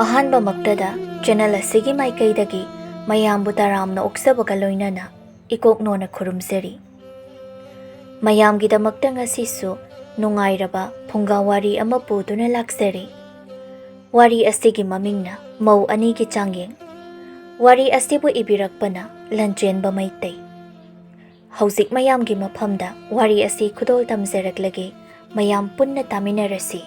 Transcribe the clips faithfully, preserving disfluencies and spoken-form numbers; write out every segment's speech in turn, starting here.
ꯑꯍꯥꯟꯕꯃꯛꯇꯗ channel ꯑꯁꯤꯒꯤ ꯃꯥꯏꯀꯩꯗꯒꯤ ꯃꯌꯥꯝꯕꯨ ꯇꯔꯥꯝꯅ ꯑꯣꯛꯆꯕꯒ ꯂꯣꯏꯅꯅ ꯏꯀꯣꯛꯅꯣꯅ ꯈꯨꯔꯨꯝꯖꯔꯤ꯫ ꯃꯌꯥꯝꯒꯤꯗꯃꯛꯇ ꯉꯁꯤꯁꯨ ꯅꯨꯡꯉꯥꯏꯔꯕ ꯐꯨꯡꯒꯥ ꯋꯥꯔꯤ ꯑꯃ ꯄꯨꯗꯨꯅ ꯂꯥꯛꯆꯔꯤ꯫ ꯋꯥꯔꯤ ꯑꯁꯤꯒꯤ ꯃꯃꯤꯡꯅ ꯃꯧ ꯑꯅꯤꯒꯤ ꯆꯥꯡꯌꯦꯡ꯫ ꯋꯥꯔꯤ ꯑꯁꯤꯕꯨ ꯏꯕꯤꯔꯛꯄꯅ ꯂꯟꯆꯦꯟꯕ ꯃꯩꯇꯩ꯫ ꯍꯧꯖꯤꯛ ꯃꯌꯥꯝꯒꯤ ꯃꯐꯝꯗ ꯋꯥꯔꯤ ꯑꯁꯤ ꯈꯨꯗꯣꯜ ꯇꯝꯖꯔꯛꯂꯒꯦ, ꯃꯌꯥꯝ ꯄꯨꯟꯅ ꯇꯥꯃꯤꯟꯅꯔꯁꯤ꯫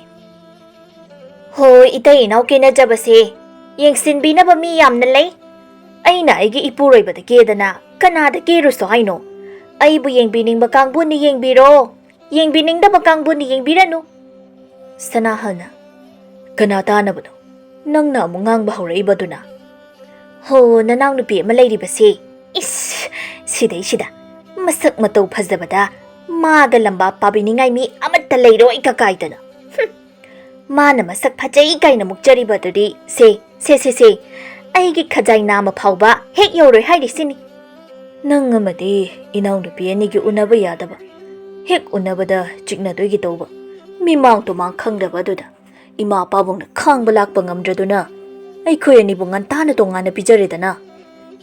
ꯍꯣꯏ, ꯏꯇꯩ ꯏꯅꯥꯎ ꯀꯦꯅꯖꯕꯁꯦ ꯌꯦꯡꯁꯤꯟꯕꯤꯅꯕ ꯃꯤ ꯌꯥꯝꯅ ꯂꯩ꯫ ꯑꯩꯅ ꯑꯩꯒꯤ ꯏꯄꯨꯔꯣꯏꯕꯗ ꯀꯦꯗꯅ ꯀꯅꯥꯗ ꯀꯦꯔꯨꯁꯣ ꯍꯥꯏꯅꯣ? ꯑꯩꯕꯨ ꯌꯦꯡꯕꯤꯅꯤꯡꯕ ꯀꯥꯡꯕꯨꯅ ꯌꯦꯡꯕꯤꯔꯣ, ꯌꯦꯡꯕꯤꯅꯤꯡꯗꯕ ꯀꯥꯡꯕꯨꯅ ꯌꯦꯡꯕꯤꯔꯅꯨ꯫ ꯁꯅꯥꯍꯜꯅ, ꯀꯅꯥ ꯇꯥꯅꯕꯅꯣ? ꯅꯪꯅ ꯑꯃꯨꯛ ꯉꯥꯡꯕ ꯍꯧꯔꯛꯏꯕꯗꯨꯅ? ꯍꯣ, ꯅꯅꯥꯎꯅꯨꯄꯤ ꯑꯃ ꯂꯩꯔꯤꯕꯁꯦ꯫ ꯏꯁ, ꯁꯤꯗꯩꯁꯤꯗ ꯃꯁꯛ ꯃꯇꯧ ꯐꯖꯕꯗ ꯃꯥꯒ ꯂꯝꯕꯥ ꯄꯥꯕꯤꯅꯤꯡꯉꯥꯏ ꯃꯤ ꯑꯃꯠꯇ ꯂꯩꯔꯣꯏ ꯀꯀꯥꯏꯗꯅ꯫ ꯍꯨꯝ, ꯃꯥꯅ ꯃꯁꯛ ꯐꯖꯩ ꯀꯥꯏꯅ ꯃꯨꯛꯆꯔꯤꯕꯗꯨꯗꯤ ꯁꯦ, ꯁꯦ, ꯁꯦ, ꯁꯦ, ꯑꯩꯒꯤ ꯈꯖꯥꯏ ꯅꯥꯝꯃ ꯐꯥꯎꯕ ꯍꯦꯛ ꯌꯧꯔꯣꯏ ꯍꯥꯏꯔꯤꯁꯤꯅꯤ꯫ ꯅꯪ ꯑꯃꯗꯤ ꯏꯅꯥꯎꯅꯨꯄꯤ ꯑꯅꯤꯒꯤ ꯎꯅꯕ ꯌꯥꯗꯕ, ꯍꯦꯛ ꯎꯅꯕꯗ ꯆꯤꯛꯅꯗꯣꯏꯒꯤ ꯇꯧꯕ, ꯃꯤꯃꯥꯡ ꯇꯨꯃꯥꯡ ꯈꯪꯗꯕ ꯑꯗꯨꯗ ꯏꯃꯥ ꯄꯥꯕꯨꯡꯅ ꯈꯥꯡꯕ ꯂꯥꯛꯄ ꯉꯝꯗ꯭ꯔꯗꯨꯅ ꯑꯩꯈꯣꯏ ꯑꯅꯤꯕꯨ ꯉꯟꯇꯥꯅ ꯇꯣꯉꯥꯟꯅ ꯄꯤꯖꯔꯦꯗꯅ꯫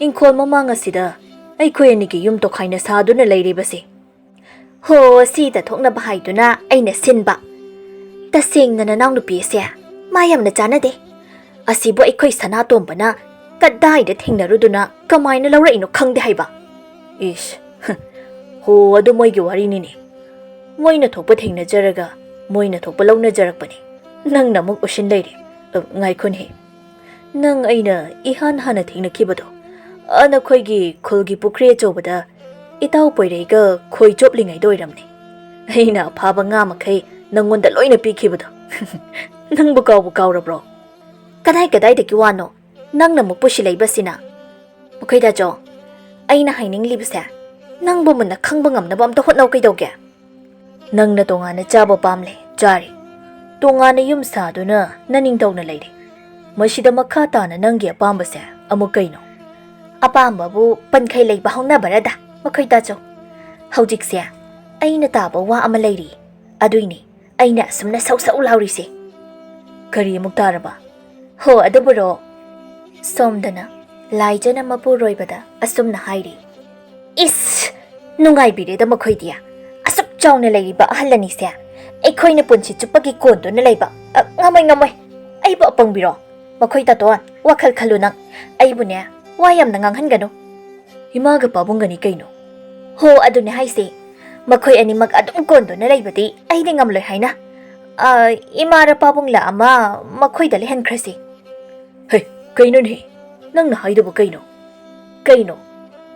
ꯏꯪꯈꯣꯜ ꯃꯃꯥꯡ ꯑꯁꯤꯗ ꯑꯩꯈꯣꯏ ꯑꯅꯤꯒꯤ ꯌꯨꯝ ꯇꯣꯈꯥꯏꯅ ꯁꯥꯗꯨꯅ ꯂꯩꯔꯤꯕꯁꯦ꯫ ꯍꯣ, ꯁꯤ ꯇꯊꯣꯛꯅꯕ ꯍꯥꯏꯗꯨꯅ ꯑꯩꯅ ꯁꯤꯟꯕ꯫ ꯇꯁꯦꯡꯅ ꯅꯅꯥꯎꯅꯨꯄꯤ ꯑꯁꯦ ꯃꯥ ꯌꯥꯝꯅ ꯆꯥꯟꯅꯗꯦ꯫ ꯑꯁꯤꯕꯨ ꯑꯩꯈꯣꯏ ꯁꯅꯥꯇꯣꯝꯕꯅ ꯀꯗꯥꯏꯗ ꯊꯦꯡꯅꯔꯨꯗꯨꯅ ꯀꯃꯥꯏꯅ ꯂꯧꯔꯛꯏꯅꯣ ꯈꯪꯗꯦ ꯍꯥꯏꯕ꯫ ꯏꯁ, ꯍ, ꯍꯣ, ꯑꯗꯨ ꯃꯣꯏꯒꯤ ꯋꯥꯔꯤꯅꯤꯅꯦ꯫ ꯃꯣꯏꯅ ꯊꯣꯛꯄ ꯊꯦꯡꯅꯖꯔꯒ ꯃꯣꯏꯅ ꯊꯣꯛꯄ ꯂꯧꯅꯖꯔꯛꯄꯅꯦ꯫ ꯅꯪꯅ ꯑꯃꯨꯛ ꯎꯁꯤꯟ ꯂꯩꯔꯦ꯫ ꯑ, ꯉꯥꯏꯈꯣꯅꯦ꯫ ꯅꯪ ꯑꯩꯅ ꯏꯍꯥꯟ ꯍꯥꯟꯅ ꯊꯦꯡꯅꯈꯤꯕꯗꯣ, ꯑ, ꯅꯈꯣꯏꯒꯤ ꯈꯨꯜꯒꯤ ꯄꯨꯈ꯭ꯔꯤ ꯑꯆꯧꯕꯗ ꯏꯇꯥꯎ ꯄꯣꯏꯔꯩꯒ ꯈꯣꯏ ꯆꯣꯞꯂꯤꯉꯩꯗ ꯑꯣꯏꯔꯝꯅꯤ꯫ ꯑꯩꯅ ꯑꯐꯥꯕ ꯉꯥ ꯃꯈꯩ ꯅꯪꯉꯣꯟꯗ ꯂꯣꯏꯅ ꯄꯤꯈꯤꯕꯗꯣ꯫ ꯅꯪꯕꯨ ꯀꯥꯎꯕꯨ ꯀꯥꯎꯔꯕ꯭ꯔꯣ? ꯀꯗꯥꯏ ꯀꯗꯥꯏꯗꯒꯤ ꯋꯥꯅꯣ? ꯅꯪꯅ ꯑꯃꯨꯛ ꯄꯨꯁꯤꯜꯂꯛꯏꯕꯁꯤꯅ? ꯃꯈꯣꯏꯗꯥꯆꯧ, ꯑꯩꯅ ꯍꯥꯏꯅꯤꯡꯂꯤꯕꯁꯦ, ꯅꯪꯕꯨ ꯃꯨꯟꯅ ꯈꯪꯕ ꯉꯝꯅꯕ ꯑꯝꯇ ꯍꯣꯠꯅꯧ ꯀꯩꯗꯧꯒꯦ? ꯅꯪꯅ ꯇꯣꯉꯥꯟꯅ ꯆꯥꯕ ꯄꯥꯝꯂꯦ, ꯆꯥꯔꯦ꯫ ꯇꯣꯉꯥꯟꯅ ꯌꯨꯝ ꯁꯥꯗꯨꯅ ꯅꯅꯤꯡꯊꯧꯅ ꯂꯩꯔꯦ꯫ ꯃꯁꯤꯗ ꯃꯈꯥ ꯇꯥꯅ ꯅꯪꯒꯤ ꯑꯄꯥꯝꯕꯁꯦ ꯑꯃꯨꯛ ꯀꯩꯅꯣ? ꯑꯄꯥꯝꯕꯕꯨ ꯄꯟꯈꯩ ꯂꯩꯕ ꯍꯧꯅꯕꯔꯗ, ꯃꯈꯣꯏꯗꯥꯆꯧ꯫ ꯍꯧꯖꯤꯛꯁꯦ ꯑꯩꯅ ꯇꯥꯕ ꯋꯥ ꯑꯃ ꯂꯩꯔꯤ, ꯑꯗꯨꯏꯅꯦ ꯑꯩꯅ ꯑꯁꯨꯝꯅ ꯁꯧ ꯁꯧ ꯂꯥꯎꯔꯤꯁꯦ꯫ ꯀꯔꯤ ꯑꯃꯨꯛ ꯇꯥꯔꯕ? "ꯍꯣ, ꯑꯗꯨꯕꯨꯔꯣ?" ꯁꯣꯝꯗꯅ ꯂꯥꯏꯖꯅ ꯃꯄꯨꯔꯣꯏꯕꯗ ꯑꯁꯨꯝꯅ ꯍꯥꯏꯔꯤ꯫ "ꯏꯁ! ꯅꯨꯡꯉꯥꯏꯕꯤꯔꯦꯗ ꯃꯈꯣꯏꯗꯤ꯫ ꯑꯁꯨꯛ ꯆꯥꯎꯅ ꯂꯩꯔꯤꯕ ꯑꯍꯜ ꯑꯅꯤꯁꯦ ꯑꯩꯈꯣꯏꯅ ꯄꯨꯟꯁꯤ ꯆꯨꯞꯄꯒꯤ ꯀꯣꯟꯗꯨꯅ ꯂꯩꯕ꯫ ꯑ, ꯉꯝꯃꯣꯏ, ꯉꯝꯃꯣꯏ꯫ ꯑꯩꯕꯨ ꯑꯄꯪꯕꯤꯔꯣ? ꯃꯈꯣꯏ ꯇꯥꯇꯣꯟ, ꯋꯥꯈꯜ ꯈꯜꯂꯨ ꯅꯪ꯫ ꯑꯩꯕꯨꯅꯦ, ꯋꯥ ꯌꯥꯝꯅ ꯉꯥꯡꯍꯟꯒꯅꯨ꯫" "ꯏꯃꯥꯒ ꯄꯥꯕꯨꯡꯒꯅꯤ ꯀꯩꯅꯣ?" "ꯍꯣ, ꯑꯗꯨꯅꯦ ꯍꯥꯏꯁꯦ꯫ ꯃꯈꯣꯏ ꯑꯅꯤꯃꯛ ꯑꯗꯨꯝ ꯀꯣꯟꯗꯨꯅ ꯂꯩꯕꯗꯤ ꯑꯩꯗꯤ ꯉꯝꯂꯣꯏ ꯍꯥꯏꯅ꯫ ꯑ, ꯏꯃꯥꯔ ꯄꯥꯕꯨꯡꯂ ꯑꯃ ꯃꯈꯣꯏꯗ ꯂꯩꯍꯟꯈ꯭ꯔꯁꯤ꯫" "ꯍꯦ, ꯀꯩꯅꯣꯅꯦ? ꯅꯪꯅ ꯍꯥꯏꯗꯨꯕꯨ ꯀꯩꯅꯣ?" "ꯀꯩꯅꯣ?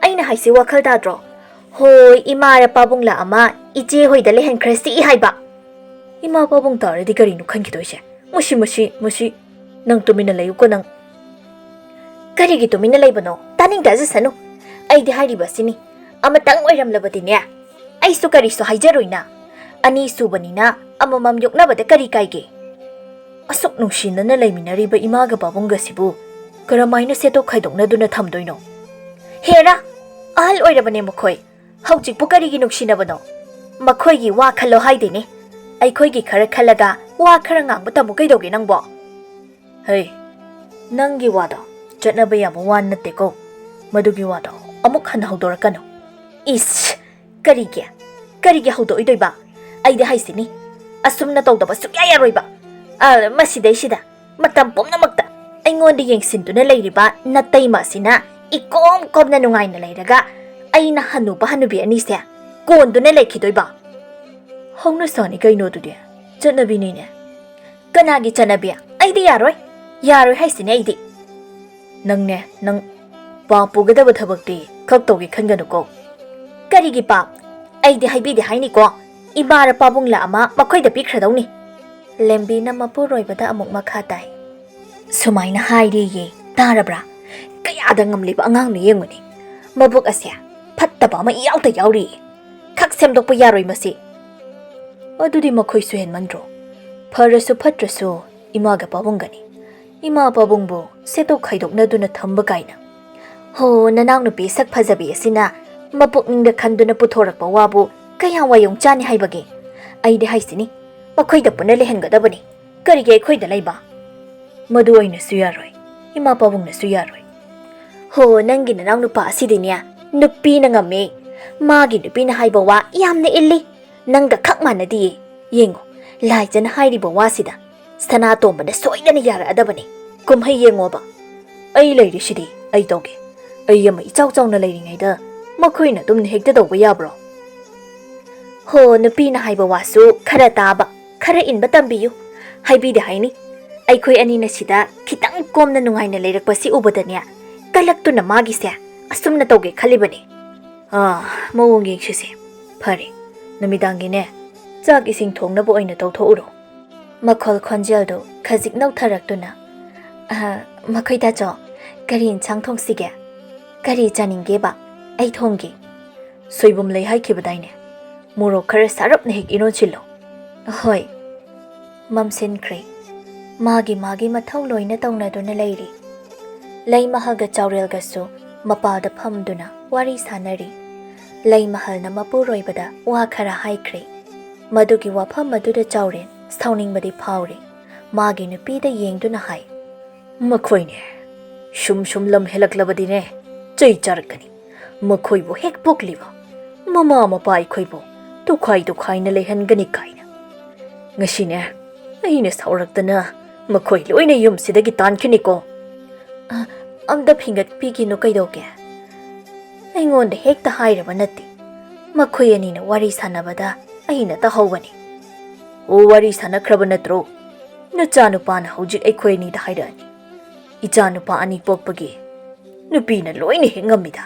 ꯑꯩꯅ ꯍꯥꯏꯁꯦ ꯋꯥꯈꯜ ꯇꯥꯗ꯭ꯔꯣ? ꯍꯣꯏ, ꯏꯃꯥꯔ ꯄꯥꯕꯨꯡꯂ ꯑꯃ ꯏꯆꯦ ꯍꯣꯏꯗ ꯂꯩꯍꯟꯈ꯭ꯔꯁꯤ ꯍꯥꯏꯕ꯫" "ꯏꯃꯥ ꯄꯥꯕꯨꯡ ꯇꯥꯔꯗꯤ ꯀꯔꯤꯅꯣ ꯈꯟꯈꯤꯗꯣꯏꯁꯦ? ꯃꯁꯤ, ꯃꯁꯤ, ꯃꯁꯤ꯫ ꯅꯪ ꯇꯨꯃꯤꯟꯅ ꯂꯩꯌꯨꯀꯣ ꯅꯪ꯫" "ꯀꯔꯤꯒꯤ ꯇꯨꯃꯤꯟꯅ ꯂꯩꯕꯅꯣ? ꯇꯥꯅꯤꯡꯗꯦ, ꯇꯥꯖꯁꯅꯨ꯫ ꯑꯩꯗꯤ ꯍꯥꯏꯔꯤꯕꯁꯤꯅꯤ, ꯑꯃꯇꯪ ꯑꯣꯏꯔꯝꯂꯕꯗꯤꯅꯦ, ꯑꯩꯁꯨ ꯀꯔꯤꯁꯨ ꯍꯥꯏꯖꯔꯣꯏꯅ꯫ ꯑꯅꯤ ꯁꯨꯕꯅꯤꯅ ꯑꯃꯃꯝ ꯌꯣꯛꯅꯕꯗ ꯀꯔꯤ ꯀꯥꯏꯒꯦ?" ꯑꯁꯨꯛ ꯅꯨꯡꯁꯤꯅꯅ ꯂꯩꯃꯤꯟꯅꯔꯤꯕ ꯏꯃꯥꯒ ꯄꯥꯕꯨꯡꯒꯁꯤꯕꯨ ꯀꯔꯝꯍꯥꯏꯅ ꯁꯦꯠꯇꯣꯛ ꯈꯥꯏꯗꯣꯛꯅꯗꯨꯅ ꯊꯝꯗꯣꯏꯅꯣ? "ꯍꯦꯔꯥ, ꯑꯍꯜ ꯑꯣꯏꯔꯕꯅꯦ ꯃꯈꯣꯏ꯫ ꯍꯧꯖꯤꯛꯄꯨ ꯀꯔꯤꯒꯤ ꯅꯨꯡꯁꯤꯅꯕꯅꯣ? ꯃꯈꯣꯏꯒꯤ ꯋꯥ ꯈꯜꯂꯣ ꯍꯥꯏꯗꯦꯅꯦ꯫ ꯑꯩꯈꯣꯏꯒꯤ ꯈꯔ ꯈꯜꯂꯒ ꯋꯥ ꯈꯔ ꯉꯥꯡꯕ ꯇꯝꯃꯨ ꯀꯩꯗꯧꯒꯦ ꯅꯪꯕꯣ?" "ꯍꯩ, ꯅꯪꯒꯤ ꯋꯥꯗꯣ ꯆꯠꯅꯕ ꯌꯥꯕ ꯋꯥ ꯅꯠꯇꯦꯀꯣ꯫ ꯃꯗꯨꯒꯤ ꯋꯥꯗꯣ ꯑꯃꯨꯛ ꯍꯟꯅ ꯍꯧꯗꯣꯔꯛꯀꯅꯨ꯫" "ꯏꯁ! ꯀꯔꯤꯒꯤ? ꯀꯔꯤꯒꯤ ꯍꯧꯗꯣꯛꯏꯗꯣꯏꯕ? ꯑꯩꯗꯤ ꯍꯥꯏꯁꯤꯅꯤ, ꯑꯁꯨꯝꯅ ꯇꯧꯗꯕ ꯁꯨꯛꯌꯥ ꯌꯥꯔꯣꯏꯕ꯫ ꯑ, ꯃꯁꯤꯗꯩꯁꯤꯗ ꯃꯇꯝ ꯄꯨꯝꯅꯃꯛꯇ ꯑꯩꯉꯣꯟꯗ ꯌꯦꯡꯁꯤꯟꯗꯨꯅ ꯂꯩꯔꯤꯕ ꯅꯇꯩꯃ ꯑꯁꯤꯅ ꯏꯀꯣꯝ ꯀꯣꯝꯅ ꯅꯨꯡꯉꯥꯏꯅ ꯂꯩꯔꯒ ꯑꯩꯅ ꯍꯅꯨꯕ ꯍꯅꯨꯕꯤ ꯑꯅꯤꯁꯦ ꯀꯣꯟꯗꯨꯅ ꯂꯩꯈꯤꯗꯣꯏꯕ?" "ꯍꯧꯅꯁꯥꯅꯤ ꯀꯩꯅꯣ ꯑꯗꯨꯗꯤ, ꯆꯠꯅꯕꯤꯅꯤꯅꯦ꯫" "ꯀꯅꯥꯒꯤ ꯆꯠꯅꯕꯤ? ꯑꯩꯗꯤ ꯌꯥꯔꯣꯏ꯫ ꯌꯥꯔꯣꯏ ꯍꯥꯏꯁꯤꯅꯦ ꯑꯩꯗꯤ꯫" "ꯅꯪꯅꯦ, ꯅꯪ ꯄꯥꯞ ꯄꯨꯒꯗꯕ ꯊꯕꯛꯇꯤ ꯈꯛ ꯇꯧꯒꯦ ꯈꯟꯒꯅꯨꯀꯣ꯫" "ꯀꯔꯤꯒꯤ ꯄꯥꯞ? ꯑꯩꯗꯤ ꯍꯥꯏꯕꯤꯗꯦ ꯍꯥꯏꯅꯤꯀꯣ꯫ ꯏꯃꯥꯔ ꯄꯥꯕꯨꯡꯂ ꯑꯃ ꯃꯈꯣꯏꯗ ꯄꯤꯈ꯭ꯔꯗꯧꯅꯤ꯫" ꯂꯦꯝꯕꯤꯅ ꯃꯄꯨꯔꯣꯏꯕꯗ ꯑꯃꯨꯛ ꯃꯈꯥ ꯇꯥꯏ꯫ "ꯁꯨꯃꯥꯏꯅ ꯍꯥꯏꯔꯦꯌꯦ, ꯇꯥꯔꯕ꯭ꯔꯥ? ꯀꯌꯥꯗ ꯉꯝꯂꯤꯕ ꯑꯉꯥꯡꯅꯣ ꯌꯦꯡꯉꯨꯅꯦ꯫ ꯃꯕꯨꯛ ꯑꯁꯦ ꯐꯠꯇꯕ ꯑꯃ ꯏꯌꯥꯎꯗ ꯌꯥꯎꯔꯤꯌꯦ꯫ ꯈꯛ ꯁꯦꯝꯗꯣꯛꯄ ꯌꯥꯔꯣꯏ ꯃꯁꯤ꯫" "ꯑꯗꯨꯗꯤ ꯃꯈꯣꯏꯁꯨ ꯍꯦꯟꯃꯟꯗ꯭ꯔꯣ? ꯐꯔꯁꯨ ꯐꯠꯇ꯭ꯔꯁꯨ ꯏꯃꯥꯒ ꯄꯥꯕꯨꯡꯒꯅꯤ꯫ ꯏꯃꯥ ꯄꯥꯕꯨꯡꯕꯨ ꯁꯦꯠꯇꯣꯛ ꯈꯥꯏꯗꯣꯛꯅꯗꯨꯅ ꯊꯝꯕ ꯀꯥꯏꯅ꯫ ꯍꯣ, ꯅꯅꯥꯎꯅꯨꯄꯤ ꯁꯛ ꯐꯖꯕꯤ ꯑꯁꯤꯅ ꯃꯄꯨꯛꯅꯤꯡꯗ ꯈꯟꯗꯨꯅ ꯄꯨꯊꯣꯔꯛꯄ ꯋꯥꯕꯨ ꯀꯌꯥꯝ ꯋꯥꯌꯣꯡ ꯆꯥꯅꯤ ꯍꯥꯏꯕꯒꯦ? ꯑꯩꯗꯤ ꯍꯥꯏꯁꯤꯅꯤ, ꯃꯈꯣꯏꯗ ꯄꯨꯟꯅ ꯂꯩꯍꯟꯒꯗꯕꯅꯤ꯫ ꯀꯔꯤꯒꯤ ꯑꯩꯈꯣꯏꯗ ꯂꯩꯕ?" ꯃꯗꯨ ꯑꯩꯅꯁꯨ ꯌꯥꯔꯣꯏ, ꯏꯃꯥ ꯄꯥꯕꯨꯡꯅꯁꯨ ꯌꯥꯔꯣꯏ꯫ ꯍꯣ, ꯅꯪꯒꯤ ꯅꯅꯥꯎ ꯅꯨꯄꯥ ꯑꯁꯤꯗꯤꯅꯦ, ꯅꯨꯄꯤꯅ ꯉꯝꯃꯦ꯫ ꯃꯥꯒꯤ ꯅꯨꯄꯤꯅ ꯍꯥꯏꯕ ꯋꯥ ꯌꯥꯝꯅ ꯏꯜꯂꯤ꯫ ꯅꯪꯒ ꯈꯛ ꯃꯥꯟꯅꯗꯤꯌꯦ꯫ ꯌꯦꯡꯉꯣ, ꯂꯥꯏꯖꯅ ꯍꯥꯏꯔꯤꯕ ꯋꯥꯁꯤꯗ ꯁꯅꯥꯇꯣꯝꯕꯅ ꯁꯣꯏꯗꯅ ꯌꯥꯔꯛꯑꯗꯕꯅꯤ꯫ ꯀꯨꯝꯍꯩ ꯌꯦꯡꯉꯣꯕ꯫ ꯑꯩ ꯂꯩꯔꯤꯁꯤꯗꯤ, ꯑꯩ ꯇꯧꯒꯦ꯫ ꯑꯩ ꯑꯃ ꯏꯆꯥꯎ ꯆꯥꯎꯅ ꯂꯩꯔꯤꯉꯩꯗ ꯃꯈꯣꯏꯅ ꯑꯗꯨꯝꯅ ꯍꯦꯛꯇ ꯇꯧꯕ ꯌꯥꯕ꯭ꯔꯣ? ꯍꯣ, ꯅꯨꯄꯤꯅ ꯍꯥꯏꯕ ꯋꯥꯁꯨ ꯈꯔ ꯇꯥꯕ, ꯈꯔ ꯏꯟꯕ ꯇꯝꯕꯤꯌꯨ꯫ ꯍꯥꯏꯕꯤꯗꯦ ꯍꯥꯏꯅꯤ꯫ ꯑꯩꯈꯣꯏ ꯑꯅꯤꯅ ꯁꯤꯗ ꯈꯤꯇꯪ ꯀꯣꯝꯅ ꯅꯨꯡꯉꯥꯏꯅ ꯂꯩꯔꯛꯄꯁꯤ ꯎꯕꯗꯅꯦ, ꯀꯜꯂꯛꯇꯨꯅ ꯃꯥꯒꯤꯁꯦ ꯑꯁꯨꯝꯅ ꯇꯧꯒꯦ ꯈꯜꯂꯤꯕꯅꯤ꯫ ꯑꯥ, ꯃꯑꯣꯡ ꯌꯦꯡꯁꯤꯁꯦ꯫ ꯐꯔꯦ, ꯅꯨꯃꯤꯗꯥꯡꯒꯤꯅꯦ, ꯆꯥꯛ ꯏꯁꯤꯡ ꯊꯣꯡꯅꯕ ꯑꯣꯏꯅ ꯇꯧꯊꯣꯛꯎꯔꯣ꯫ ꯃꯈꯣꯜ ꯈꯣꯟꯖꯦꯜꯗꯨ ꯈꯖꯤꯛ ꯅꯧꯊꯔꯛꯇꯨꯅ, "ꯑꯍ, ꯃꯈꯣꯏ ꯇꯥꯆꯧ, ꯀꯔꯤ ꯏꯟꯁꯥꯡ ꯊꯣꯡꯁꯤꯒꯦ? ꯀꯔꯤ ꯆꯥꯅꯤꯡꯒꯦꯕ? ꯑꯩ ꯊꯣꯡꯒꯦ꯫" "ꯁꯣꯏꯕꯨꯝ ꯂꯩ ꯍꯥꯏꯈꯤꯕꯗꯥꯏꯅꯦ? ꯃꯣꯔꯣꯛ ꯈꯔ ꯁꯥꯔꯞꯅ ꯍꯦꯛ ꯏꯔꯣꯟꯁꯤꯜꯂꯣ꯫" "ꯍꯣꯏ꯫" ꯃꯝꯁꯤꯟꯈ꯭ꯔꯦ꯫ ꯃꯥꯒꯤ ꯃꯥꯒꯤ ꯃꯊꯧ ꯂꯣꯏꯅ ꯇꯧꯅꯗꯨꯅ ꯂꯩꯔꯤ꯫ ꯂꯩꯃꯍꯜꯒ ꯆꯥꯎꯔꯦꯜꯒꯁꯨ ꯃꯄꯥꯜꯗ ꯐꯝꯗꯨꯅ ꯋꯥꯔꯤ ꯁꯥꯅꯔꯤ꯫ ꯂꯩꯃꯍꯜꯅ ꯃꯄꯨꯔꯣꯏꯕꯗ ꯋꯥ ꯈꯔ ꯍꯥꯏꯈ꯭ꯔꯦ꯫ ꯃꯗꯨꯒꯤ ꯋꯥꯐꯝ ꯑꯗꯨꯗ ꯆꯥꯎꯔꯦꯜ ꯁꯥꯎꯅꯤꯡꯕꯗꯤ ꯐꯥꯎꯔꯦ꯫ ꯃꯥꯒꯤ ꯅꯨꯄꯤꯗ ꯌꯦꯡꯗꯨꯅ ꯍꯥꯏ, "ꯃꯈꯣꯏꯅꯦ, ꯁꯨꯝ ꯁꯨꯝ ꯂꯝ ꯍꯦꯜꯂꯛꯂꯕꯗꯤꯅꯦ, ꯆꯩ ꯆꯥꯔꯛꯀꯅꯤ꯫ ꯃꯈꯣꯏꯕꯨ ꯍꯦꯛ ꯄꯣꯛꯂꯤꯕ ꯃꯃꯥ ꯃꯄꯥ ꯑꯩꯈꯣꯏꯕꯨ ꯇꯣꯈꯥꯏ ꯇꯣꯈꯥꯏꯅ ꯂꯩꯍꯟꯒꯅꯤ ꯀꯥꯏꯅ꯫ ꯉꯁꯤꯅꯦ, ꯑꯩꯅ ꯁꯥꯎꯔꯛꯇꯅ ꯃꯈꯣꯏ ꯂꯣꯏꯅ ꯌꯨꯝꯁꯤꯗꯒꯤ ꯇꯥꯟꯈꯤꯅꯤꯀꯣ꯫" "ꯑ, ꯑꯝꯇ ꯐꯤꯡꯒꯠꯄꯤꯈꯤꯅꯨ, ꯀꯩꯗꯧꯒꯦ? ꯑꯩꯉꯣꯟꯗ ꯍꯦꯛꯇ ꯍꯥꯏꯔꯕ ꯅꯠꯇꯦ꯫ ꯃꯈꯣꯏ ꯑꯅꯤꯅ ꯋꯥꯔꯤ ꯁꯥꯟꯅꯕꯗ ꯑꯩꯅ ꯇꯥꯍꯧꯕꯅꯤ꯫" "ꯑꯣ, ꯋꯥꯔꯤ ꯁꯥꯟꯅꯈ꯭ꯔꯕ ꯅꯠꯇ꯭ꯔꯣ? ꯅꯆꯥꯅꯨꯄꯥꯅ ꯍꯧꯖꯤꯛ ꯑꯩꯈꯣꯏ ꯑꯅꯤꯗ ꯍꯥꯏꯔꯛꯑꯅꯤ꯫ ꯏꯆꯥꯅꯨꯄꯥ ꯑꯅꯤ ꯄꯣꯛꯄꯒꯤ ꯅꯨꯄꯤꯅ ꯂꯣꯏꯅ ꯍꯦꯛ ꯉꯝꯃꯤꯗ꯫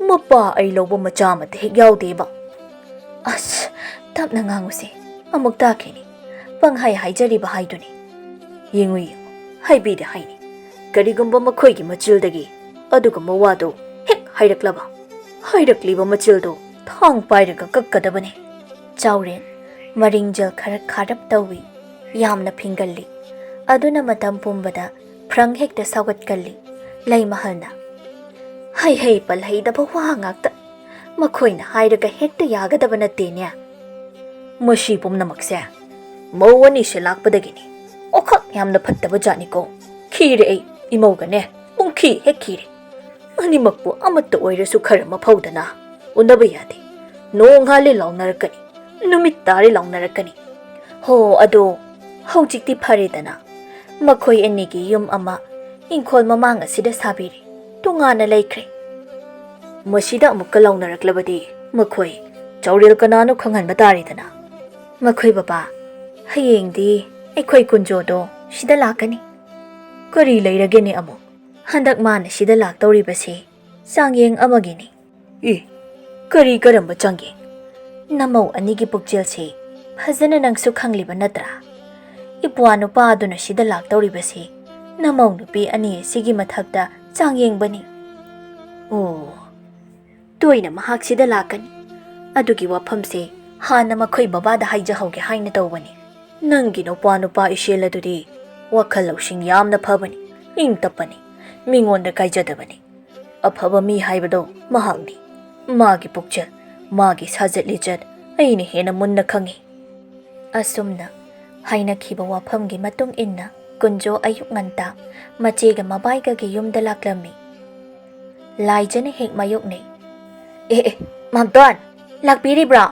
ꯃꯄꯥ ꯑꯩ ꯂꯧꯕ ꯃꯆꯥ ꯑꯃꯠꯇ ꯍꯦꯛ ꯌꯥꯎꯗꯦꯕ꯫" "ꯑꯁ, ꯇꯞꯅ ꯉꯥꯡꯉꯨꯁꯦ, ꯑꯃꯨꯛ ꯇꯥꯈꯤꯅꯤ꯫ ꯄꯪꯍꯥꯏ ꯍꯥꯏꯖꯔꯤꯕ ꯍꯥꯏꯗꯨꯅꯤ꯫ ꯌꯦꯡꯉꯨ, ꯌꯦꯡꯉꯨ, ꯍꯥꯏꯕꯤꯗꯦ ꯍꯥꯏꯅꯤ꯫ ꯀꯔꯤꯒꯨꯝꯕ ꯃꯈꯣꯏꯒꯤ ꯃꯆꯤꯜꯗꯒꯤ ꯑꯗꯨꯒꯨꯝꯕ ꯋꯥꯗꯨ ꯍꯦꯛ ꯍꯥꯏꯔꯛꯂꯕ, ꯍꯥꯏꯔꯛꯂꯤꯕ ꯃꯆꯤꯜꯗꯨ ꯊꯥꯡ ꯄꯥꯏꯔꯒ ꯀꯛꯀꯗꯕꯅꯤ꯫" ꯆꯥꯎꯔꯦꯜ ꯃꯔꯤꯡꯖꯦꯜ ꯈꯔ ꯈꯥꯔꯞ ꯇꯧꯏ, ꯌꯥꯝꯅ ꯐꯤꯡꯒꯜꯂꯤ꯫ ꯑꯗꯨꯅ ꯃꯇꯝ ꯄꯨꯝꯕꯗ ꯐ꯭ꯔꯪ ꯍꯦꯛꯇ ꯁꯧꯒꯠꯀꯜꯂꯤ꯫ ꯂꯩꯃꯍꯜꯅ, "ꯍꯩ ꯍꯩ ꯄꯜꯍꯩꯗꯕ ꯋꯥ ꯉꯥꯛꯇ꯫ ꯃꯈꯣꯏꯅ ꯍꯥꯏꯔꯒ ꯍꯦꯛꯇ ꯌꯥꯒꯗꯕ ꯅꯠꯇꯦꯅꯦ꯫" "ꯃꯁꯤ ꯄꯨꯝꯅꯃꯛꯁꯦ ꯃꯧ ꯑꯅꯤꯁꯦ ꯂꯥꯛꯄꯗꯒꯤꯅꯤ꯫ ꯑꯣꯈꯛ ꯌꯥꯝꯅ ꯐꯠꯇꯕ ꯖꯥꯠꯅꯤꯀꯣ꯫ ꯈꯤꯔꯦ ꯑꯩ, ꯏꯃꯧꯒꯅꯦ ꯄꯨꯡꯈꯤ ꯍꯦꯛ ꯈꯤꯔꯦ꯫ ꯑꯅꯤꯃꯛꯄꯨ ꯑꯃꯠꯇ ꯑꯣꯏꯔꯁꯨ ꯈꯔ ꯃꯐꯧꯗꯅ ꯎꯅꯕ ꯌꯥꯗꯦ꯫ ꯅꯣꯡ ꯍꯥꯜꯂꯦ ꯂꯥꯎꯅꯔꯛꯀꯅꯤ, ꯅꯨꯃꯤꯠ ꯇꯥꯔꯦ ꯂꯥꯎꯅꯔꯛꯀꯅꯤ꯫ ꯍꯣ, ꯑꯗꯣ ꯍꯧꯖꯤꯛꯇꯤ ꯐꯔꯦꯗꯅ꯫ ꯃꯈꯣꯏ ꯑꯅꯤꯒꯤ ꯌꯨꯝ ꯑꯃ ꯏꯪꯈꯣꯜ ꯃꯃꯥꯡ ꯑꯁꯤꯗ ꯁꯥꯕꯤꯔꯦ, ꯇꯣꯉꯥꯟꯅ ꯂꯩꯈ꯭ꯔꯦ꯫ ꯃꯁꯤꯗ ꯑꯃꯨꯛꯀ ꯂꯥꯎꯅꯔꯛꯂꯕꯗꯤ ꯃꯈꯣꯏ ꯆꯥꯎꯔꯦꯜ ꯀꯅꯥꯅꯣ ꯈꯪꯍꯟꯕ ꯇꯥꯔꯦꯗꯅ꯫ ꯃꯈꯣꯏ ꯕꯕꯥ, ꯍꯌꯦꯡꯗꯤ ꯑꯩꯈꯣꯏ ꯀꯨꯟꯖꯣꯗꯣ ꯁꯤꯗ ꯂꯥꯛꯀꯅꯤ꯫ ꯀꯔꯤ ꯂꯩꯔꯒꯦꯅꯦ ꯑꯃꯨꯛ? ꯍꯟꯗꯛ ꯃꯥꯅ ꯁꯤꯗ ꯂꯥꯛꯇꯧꯔꯤꯕꯁꯤ ꯆꯥꯡꯌꯦꯡ ꯑꯃꯒꯤꯅꯤ꯫ ꯑꯦ, ꯀꯔꯤ ꯀꯔꯝꯕ ꯆꯥꯡꯌꯦꯡ? ꯅꯃꯧ ꯑꯅꯤꯒꯤ ꯄꯨꯛꯆꯦꯜꯁꯤ ꯐꯖꯅ ꯅꯪꯁꯨ ꯈꯪꯂꯤꯕ ꯅꯠꯇ꯭ꯔꯥ? ꯏꯄ꯭ꯋꯥ ꯅꯨꯄꯥ ꯑꯗꯨꯅ ꯁꯤꯗ ꯂꯥꯛꯇꯧꯔꯤꯕꯁꯤ ꯅꯃꯧ ꯅꯨꯄꯤ ꯑꯅꯤ ꯑꯁꯤꯒꯤ ꯃꯊꯛꯇ ꯆꯥꯡꯌꯦꯡꯕꯅꯤ꯫ ꯑꯣ, ꯇꯣꯏꯅ ꯃꯍꯥꯛ ꯁꯤꯗ ꯂꯥꯛꯀꯅꯤ꯫ ꯑꯗꯨꯒꯤ ꯋꯥꯐꯝꯁꯦ ꯍꯥꯟꯅ ꯃꯈꯣꯏ ꯕꯕꯥꯗ ꯍꯥꯏꯖꯍꯧꯒꯦ ꯍꯥꯏꯅ ꯇꯧꯕꯅꯤ꯫ ꯅꯪꯒꯤ ꯅꯨꯄꯥ ꯅꯨꯄꯥ ꯏꯁꯦꯜ ꯑꯗꯨꯗꯤ ꯋꯥꯈꯜ ꯂꯧꯁꯤꯡ ꯌꯥꯝꯅ ꯐꯕꯅꯤ, ꯏꯪ ꯇꯞꯄꯅꯤ, ꯃꯤꯉꯣꯟꯗ ꯀꯥꯏꯖꯗꯕꯅꯤ꯫ ꯑꯐꯕ ꯃꯤ ꯍꯥꯏꯕꯗꯣ ꯃꯍꯥꯛꯅꯤ꯫ ꯃꯥꯒꯤ ꯄꯨꯛꯆꯦꯜ, ꯃꯥꯒꯤ ꯁꯥꯖꯠ ꯂꯤꯆꯠ ꯑꯩꯅ ꯍꯦꯟꯅ ꯃꯨꯟꯅ ꯈꯪꯏ꯫ ꯑꯁꯨꯝꯅ ꯍꯥꯏꯅꯈꯤꯕ ꯋꯥꯐꯝꯒꯤ ꯃꯇꯨꯡ ꯏꯟꯅ ꯀꯨꯟꯖꯣ ꯑꯌꯨꯛ ꯉꯟꯇꯥ ꯃꯆꯦꯒ ꯃꯕꯥꯏꯒꯒꯤ ꯌꯨꯝꯗ ꯂꯥꯛꯂꯝꯃꯤ꯫ ꯂꯥꯏꯖꯅ ꯍꯦꯛ ꯃꯥꯌꯣꯛꯅꯩ꯫ "ꯑꯦ, ꯑꯦ, ꯃꯥꯝꯇꯣꯟ, ꯂꯥꯛꯄꯤꯔꯤꯕ꯭ꯔꯣ?"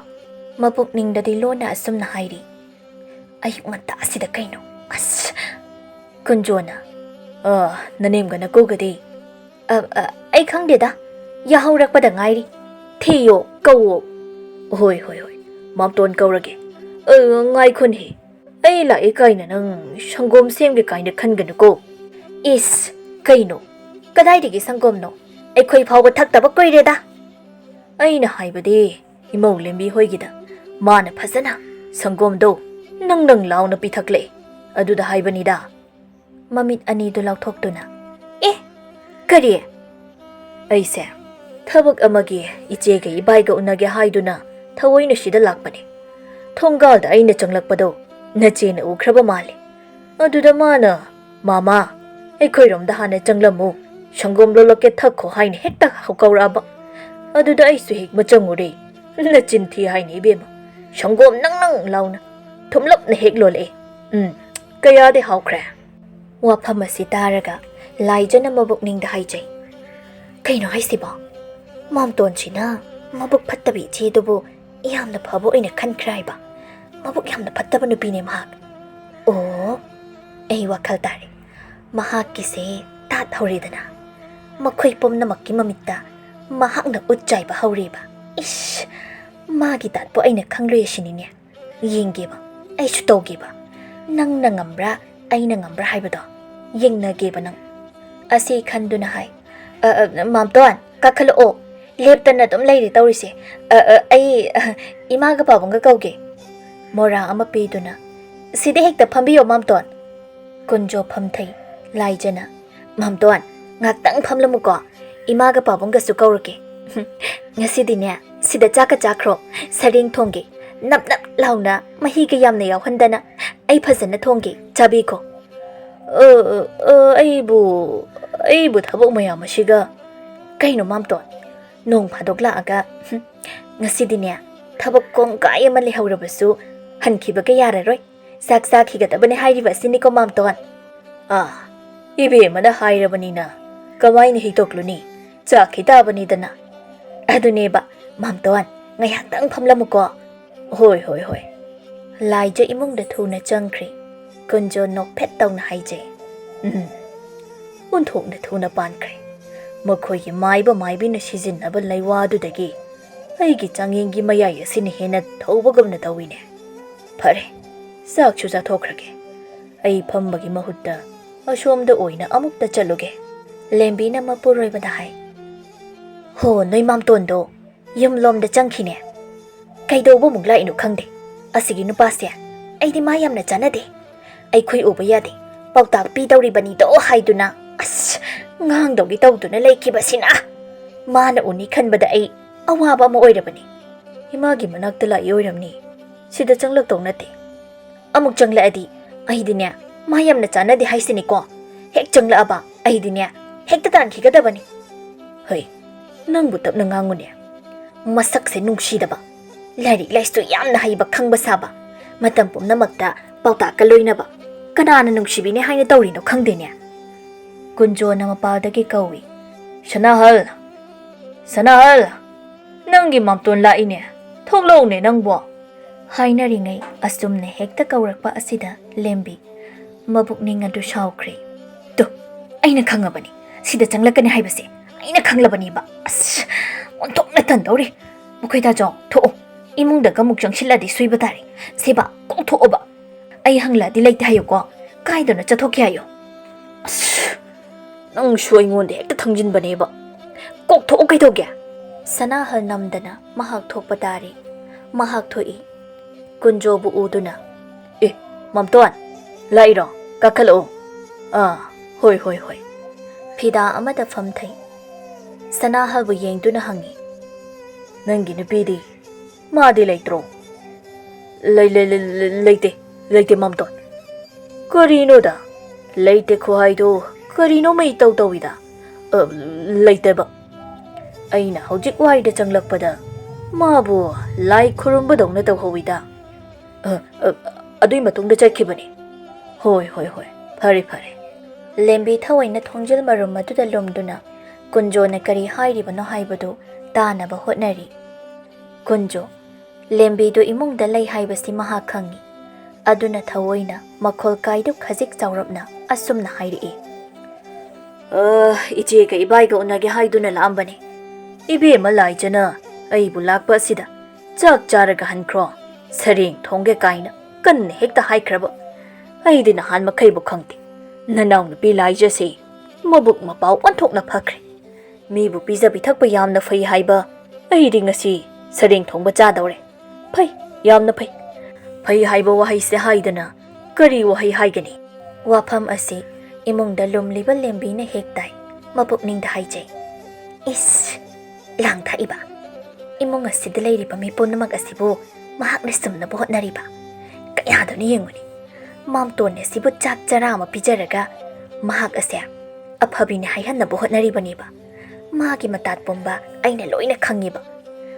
ꯃꯄꯨꯛꯅꯤꯡꯗꯗꯤ ꯂꯣꯟꯅ ꯑꯁꯨꯝꯅ ꯍꯥꯏꯔꯤ꯫ "ꯑꯌꯨꯛ ꯉꯟꯇꯥ ꯑꯁꯤꯗ ꯀꯩꯅꯣ? ꯑꯁ!" ꯀꯨꯟꯖꯣꯅ, "ꯑ, ꯅꯅꯦꯝꯒ ꯅꯀꯨꯒꯗꯤ?" "ꯑ, ꯑ, ꯑꯩ ꯈꯪꯗꯦꯗ, ꯌꯥꯍꯧꯔꯛꯄꯗ ꯉꯥꯏꯔꯤ꯫ ꯊꯤꯌꯣ, ꯀꯧꯋꯣ꯫" "ꯍꯣꯏ, ꯍꯣꯏ, ꯍꯣꯏ, ꯃꯥꯝꯇꯣꯟ ꯀꯧꯔꯒꯦ꯫ ꯑ, ꯉꯥꯏꯈꯣꯅꯦ, ꯑꯩ ꯂꯥꯛꯑꯦ ꯀꯥꯏꯅ ꯅꯪ ꯁꯪꯒꯣꯝ ꯁꯦꯝꯒꯦ ꯀꯥꯏꯅ ꯈꯟꯒꯅꯨꯀꯣ꯫" "ꯏꯁ, ꯀꯩꯅꯣ? ꯀꯗꯥꯏꯗꯒꯤ ꯁꯪꯒꯣꯝꯅꯣ? ꯑꯩꯈꯣꯏ ꯐꯥꯎꯕ ꯊꯛꯇꯕ ꯀꯨꯏꯔꯦꯗ꯫" "ꯑꯩꯅ ꯍꯥꯏꯕꯗꯤ ꯏꯃꯧ ꯂꯦꯝꯕꯤ ꯍꯣꯏꯒꯤꯗ ꯃꯥꯅ ꯐꯖꯅ ꯁꯪꯒꯣꯝꯗꯣ ꯅꯪ ꯅꯪ ꯂꯥꯎꯅ ꯄꯤꯊꯛꯂꯛꯑꯦ, ꯑꯗꯨꯗ ꯍꯥꯏꯕꯅꯤꯗ꯫" ꯃꯃꯤꯠ ꯑꯅꯤꯗꯨ ꯂꯥꯎꯊꯣꯛꯇꯨꯅ, "ꯑꯦ, ꯀꯔꯤ?" "ꯑꯩꯁꯦ ꯊꯕꯛ ꯑꯃꯒꯤ ꯏꯆꯦꯒ ꯏꯕꯥꯏꯒ ꯎꯅꯒꯦ ꯍꯥꯏꯗꯨꯅ ꯊꯑꯣꯏꯅ ꯁꯤꯗ ꯂꯥꯛꯄꯅꯦ꯫ ꯊꯣꯡꯒꯥꯜꯗ ꯑꯩꯅ ꯆꯪꯂꯛꯄꯗꯣ ꯅꯆꯦꯅ ꯎꯈ꯭ꯔꯕ ꯃꯥꯜꯂꯦ꯫ ꯑꯗꯨꯗ ꯃꯥꯅ, 'ꯃꯥꯃꯥ, ꯑꯩꯈꯣꯏꯔꯣꯝꯗ ꯍꯥꯟꯅ ꯆꯪꯂꯝꯃꯨ, ꯁꯪꯒꯣꯝ ꯂꯣꯜꯂꯛꯀꯦ, ꯊꯛꯈꯣ,' ꯍꯥꯏꯅ ꯍꯦꯛꯇ ꯀꯧꯔꯛꯑꯕ꯫ ꯑꯗꯨꯗ ꯑꯩꯁꯨ ꯍꯦꯛ ꯃꯆꯪꯉꯨꯔꯦ꯫ ꯅꯆꯤꯟ ꯊꯤ ꯍꯥꯏꯅꯤ ꯏꯕꯦꯝꯃ, ꯁꯪꯒꯣꯝ ꯅꯪ ꯅꯪ ꯂꯥꯎꯅ ꯊꯨꯝꯂꯞꯅ ꯍꯦꯛ ꯂꯣꯜꯂꯛꯑꯦ꯫ ꯎꯝ, ꯀꯌꯥꯗꯤ ꯍꯥꯎꯈ꯭ꯔꯦ?" ꯋꯥꯐꯝ ꯑꯁꯤ ꯇꯥꯔꯒ ꯂꯥꯏꯖꯅ ꯃꯕꯨꯛꯅꯤꯡꯗ ꯍꯥꯏꯖꯩ, "ꯀꯩꯅꯣ ꯍꯥꯏꯁꯤꯕꯣ? ꯃꯥꯝꯇꯣꯟꯁꯤꯅ ꯃꯕꯨꯛ ꯐꯠꯇꯕꯤ ꯏꯆꯦꯗꯨꯕꯨ ꯌꯥꯝꯅ ꯐꯕ ꯑꯣꯏꯅ ꯈꯟꯈ꯭ꯔꯦ ꯍꯥꯏꯕ? ꯃꯕꯨꯛ ꯌꯥꯝꯅ ꯐꯠꯇꯕ ꯅꯨꯄꯤꯅꯦ ꯃꯍꯥꯛ꯫ ꯑꯣ, ꯑꯩ ꯋꯥꯈꯜ ꯇꯥꯔꯦ꯫ ꯃꯍꯥꯛꯀꯤꯁꯦ ꯇꯥꯠ ꯍꯧꯔꯦꯗꯅ꯫ ꯃꯈꯣꯏ ꯄꯨꯝꯅꯃꯛꯀꯤ ꯃꯃꯤꯠꯇ ꯃꯍꯥꯛꯅ ꯎꯠ ꯆꯥꯏꯕ ꯍꯧꯔꯦꯕ꯫ ꯏꯁ, ꯃꯥꯒꯤ ꯇꯥꯠꯄꯨ ꯑꯩꯅ ꯈꯪꯂꯣꯏ ꯁꯤꯅꯤꯅꯦ꯫ ꯌꯦꯡꯒꯦꯕ, ꯑꯩꯁꯨ ꯇꯧꯒꯦꯕ꯫ ꯅꯪꯅ ꯉꯝꯕ꯭ꯔꯥ, ꯑꯩꯅ ꯉꯝꯕ꯭ꯔꯥ ꯍꯥꯏꯕꯗꯣ ꯌꯦꯡꯅꯒꯦꯕ ꯅꯪ꯫" ꯑꯁꯤ ꯈꯟꯗꯨꯅ ꯍꯥꯏ, "ꯑ, ꯑ, ꯃꯥꯝꯇꯣꯟ, ꯀꯥꯈꯠꯂꯛꯑꯣ꯫ ꯂꯦꯞꯇꯅ ꯑꯗꯨꯝ ꯂꯩꯔꯦ ꯇꯧꯔꯤꯁꯦ꯫ ꯑ, ꯑ, ꯑꯩ, ꯑ, ꯏꯃꯥꯒ ꯄꯥꯕꯨꯡꯒ ꯀꯧꯒꯦ꯫" ꯃꯣꯔꯥ ꯑꯃ ꯄꯤꯗꯨꯅ, "ꯁꯤꯗ ꯍꯦꯛꯇ ꯐꯝꯕꯤꯌꯣ, ꯃꯥꯝꯇꯣꯟ꯫" ꯀꯨꯟꯖꯣ ꯐꯝꯊꯩ꯫ ꯂꯥꯏꯖꯅ, "ꯃꯥꯝꯇꯣꯟ, ꯉꯥꯛꯇꯪ ꯐꯝꯂꯝꯃꯨꯀꯣ꯫ ꯏꯃꯥꯒ ꯄꯥꯕꯨꯡꯒꯁꯨ ꯀꯧꯔꯒꯦ꯫ ꯉꯁꯤꯗꯤꯅꯦ, ꯁꯤꯗ ꯆꯥꯛꯀ ꯆꯥꯈ꯭ꯔꯣ꯫ ꯁꯔꯦꯡ ꯊꯣꯡꯒꯦ꯫ ꯅꯞ ꯅꯞ ꯂꯥꯎꯅ, ꯃꯍꯤꯒ ꯌꯥꯝꯅ ꯌꯥꯎꯍꯟꯗꯅ꯫ ꯑꯩ ꯐꯖꯅ ꯊꯣꯡꯒꯦ꯫ ꯆꯥꯕꯤꯈꯣ꯫" "ꯑ, ꯑ, ꯑ, ꯑꯩꯕꯨ, ꯑꯩꯕꯨ ꯊꯕꯛ ꯃꯌꯥꯝ ꯑꯁꯤꯒ꯫" "ꯀꯩꯅꯣ ꯃꯥꯝꯇꯣꯟ? ꯅꯣꯡ ꯐꯥꯗꯣꯛ ꯂꯥꯛꯑꯒ, ꯍꯨꯝ, ꯉꯁꯤꯗꯤꯅꯦ, ꯊꯕꯛ ꯀꯣꯡꯒꯥꯏ ꯑꯃ ꯂꯩꯍꯧꯔꯕꯁꯨ ꯍꯟꯈꯤꯕꯒ ꯌꯥꯔꯔꯣꯏ꯫ ꯆꯥꯛ ꯆꯥꯈꯤꯒꯗꯕꯅꯦ ꯍꯥꯏꯔꯤꯕ ꯑꯁꯤꯅꯤꯀꯣ, ꯃꯥꯝꯇꯣꯟ꯫" "ꯑꯥ, ꯏꯕꯦꯝꯃꯅ ꯍꯥꯏꯔꯕꯅꯤꯅ ꯀꯃꯥꯏꯅ ꯍꯤꯛꯇꯣꯛꯂꯨꯅꯤ? ꯆꯥꯈꯤ ꯇꯥꯕꯅꯤꯗꯅ꯫" "ꯑꯗꯨꯅꯦꯕ, ꯃꯥꯝꯇꯣꯟ, ꯉꯥꯏꯍꯥꯛꯇꯪ ꯐꯝꯂꯝꯃꯨꯀꯣ꯫" "ꯍꯣꯏ, ꯍꯣꯏ, ꯍꯣꯏ꯫" ꯂꯥꯏꯖ ꯏꯃꯨꯡꯗ ꯊꯨꯅ ꯆꯪꯈ꯭ꯔꯦ꯫ ꯀꯨꯟꯖꯣ ꯅꯣꯛꯐꯦꯠ ꯇꯧꯅ ꯍꯥꯏꯖꯩ, "ꯎꯝ, ꯑꯣꯟꯊꯣꯛꯅ ꯊꯨꯅ ꯄꯥꯟꯈ꯭ꯔꯦ꯫ ꯃꯈꯣꯏꯒꯤ ꯃꯥꯏꯕ ꯃꯥꯏꯕꯤꯅ ꯁꯤꯖꯤꯟꯅꯕ ꯂꯩꯋꯥꯗꯨꯗꯒꯤ ꯑꯩꯒꯤ ꯆꯥꯡꯌꯦꯡꯒꯤ ꯃꯌꯥꯏ ꯑꯁꯤꯅ ꯍꯦꯟꯅ ꯊꯧꯕꯒꯨꯝꯅ ꯇꯧꯏꯅꯦ꯫ ꯐꯔꯦ, ꯆꯥꯛꯁꯨ ꯆꯥꯊꯣꯛꯈ꯭ꯔꯒꯦ꯫ ꯑꯩ ꯐꯝꯕꯒꯤ ꯃꯍꯨꯠꯇ ꯑꯁꯣꯝꯗ ꯑꯣꯏꯅ ꯑꯃꯨꯛꯇ ꯆꯠꯂꯨꯒꯦ꯫" ꯂꯦꯝꯕꯤꯅ ꯃꯄꯨꯔꯣꯏꯕꯗ ꯍꯥꯏ, "ꯍꯣ, ꯅꯣꯏ ꯃꯥꯝꯇꯣꯟꯗꯣ ꯌꯨꯝꯂꯣꯝꯗ ꯆꯪꯈꯤꯅꯦ꯫ ꯀꯩꯗꯧꯕ ꯑꯃꯨꯛ ꯂꯥꯛꯏꯅꯣ ꯈꯪꯗꯦ꯫ ꯑꯁꯤꯒꯤ ꯅꯨꯄꯥꯁꯦ ꯑꯩꯗꯤ ꯃꯥ ꯌꯥꯝꯅ ꯆꯥꯟꯅꯗꯦ꯫ ꯑꯩꯈꯣꯏ ꯎꯕ ꯌꯥꯗꯦ, ꯄꯥꯎꯇꯥꯛ ꯄꯤꯗꯧꯔꯤꯕꯅꯤꯗꯣ ꯍꯥꯏꯗꯨꯅ, ꯑꯁ, ꯉꯥꯡꯗꯧꯒꯤ ꯇꯧꯗꯨꯅ ꯂꯩꯈꯤꯕꯁꯤꯅ꯫ ꯃꯥꯅ ꯎꯅꯤ ꯈꯟꯕꯗ ꯑꯩ ꯑꯋꯥꯕ ꯑꯃ ꯑꯣꯏꯔꯕꯅꯤ꯫ ꯏꯃꯥꯒꯤ ꯃꯅꯥꯛꯇ ꯂꯥꯛꯏ ꯑꯣꯏꯔꯝꯅꯤ꯫ ꯁꯤꯗ ꯆꯪꯂꯛꯇꯧ ꯅꯠꯇꯦ꯫ ꯑꯃꯨꯛ ꯆꯪꯂꯛꯑꯗꯤ ꯑꯩꯗꯤꯅꯦ, ꯃꯥ ꯌꯥꯝꯅ ꯆꯥꯟꯅꯗꯦ ꯍꯥꯏꯁꯤꯅꯤꯀꯣ꯫ ꯍꯦꯛ ꯆꯪꯂꯛꯑꯕ ꯑꯩꯗꯤꯅꯦ, ꯍꯦꯛꯇ ꯇꯥꯟꯈꯤꯒꯗꯕꯅꯤ꯫" "ꯍꯩ, ꯅꯪꯕꯨ ꯇꯞꯅ ꯉꯥꯡꯉꯨꯅꯦ꯫ ꯃꯁꯛꯁꯦ ꯅꯨꯡꯁꯤꯗꯕ, ꯂꯥꯏꯔꯤꯛ ꯂꯥꯏꯁꯨ ꯌꯥꯝꯅ ꯍꯩꯕ ꯈꯪꯕ ꯁꯥꯕ, ꯃꯇꯝ ꯄꯨꯝꯅꯃꯛꯇ ꯄꯥꯎꯇꯥꯛꯀ ꯂꯣꯏꯅꯕ, ꯀꯅꯥꯅ ꯅꯨꯡꯁꯤꯕꯤꯅꯦ ꯍꯥꯏꯅ ꯇꯧꯔꯤꯅꯣ ꯈꯪꯗꯦꯅꯦ꯫ ꯀꯨꯟꯖꯣꯅ ꯃꯄꯥꯜꯗꯒꯤ ꯀꯧꯏ, "ꯁꯅꯥꯍꯜ! ꯁꯅꯥꯍꯜ! ꯅꯪꯒꯤ ꯃꯥꯝꯇꯣꯟ ꯂꯥꯛꯏꯅꯦ꯫ ꯊꯣꯛꯂꯛꯎꯅꯦ ꯅꯪꯕꯣ!" ꯍꯥꯏꯅꯔꯤꯉꯩ ꯑꯁꯨꯝꯅ ꯍꯦꯛꯇ ꯀꯧꯔꯛꯄ ꯑꯁꯤꯗ ꯂꯦꯝꯕꯤ ꯃꯕꯨꯛꯅꯤꯡ ꯑꯗꯨ ꯁꯥꯎꯈ꯭ꯔꯦ꯫ "ꯇꯨ, ꯑꯩꯅ ꯈꯪꯉꯕꯅꯤ꯫ ꯁꯤꯗ ꯆꯪꯂꯛꯀꯅꯤ ꯍꯥꯏꯕꯁꯦ ꯑꯩꯅ ꯈꯪꯂꯕꯅꯤꯕ꯫ ꯑꯁ, ꯑꯣꯟꯊꯣꯛꯅ ꯇꯟꯗꯧꯔꯤ꯫ ꯃꯈꯣꯏ ꯇꯥꯖꯧ, ꯊꯣꯛꯑꯣ꯫ ꯏꯃꯨꯡꯗꯒ ꯑꯃꯨꯛ ꯆꯪꯁꯤꯜꯂꯗꯤ ꯁꯣꯏꯕ ꯇꯥꯔꯦ꯫ ꯁꯦꯕꯥ, ꯀꯣꯛ ꯊꯣꯛꯑꯣꯕ꯫ ꯑꯩ ꯍꯪꯂꯛꯑꯗꯤ ꯂꯩꯇꯦ ꯍꯥꯏꯌꯨꯀꯣ꯫ ꯀꯥꯏꯗꯅꯣ ꯆꯠꯊꯣꯛꯈꯤ ꯍꯥꯏꯌꯨ꯫" "ꯑꯁ, ꯅꯪꯁꯨ ꯑꯩꯉꯣꯟꯗ ꯍꯦꯛꯇ ꯊꯪꯖꯤꯟꯕꯅꯦꯕ꯫ ꯀꯣꯛ ꯊꯣꯛꯑꯣ ꯀꯩꯗꯧꯒꯦ?" ꯁꯅꯥꯍꯜ ꯅꯝꯗꯅ ꯃꯍꯥꯛ ꯊꯣꯛꯄ ꯇꯥꯔꯦ꯫ ꯃꯍꯥꯛ ꯊꯣꯛꯏ꯫ ꯀꯨꯟꯖꯣꯕꯨ ꯎꯗꯨꯅ, "ꯑꯦ, ꯃꯥꯝꯇꯣꯟ, ꯂꯥꯛꯏꯔꯣ? ꯀꯥꯈꯠꯂꯛꯑꯣ꯫ ꯑꯥ, ꯍꯣꯏ, ꯍꯣꯏ, ꯍꯣꯏ꯫" ꯐꯤꯗꯥ ꯑꯃꯗ ꯐꯝꯊꯩ꯫ ꯁꯅꯥꯍꯜꯕꯨ ꯌꯦꯡꯗꯨꯅ ꯍꯪꯉꯤ, "ꯅꯪꯒꯤ ꯅꯨꯄꯤꯗꯤ? ꯃꯥꯗꯤ ꯂꯩꯇ꯭ꯔꯣ?" "ꯂꯩ-, ꯂꯩ-, ꯂꯩ-, ꯂꯩ-, ꯂꯩꯇꯦ, ꯂꯩꯇꯦ, ꯃꯥꯝꯇꯣꯟ꯫" "ꯀꯔꯤꯅꯣꯗ? ꯂꯩꯇꯦ ꯈꯨꯍꯥꯏꯗꯣ ꯀꯔꯤꯅꯣꯃ ꯏꯇꯧ ꯇꯧꯏꯗ꯫ ꯑ, ꯂꯩꯇꯦꯕ꯫ ꯑꯩꯅ ꯍꯧꯖꯤꯛ ꯋꯥꯏꯗ ꯆꯪꯂꯛꯄꯗ ꯃꯥꯕꯨ ꯂꯥꯏ ꯈꯨꯔꯨꯝꯕꯗꯧꯅ ꯇꯧꯍꯧꯏꯗ꯫ ꯑ, ꯑ, ꯑꯗꯨꯏ ꯃꯇꯨꯡꯗ ꯆꯠꯈꯤꯕꯅꯤ꯫" "ꯍꯣꯏ, ꯍꯣꯏ, ꯍꯣꯏ꯫ ꯐꯔꯦ, ꯐꯔꯦ꯫" ꯂꯦꯝꯕꯤ ꯊꯑꯣꯏꯅ ꯊꯣꯡꯖꯤꯜ ꯃꯔꯨꯝ ꯑꯗꯨꯗ ꯂꯨꯝꯗꯨꯅ ꯀꯨꯟꯖꯣꯅ ꯀꯔꯤ ꯍꯥꯏꯔꯤꯕꯅꯣ ꯍꯥꯏꯕꯗꯨ ꯇꯥꯅꯕ ꯍꯣꯠꯅꯔꯤ꯫ ꯀꯨꯟꯖꯣ, ꯂꯦꯝꯕꯤꯗꯨ ꯏꯃꯨꯡꯗ ꯂꯩ ꯍꯥꯏꯕꯁꯤ ꯃꯍꯥꯛ ꯈꯪꯏ꯫ ꯑꯗꯨꯅ ꯊꯑꯣꯏꯅ ꯃꯈꯣꯜ ꯀꯥꯏꯗꯨ ꯈꯖꯤꯛ ꯆꯥꯎꯔꯞꯅ ꯑꯁꯨꯝꯅ ꯍꯥꯏꯔꯛꯏ꯫ "ꯑ, ꯏꯆꯦꯒ ꯏꯕꯥꯏꯒ ꯎꯅꯒꯦ ꯍꯥꯏꯗꯨꯅ ꯂꯥꯛꯑꯝꯕꯅꯤ꯫ ꯏꯕꯦꯝꯃ ꯂꯥꯏꯖꯅ ꯑꯩꯕꯨ ꯂꯥꯛꯄ ꯑꯁꯤꯗ ꯆꯥꯛ ꯆꯥꯔꯒ ꯍꯟꯈ꯭ꯔꯣ, ꯁꯔꯦꯡ ꯊꯣꯡꯒꯦ ꯀꯥꯏꯅ ꯀꯟꯅ ꯍꯦꯛꯇ ꯍꯥꯏꯈ꯭ꯔꯕ꯫ ꯑꯩꯗꯤ ꯅꯍꯥꯟ ꯃꯈꯩꯕꯨ ꯈꯪꯗꯦ꯫ ꯅꯅꯥꯎꯅꯨꯄꯤ ꯂꯥꯏꯖꯁꯤ ꯃꯕꯨꯛ ꯃꯄꯥꯎ ꯑꯣꯟꯊꯣꯛꯅ ꯐꯈ꯭ꯔꯦ꯫ ꯃꯤꯕꯨ ꯄꯤꯖ ꯄꯤꯊꯛꯄ ꯌꯥꯝꯅ ꯐꯩ ꯍꯥꯏꯕ ꯑꯩꯗꯤ ꯉꯁꯤ ꯁꯔꯦꯡ ꯊꯣꯡꯕ ꯆꯥꯗꯧꯔꯦ꯫ ꯐꯩ, ꯌꯥꯝꯅ ꯐꯩ꯫ ꯐꯩ ꯍꯥꯏꯕ ꯋꯥꯍꯩꯁꯦ ꯍꯥꯏꯗꯅ ꯀꯔꯤ ꯋꯥꯍꯩ ꯍꯥꯏꯒꯅꯤ?" ꯋꯥꯐꯝ ꯑꯁꯤ ꯏꯃꯨꯡꯗ ꯂꯨꯝꯂꯤꯕ ꯂꯦꯝꯕꯤꯅ ꯍꯦꯛ ꯇꯥꯏ꯫ ꯃꯄꯨꯛꯅꯤꯡꯗ ꯍꯥꯏꯖꯩ, "ꯏꯁ, ꯂꯥꯡ ꯊꯥꯛꯏꯕ! ꯏꯃꯨꯡ ꯑꯁꯤꯗ ꯂꯩꯔꯤꯕ ꯃꯤ ꯄꯨꯝꯅꯃꯛ ꯑꯁꯤꯕꯨ ꯃꯍꯥꯛꯅ ꯁꯨꯝꯅꯕ ꯍꯣꯠꯅꯔꯤꯕ꯫ ꯀꯌꯥꯗꯅꯣ ꯌꯦꯡꯉꯨꯅꯦ꯫ ꯃꯥꯝꯇꯣꯟ ꯑꯁꯤꯕꯨ ꯆꯥꯛ ꯆꯔꯥ ꯑꯃ ꯄꯤꯖꯔꯒ ꯃꯍꯥꯛ ꯑꯁꯦ ꯑꯐꯕꯤꯅꯤ ꯍꯥꯏꯍꯟꯅꯕ ꯍꯣꯠꯅꯔꯤꯕꯅꯦꯕ꯫ ꯃꯥꯒꯤ ꯃꯇꯥꯠ ꯄꯨꯝꯕ ꯑꯩꯅ ꯂꯣꯏꯅ ꯈꯪꯉꯤꯕ꯫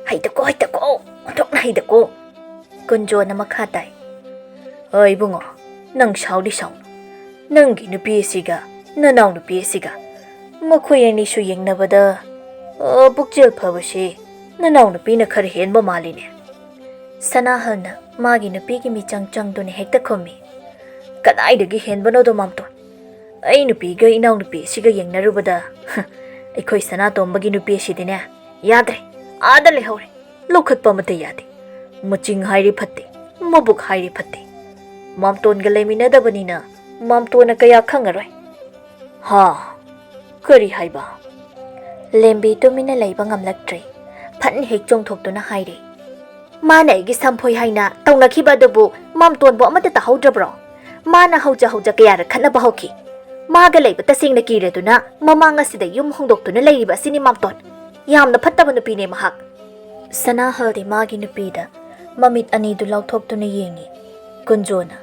ꯍꯩꯗꯀꯣ, ꯍꯩꯗꯀꯣ, ꯑꯣꯟꯊꯣꯛꯅ ꯍꯩꯗꯀꯣ꯫" ꯀꯨꯟꯖꯣꯅ ꯃꯈꯥ ꯇꯥꯏ꯫ "ꯍꯣꯏ ꯏꯕꯨꯡꯉꯣ, ꯅꯪ ꯁꯥꯎꯗꯤ ꯁꯥꯎꯅꯨ꯫ ꯅꯪꯒꯤ ꯅꯨꯄꯤ ꯑꯁꯤꯒ ꯅꯅꯥꯎ ꯅꯨꯄꯤ ꯑꯁꯤꯒ, ꯃꯈꯣꯏ ꯑꯅꯤꯁꯨ ꯌꯦꯡꯅꯕꯗ, ꯑ, ꯄꯨꯛꯆꯦꯜ ꯐꯕꯁꯤ ꯅꯅꯥꯎ ꯅꯨꯄꯤꯅ ꯈꯔ ꯍꯦꯟꯕ ꯃꯥꯜꯂꯤꯅꯦ꯫ ꯁꯅꯥꯍꯜꯅ ꯃꯥꯒꯤ ꯅꯨꯄꯤꯒꯤ ꯃꯤꯆꯪ ꯆꯪꯗꯨꯅ ꯍꯦꯛꯇ ꯈꯨꯝꯃꯤ, "ꯀꯗꯥꯏꯗꯒꯤ ꯍꯦꯟꯕꯅꯣꯗꯣ, ꯃꯥꯝꯇꯣꯟ? ꯑꯩ ꯅꯨꯄꯤꯒ ꯏꯅꯥꯎ ꯅꯨꯄꯤ ꯑꯁꯤꯒ ꯌꯦꯡꯅꯔꯨꯕꯗ, ꯑꯩꯈꯣꯏ ꯁꯅꯥꯇꯣꯝꯕꯒꯤ ꯅꯨꯄꯤ ꯑꯁꯤꯗꯤꯅꯦ, ꯌꯥꯗ꯭ꯔꯦ, ꯑꯥꯗ ꯂꯩꯍꯧꯔꯦ꯫ ꯂꯧꯈꯠꯄ ꯑꯃꯠꯇ ꯌꯥꯗꯦ꯫ ꯃꯆꯤꯡ ꯍꯥꯏꯔꯤ ꯐꯠꯇꯦ, ꯃꯕꯨꯛ ꯍꯥꯏꯔꯤ ꯐꯠꯇꯦ꯫ ꯃꯥꯝꯇꯣꯟꯒ ꯂꯩꯃꯤꯟꯅꯗꯕꯅꯤꯅ ꯃꯥꯝꯇꯣꯟꯅ ꯀꯌꯥ ꯈꯪꯉꯔꯣꯏ꯫" "ꯍꯥ? ꯀꯔꯤ ꯍꯥꯏꯕ?" ꯂꯦꯝꯕꯤ ꯇꯨꯃꯤꯟꯅ ꯂꯩꯕ ꯉꯝꯂꯛꯇ꯭ꯔꯦ꯫ ꯐꯠꯅ ꯍꯦꯛ ꯆꯣꯡꯊꯣꯛꯇꯨꯅ ꯍꯥꯏꯔꯦ, "ꯃꯥꯅ ꯑꯩꯒꯤ ꯁꯝꯐꯣꯏ ꯍꯥꯏꯅ ꯇꯧꯅꯈꯤꯕ ꯑꯗꯨꯕꯨ ꯃꯥꯝꯇꯣꯟꯕꯨ ꯑꯃꯠꯇ ꯇꯥꯍꯧꯗ꯭ꯔꯕ꯭ꯔꯣ? ꯃꯥꯅ ꯍꯧꯖ ꯍꯧꯖ ꯀꯌꯥꯔꯛ ꯈꯠꯅꯕ ꯍꯧꯈꯤ꯫ ꯃꯥꯒ ꯂꯩꯕ ꯇꯁꯦꯡꯅ ꯀꯤꯔꯗꯨꯅ ꯃꯃꯥꯡ ꯑꯁꯤꯗ ꯌꯨꯝ ꯍꯣꯡꯗꯣꯛꯇꯨꯅ ꯂꯩꯔꯤꯕ ꯑꯁꯤꯅꯤ ꯃꯥꯝꯇꯣꯟ꯫ ꯌꯥꯝꯅ ꯐꯠꯇꯕ ꯅꯨꯄꯤꯅꯦ ꯃꯍꯥꯛ꯫" ꯁꯅꯥꯍꯜꯗꯤ ꯃꯥꯒꯤ ꯅꯨꯄꯤꯗ ꯃꯃꯤꯠ ꯑꯅꯤꯗꯨ ꯂꯥꯎꯊꯣꯛꯇꯨꯅ ꯌꯦꯡꯉꯤ꯫ ꯀꯨꯟꯖꯣꯅ,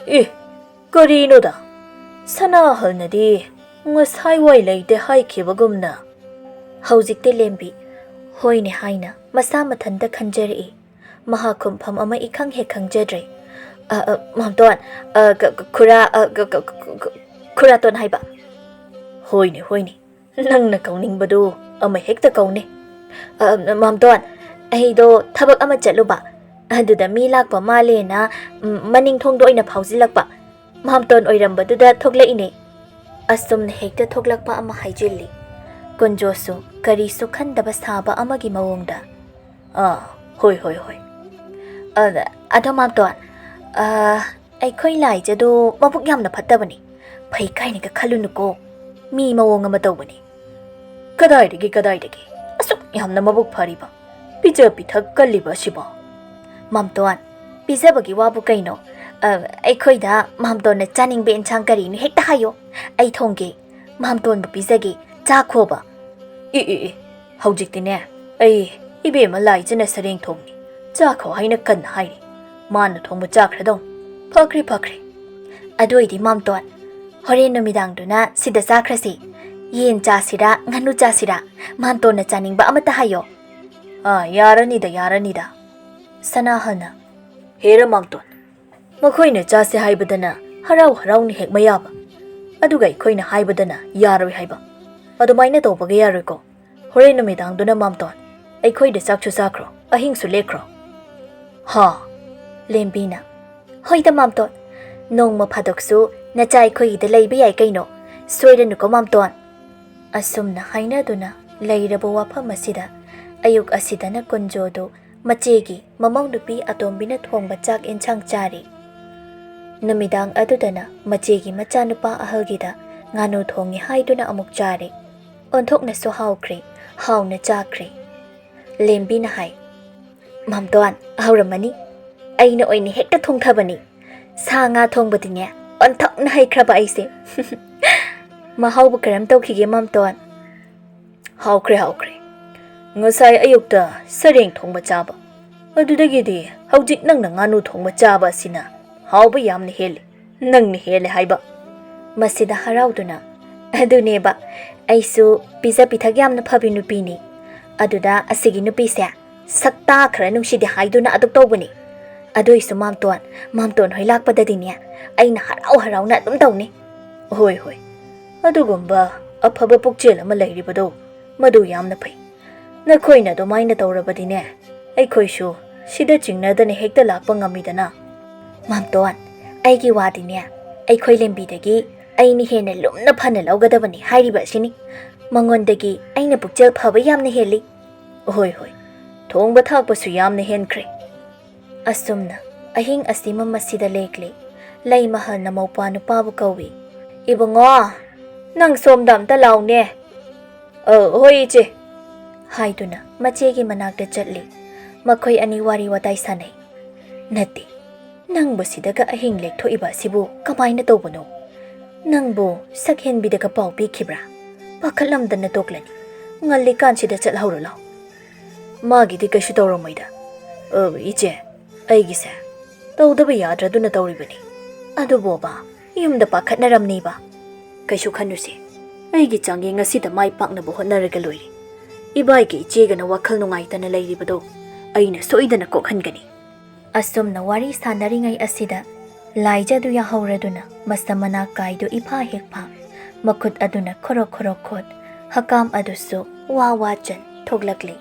"ꯑꯦ, ꯀꯔꯤꯅꯣꯗ? ꯁꯅꯥꯍꯜꯅꯗꯤ ꯉꯁꯥꯏꯋꯥꯏ ꯂꯩꯇꯦ ꯍꯥꯏꯈꯤꯕꯒꯨꯝꯅ꯫" ꯍꯧꯖꯤꯛꯇꯤ ꯂꯦꯝꯕꯤ "ꯍꯣꯏꯅꯦ" ꯍꯥꯏꯅ ꯃꯁꯥ ꯃꯊꯟꯇ ꯈꯟꯖꯔꯛꯏ꯫ ꯃꯍꯥꯛ ꯈꯨꯝꯐꯝ ꯑꯃ ꯏꯈꯪ ꯍꯦꯛ ꯈꯪꯖꯗ꯭ꯔꯦ꯫ "ꯑ, ꯑ, ꯃꯥꯝꯇꯣꯟ, ꯑ, ꯀ-, ꯀ-, ꯈꯨꯔꯥ, ꯑ, ꯀ-, ꯀ-, ꯀ-, ꯀ-, ꯈꯨꯔꯥꯇꯣꯟ ꯍꯥꯏꯕ?" "ꯍꯣꯏꯅꯦ, ꯍꯣꯏꯅꯦ, ꯅꯪꯅ ꯀꯧꯅꯤꯡꯕꯗꯨ ꯑꯃ ꯍꯦꯛꯇ ꯀꯧꯅꯦ꯫" "ꯑ, ꯃꯥꯝꯇꯣꯟ, ꯑꯩꯗꯣ ꯊꯕꯛ ꯑꯃ ꯆꯠꯂꯨꯕ, ꯑꯗꯨꯗ ꯃꯤ ꯂꯥꯛꯄ ꯃꯥꯜꯂꯦꯅ, ꯎꯝ, ꯃꯅꯤꯡ ꯊꯣꯡꯗ ꯑꯣꯏꯅ ꯐꯥꯎꯖꯤꯜꯂꯛꯄ꯫ ꯃꯥꯝꯇꯣꯟ ꯑꯣꯏꯔꯝꯕꯗꯨꯗ ꯊꯣꯛꯂꯛꯏꯅꯦ꯫" ꯑꯁꯨꯝꯅ ꯍꯦꯛꯇ ꯊꯣꯛꯂꯛꯄ ꯑꯃ ꯍꯥꯏꯖꯤꯜꯂꯤ꯫ ꯀꯨꯟꯖꯣꯁꯨ ꯀꯔꯤꯁꯨ ꯈꯟꯗꯕ ꯁꯥꯕ ꯑꯃꯒꯤ ꯃꯑꯣꯡꯗ, "ꯑꯥ, ꯍꯣꯏ, ꯍꯣꯏ, ꯍꯣꯏ꯫" "ꯑꯗ, ꯑꯗꯣ ꯃꯥꯝꯇꯣꯟ, ꯑ, ꯑꯩꯈꯣꯏ ꯂꯥꯏꯖꯗꯣ ꯃꯕꯨꯛ ꯌꯥꯝꯅ ꯐꯠꯇꯕꯅꯤ꯫ ꯐꯩ ꯀꯥꯏꯅꯒ ꯈꯜꯂꯨꯅꯨꯀꯣ꯫ ꯃꯤ ꯃꯑꯣꯡ ꯑꯃ ꯇꯧꯕꯅꯤ꯫" "ꯀꯗꯥꯏꯗꯒꯤ, ꯀꯗꯥꯏꯗꯒꯤ? ꯑꯁꯨꯛ ꯌꯥꯝꯅ ꯃꯕꯨꯛ ꯐꯔꯤꯕ, ꯄꯤꯖ ꯄꯤꯊꯛ ꯀꯜꯂꯤꯕ ꯑꯁꯤꯕꯣ?" "ꯃꯥꯝꯇꯣꯟ, ꯄꯤꯖꯕꯒꯤ ꯋꯥꯕꯨ ꯀꯩꯅꯣ? ꯑ, ꯑꯩꯈꯣꯏꯗ ꯃꯥꯝꯇꯣꯟꯅ ꯆꯥꯅꯤꯡꯕ ꯏꯟꯁꯥꯡ ꯀꯔꯤꯅꯣ ꯍꯦꯛꯇ ꯍꯥꯏꯌꯣ꯫ ꯑꯩ ꯊꯣꯡꯒꯦ꯫ ꯃꯥꯝꯇꯣꯟꯕꯨ ꯄꯤꯖꯒꯦ꯫ ꯆꯥꯈꯣꯕ꯫" "ꯑꯦ, ꯑꯦ, ꯑꯦ, ꯍꯧꯖꯤꯛꯇꯤꯅꯦ, ꯑꯩ ꯏꯕꯦꯝꯃ ꯂꯥꯏꯖꯅ ꯁꯔꯦꯡ ꯊꯣꯡꯉꯤ꯫ ꯆꯥꯈꯣ ꯍꯥꯏꯅ ꯀꯟꯅ ꯍꯥꯏꯔꯤ꯫ ꯃꯥꯅ ꯊꯣꯡꯕ ꯆꯥꯈ꯭ꯔꯗꯧ꯫ ꯐꯈ꯭ꯔꯦ, ꯐꯈ꯭ꯔꯦ꯫" "ꯑꯗꯨ ꯑꯣꯏꯗꯤ ꯃꯥꯝꯇꯣꯟ, ꯍꯣꯔꯦꯟ ꯅꯨꯃꯤꯗꯥꯡꯗꯨꯅ ꯁꯤꯗ ꯆꯥꯈ꯭ꯔꯁꯤ꯫ ꯌꯦꯟ ꯆꯥꯁꯤꯔꯥ, ꯉꯥꯅꯨ ꯆꯥꯁꯤꯔꯥ? ꯃꯥꯝꯇꯣꯟꯅ ꯆꯥꯅꯤꯡꯕ ꯑꯃꯠꯇ ꯍꯥꯏꯌꯣ꯫" "ꯑꯥ, ꯌꯥꯔꯅꯤꯗ, ꯌꯥꯔꯅꯤꯗ꯫" ꯁꯅꯥꯍꯜꯅ, "ꯍꯦꯔ ꯃꯥꯝꯇꯣꯟ, ꯃꯈꯣꯏꯅ ꯆꯥꯁꯦ ꯍꯥꯏꯕꯗꯅ ꯍꯔꯥꯎ ꯍꯔꯥꯎꯅ ꯍꯦꯛ ꯃꯌꯥꯕ, ꯑꯗꯨꯒ ꯑꯩꯈꯣꯏꯅ ꯍꯥꯏꯕꯗꯅ ꯌꯥꯔꯣꯏ ꯍꯥꯏꯕ꯫ ꯑꯗꯨꯃꯥꯏꯅ ꯇꯧꯕꯒ ꯌꯥꯔꯣꯏꯀꯣ꯫ ꯍꯣꯔꯦꯟ ꯅꯨꯃꯤꯗꯥꯡꯗꯨꯅ ꯃꯥꯝꯇꯣꯟ ꯑꯩꯈꯣꯏꯗ ꯆꯥꯛꯁꯨ ꯆꯥꯈ꯭ꯔꯣ, ꯑꯍꯤꯡꯁꯨ ꯂꯦꯛꯈ꯭ꯔꯣ꯫ ꯍꯥ? ꯂꯦꯝꯕꯤꯅ, "ꯍꯣꯏꯗ ꯃꯥꯝꯇꯣꯟ, ꯅꯣꯡꯃ ꯐꯥꯗꯣꯛꯁꯨ ꯅꯆꯥ ꯑꯩꯈꯣꯏꯒꯤꯗ ꯂꯩꯕ ꯌꯥꯏ ꯀꯩꯅꯣ꯫ ꯁꯣꯏꯔꯅꯨꯀꯣ ꯃꯥꯝꯇꯣꯟ"꯫ ꯑꯁꯨꯝꯅ ꯍꯥꯏꯅꯗꯨꯅ ꯂꯩꯔꯕ ꯋꯥꯐꯝ ꯑꯁꯤꯗ ꯑꯌꯨꯛ ꯑꯁꯤꯗꯅ ꯀꯨꯟꯖꯣꯗꯨ ꯃꯆꯦꯒꯤ ꯃꯃꯧ ꯅꯨꯄꯤ ꯑꯇꯣꯝꯕꯤꯅ ꯊꯣꯡꯕ ꯆꯥꯛ ꯏꯟꯁꯥꯡ ꯆꯥꯔꯤ꯫ ꯅꯨꯃꯤꯗꯥꯡ ꯑꯗꯨꯗꯅ ꯃꯆꯦꯒꯤ ꯃꯆꯥꯅꯨꯄꯥ ꯑꯍꯜꯒꯤꯗ ꯉꯥꯅꯨ ꯊꯣꯡꯉꯤ ꯍꯥꯏꯗꯨꯅ ꯑꯃꯨꯛ ꯆꯥꯔꯤ꯫ ꯑꯣꯟꯊꯣꯛꯅꯁꯨ ꯍꯥꯎꯈ꯭ꯔꯦ, ꯍꯥꯎꯅ ꯆꯥꯈ꯭ꯔꯦ꯫ ꯂꯦꯝꯕꯤꯅ ꯍꯥꯏ, "ꯃꯥꯝꯇꯣꯟ, ꯍꯥꯎꯔꯝꯃꯅꯤ꯫ ꯑꯩꯅ ꯑꯣꯏꯅ ꯍꯦꯛꯇ ꯊꯣꯡꯊꯕꯅꯤ꯫ ꯁꯥ ꯉꯥ ꯊꯣꯡꯕꯗꯤꯅꯦ, ꯑꯣꯟꯊꯣꯛꯅ ꯍꯩꯈ꯭ꯔꯕ ꯑꯩꯁꯦ꯫ ꯃꯍꯥꯎꯕꯨ ꯀꯔꯝ ꯇꯧꯈꯤꯒꯦ ꯃꯥꯝꯇꯣꯟ?" "ꯍꯥꯎꯈ꯭ꯔꯦ, ꯍꯥꯎꯈ꯭ꯔꯦ꯫ ꯉꯁꯥꯏ ꯑꯌꯨꯛꯇ ꯁꯔꯦꯡ ꯊꯣꯡꯕ ꯆꯥꯕ, ꯑꯗꯨꯗꯒꯤꯗꯤ ꯍꯧꯖꯤꯛ ꯅꯪꯅ ꯉꯥꯅꯨ ꯊꯣꯡꯕ ꯆꯥꯕ ꯑꯁꯤꯅ ꯍꯥꯎꯕ ꯌꯥꯝꯅ ꯍꯦꯜꯂꯤ꯫ ꯅꯪꯅ ꯍꯦꯜꯂꯦ ꯍꯥꯏꯕ"꯫ ꯃꯁꯤꯗ ꯍꯔꯥꯎꯗꯨꯅ, "ꯑꯗꯨꯅꯦꯕ, ꯑꯩꯁꯨ ꯄꯤꯖ ꯄꯤꯊꯛ ꯌꯥꯝꯅ ꯐꯕꯤ ꯅꯨꯄꯤꯅꯤ꯫ ꯑꯗꯨꯗ ꯑꯁꯤꯒꯤ ꯅꯨꯄꯤꯁꯦ ꯁꯛꯇꯥ ꯈꯔ ꯅꯨꯡꯁꯤꯗꯦ ꯍꯥꯏꯗꯨꯅ ꯑꯗꯨꯛ ꯇꯧꯕꯅꯤ꯫ ꯑꯗꯨꯏꯁꯨ ꯃꯥꯝꯇꯣꯟ, ꯃꯥꯝꯇꯣꯟ ꯍꯣꯏ ꯂꯥꯛꯄꯗꯗꯤꯅꯦ, ꯑꯩꯅ ꯍꯔꯥꯎ ꯍꯔꯥꯎꯅ ꯑꯗꯨꯝ ꯇꯧꯅꯤ"꯫ "ꯍꯣꯏ, ꯍꯣꯏ, ꯑꯗꯨꯒꯨꯝꯕ ꯑꯐꯕ ꯄꯨꯛꯆꯦꯜ ꯑꯃ ꯂꯩꯔꯤꯕꯗꯣ, ꯃꯗꯨ ꯌꯥꯝꯅ ꯐꯩ꯫ ꯅꯈꯣꯏꯅ ꯑꯗꯨꯃꯥꯏꯅ ꯇꯧꯔꯕꯗꯤꯅꯦ, ꯑꯩꯈꯣꯏꯁꯨ ꯁꯤꯗ ꯆꯤꯡꯅꯗꯅ ꯍꯦꯛꯇ ꯂꯥꯛꯄ ꯉꯝꯃꯤꯗꯅ"꯫ "ꯃꯥꯝꯇꯣꯟ, ꯑꯩꯒꯤ ꯋꯥꯗꯤꯅꯦ, ꯑꯩꯈꯣꯏ ꯂꯦꯝꯕꯤꯗꯒꯤ ꯑꯩꯅ ꯍꯦꯟꯅ ꯂꯨꯝꯅ ꯐꯅ ꯂꯧꯒꯗꯕꯅꯤ ꯍꯥꯏꯔꯤꯕ ꯑꯁꯤꯅꯤ꯫ ꯃꯉꯣꯟꯗꯒꯤ ꯑꯩꯅ ꯄꯨꯛꯆꯦꯜ ꯐꯕ ꯌꯥꯝꯅ ꯍꯦꯜꯂꯤ"꯫ "ꯍꯣꯏ, ꯍꯣꯏ, ꯊꯣꯡꯕ ꯊꯥꯛꯄꯁꯨ ꯌꯥꯝꯅ ꯍꯦꯟꯈ꯭ꯔꯦ"꯫ ꯑꯁꯨꯝꯅ ꯑꯍꯤꯡ ꯑꯁꯤꯃ ꯃꯁꯤꯗ ꯂꯦꯛꯂꯦ꯫ ꯂꯩꯃꯍꯜꯅ ꯃꯧꯄ꯭ꯋꯥ ꯅꯨꯄꯥꯕꯨ ꯀꯧꯏ꯫ "ꯏꯕꯨꯡꯉꯣ, ꯅꯪ ꯁꯣꯝꯗ ꯑꯝꯇ ꯂꯥꯎꯅꯦ"꯫ "ꯑ, ꯍꯣꯏ ꯏꯆꯦ"꯫ ꯍꯥꯏꯗꯨꯅ ꯃꯆꯦꯒꯤ ꯃꯅꯥꯛꯇ ꯆꯠꯂꯤ꯫ ꯃꯈꯣꯏ ꯑꯅꯤ ꯋꯥꯔꯤ ꯋꯥꯇꯥꯏ ꯁꯥꯟꯅꯩ꯫ "ꯅꯠꯇꯦ, ꯅꯪꯕꯨ ꯁꯤꯗꯒ ꯑꯍꯤꯡ ꯂꯦꯛꯊꯣꯛꯏꯕ ꯑꯁꯤꯕꯨ ꯀꯃꯥꯏꯅ ꯇꯧꯕꯅꯣ? ꯅꯪꯕꯨ ꯁꯛꯍꯦꯟꯕꯤꯗꯒ ꯄꯥꯎ ꯄꯤꯈꯤꯕ꯭ꯔꯥ? ꯄꯥꯈꯠꯂꯝꯗꯅ ꯇꯣꯛꯂꯅꯤ꯫ ꯉꯜꯂꯤꯀꯥꯟꯁꯤꯗ ꯆꯠꯍꯧꯔꯣ ꯂꯥꯎ"꯫ "ꯃꯥꯒꯤꯗꯤ ꯀꯩꯁꯨ ꯇꯧꯔꯝꯃꯣꯏꯗ"꯫ "ꯑ, ꯏꯆꯦ, ꯑꯩꯒꯤꯁꯦ ꯇꯧꯗꯕ ꯌꯥꯗ꯭ꯔꯗꯨꯅ ꯇꯧꯔꯤꯕꯅꯤ꯫ ꯑꯗꯨꯕꯣꯕ, ꯌꯨꯝꯗ ꯄꯥꯈꯠꯅꯔꯝꯅꯤꯕ"꯫ "ꯀꯩꯁꯨ ꯈꯟꯅꯨꯁꯦ꯫ ꯑꯩꯒꯤ ꯆꯥꯡꯌꯦꯡ ꯑꯁꯤꯗ ꯃꯥꯏ ꯄꯥꯛꯅꯕ ꯍꯣꯠꯅꯔꯒ ꯂꯣꯏꯔꯦ꯫ ꯏꯕꯥꯏꯒ ꯏꯆꯦꯒꯅ ꯋꯥꯈꯜ ꯅꯨꯡꯉꯥꯏꯇꯅ ꯂꯩꯔꯤꯕꯗꯣ ꯑꯩꯅ ꯁꯣꯏꯗꯅ ꯀꯣꯛꯍꯟꯒꯅꯤ"꯫ ꯑꯁꯨꯝꯅ ꯋꯥꯔꯤ ꯁꯥꯟꯅꯔꯤꯉꯩ ꯑꯁꯤꯗ ꯂꯥꯏꯖꯗꯨ ꯌꯥꯍꯧꯔꯗꯨꯅ ꯃꯁꯝ ꯃꯅꯥ ꯀꯥꯏꯗꯨ ꯏꯐꯥ ꯍꯦꯛ ꯐꯥ, ꯃꯈꯨꯠ ꯑꯗꯨꯅ ꯈꯣꯔꯣ ꯈꯣꯔꯣ ꯈꯣꯠ, ꯍꯀꯥꯝ ꯑꯗꯨꯁꯨ ꯋꯥ ꯋꯥ ꯆꯟ ꯊꯣꯛꯂꯛꯂꯤ꯫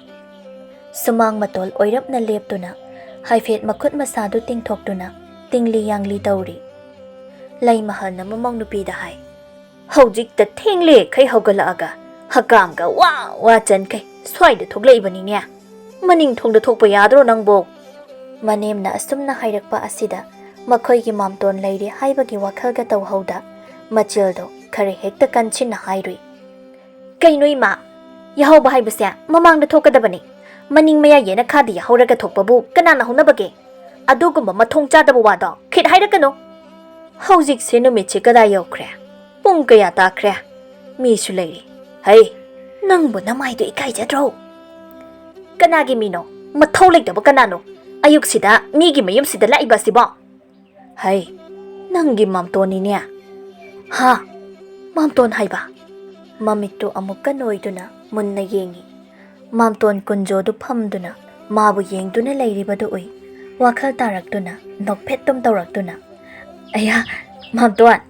ꯁꯨꯃꯥꯡ ꯃꯇꯣꯜ ꯑꯣꯏꯔꯞꯅ ꯂꯦꯞꯇꯨꯅ ꯍꯥꯏꯐꯦꯠ ꯃꯈꯨꯠ ꯃꯁꯥꯗꯨ ꯇꯤꯡꯊꯣꯛꯇꯨꯅ ꯇꯤꯡꯂꯤ ꯌꯥꯡꯂꯤ ꯇꯧꯔꯤ꯫ ꯂꯩꯃꯍꯜꯅ ꯃꯃꯧ ꯅꯨꯄꯤꯗ ꯍꯥꯏ, "ꯍꯧꯖꯤꯛꯇ ꯊꯦꯡꯂꯦꯈꯩ ꯍꯧꯒꯠꯂꯛꯑꯒ ꯍꯀꯥꯝꯒ ꯋꯥ ꯋꯥ ꯆꯟꯈꯩ ꯁ꯭ꯋꯥꯏꯗ ꯊꯣꯛꯂꯛꯏꯕꯅꯤꯅꯦ꯫ ꯃꯅꯤꯡ ꯊꯣꯡꯗ ꯊꯣꯛꯄ ꯌꯥꯗ꯭ꯔꯣ ꯅꯪꯕꯣ?" ꯃꯅꯦꯝꯅ ꯑꯁꯨꯝꯅ ꯍꯥꯏꯔꯛꯄ ꯑꯁꯤꯗ ꯃꯈꯣꯏꯒꯤ ꯃꯥꯝꯇꯣꯟ ꯂꯩꯔꯤ ꯍꯥꯏꯕꯒꯤ ꯋꯥꯈꯜꯒ ꯇꯧꯍꯧꯗ ꯃꯆꯤꯜꯗꯣ ꯈꯔ ꯍꯦꯛꯇ ꯀꯟꯁꯤꯟꯅ ꯍꯥꯏꯔꯨꯏ꯫ "ꯀꯩꯅꯣ ꯏꯃꯥ? ꯌꯥꯍꯧꯕ ꯍꯥꯏꯕꯁꯦ ꯃꯃꯥꯡꯗ ꯊꯣꯛꯀꯗꯕꯅꯤ꯫ ꯃꯅꯤꯡ ꯃꯌꯥ ꯌꯦꯅꯈꯥꯗ ꯌꯥꯍꯧꯔꯒ ꯊꯣꯛꯄꯕꯨ ꯀꯅꯥꯅ ꯍꯧꯅꯕꯒꯦ? ꯑꯗꯨꯒꯨꯝꯕ ꯃꯊꯣꯡ ꯆꯥꯗꯕ ꯋꯥꯗꯣ ꯈꯤꯠ ꯍꯥꯏꯔꯛꯀꯅꯨ꯫ ꯍꯧꯖꯤꯛꯁꯦ ꯅꯨꯃꯤꯠꯁꯦ ꯀꯗꯥꯏ ꯌꯧꯈ꯭ꯔꯦ? ꯄꯨꯡ ꯀꯌꯥ ꯇꯥꯈ꯭ꯔꯦ? ꯃꯤꯁꯨ ꯂꯩꯔꯤ꯫ ꯍꯩ, ꯅꯪꯕꯨ ꯅꯃꯥꯏꯗꯣ ꯏꯀꯥꯏꯖꯗ꯭ꯔꯣ?" "ꯀꯅꯥꯒꯤ ꯃꯤꯅꯣ? ꯃꯊꯧ ꯂꯩꯇꯕ ꯀꯅꯥꯅꯣ? ꯑꯌꯨꯛꯁꯤꯗ ꯃꯤꯒꯤ ꯃꯌꯨꯝꯁꯤꯗ ꯂꯥꯛꯏꯕ ꯑꯁꯤꯕꯣ?" "ꯍꯩ, ꯅꯪꯒꯤ ꯃꯥꯝꯇꯣꯟꯅꯤꯅꯦ?" "ꯍꯥ? ꯃꯥꯝꯇꯣꯟ ꯍꯥꯏꯕ?" ꯃꯃꯤꯠꯇꯨ ꯑꯃꯨꯛꯀ ꯅꯣꯏꯗꯨꯅ ꯃꯨꯟꯅ ꯌꯦꯡꯉꯤ꯫ ꯃꯥꯝꯇꯣꯟ ꯀꯨꯟꯖꯣꯗꯨ ꯐꯝꯗꯨꯅ ꯃꯥꯕꯨ ꯌꯦꯡꯗꯨꯅ ꯂꯩꯔꯤꯕꯗꯨ ꯎꯏ꯫ ꯋꯥꯈꯜ ꯇꯥꯔꯛꯇꯨꯅ ꯅꯣꯛꯐꯦꯠꯇꯨꯝ ꯇꯧꯔꯛꯇꯨꯅ, "ꯑꯌꯥ, ꯃꯥꯝꯇꯣꯟ,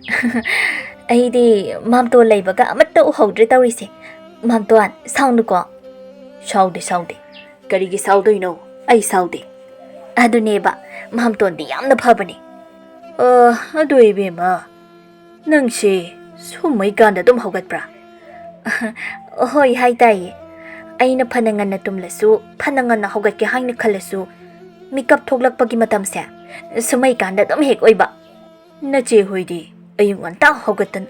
ꯑꯩꯗꯤ ꯃꯥꯝꯇꯣꯟ ꯂꯩꯕꯒ ꯑꯃꯠꯇ ꯎꯍꯧꯗ꯭ꯔꯦ ꯇꯧꯔꯤꯁꯦ꯫ ꯃꯥꯝꯇꯣꯟ, ꯁꯥꯎꯅꯨꯀꯣ꯫" "ꯁꯥꯎꯗꯦ, ꯁꯥꯎꯗꯦ꯫ ꯀꯔꯤꯒꯤ ꯁꯥꯎꯗꯣꯏꯅꯣ? ꯑꯩ ꯁꯥꯎꯗꯦ꯫" "ꯑꯗꯨꯅꯦꯕ, ꯃꯥꯝꯇꯣꯟꯗꯤ ꯌꯥꯝꯅ ꯐꯕꯅꯦ꯫" "ꯑ, ꯑꯗꯨ ꯏꯕꯦꯝꯃ, ꯅꯪꯁꯦ ꯁꯨꯝꯃꯩꯀꯥꯟꯗ ꯑꯗꯨꯝ ꯍꯧꯒꯠꯄ꯭ꯔꯥ?" "ꯍꯣꯏ, ꯍꯥꯏꯇꯥꯏꯌꯦ꯫ ꯑꯩꯅ ꯐꯅ ꯉꯟꯅ ꯇꯨꯝꯂꯁꯨ, ꯐꯅ ꯉꯟꯅ ꯍꯧꯒꯠꯀꯦ ꯍꯥꯏꯅ ꯈꯜꯂꯁꯨ, ꯃꯤꯀꯞ ꯊꯣꯛꯂꯛꯄꯒꯤ ꯃꯇꯝꯁꯦ ꯁꯨꯝꯃꯩꯀꯥꯟꯗ ꯑꯗꯨꯝ ꯍꯦꯛ ꯑꯣꯏꯕ꯫" "ꯅꯆꯦ ꯍꯣꯏꯗꯤ ꯑꯌꯨꯛ ꯉꯟꯇꯥ ꯍꯧꯒꯠꯇꯅ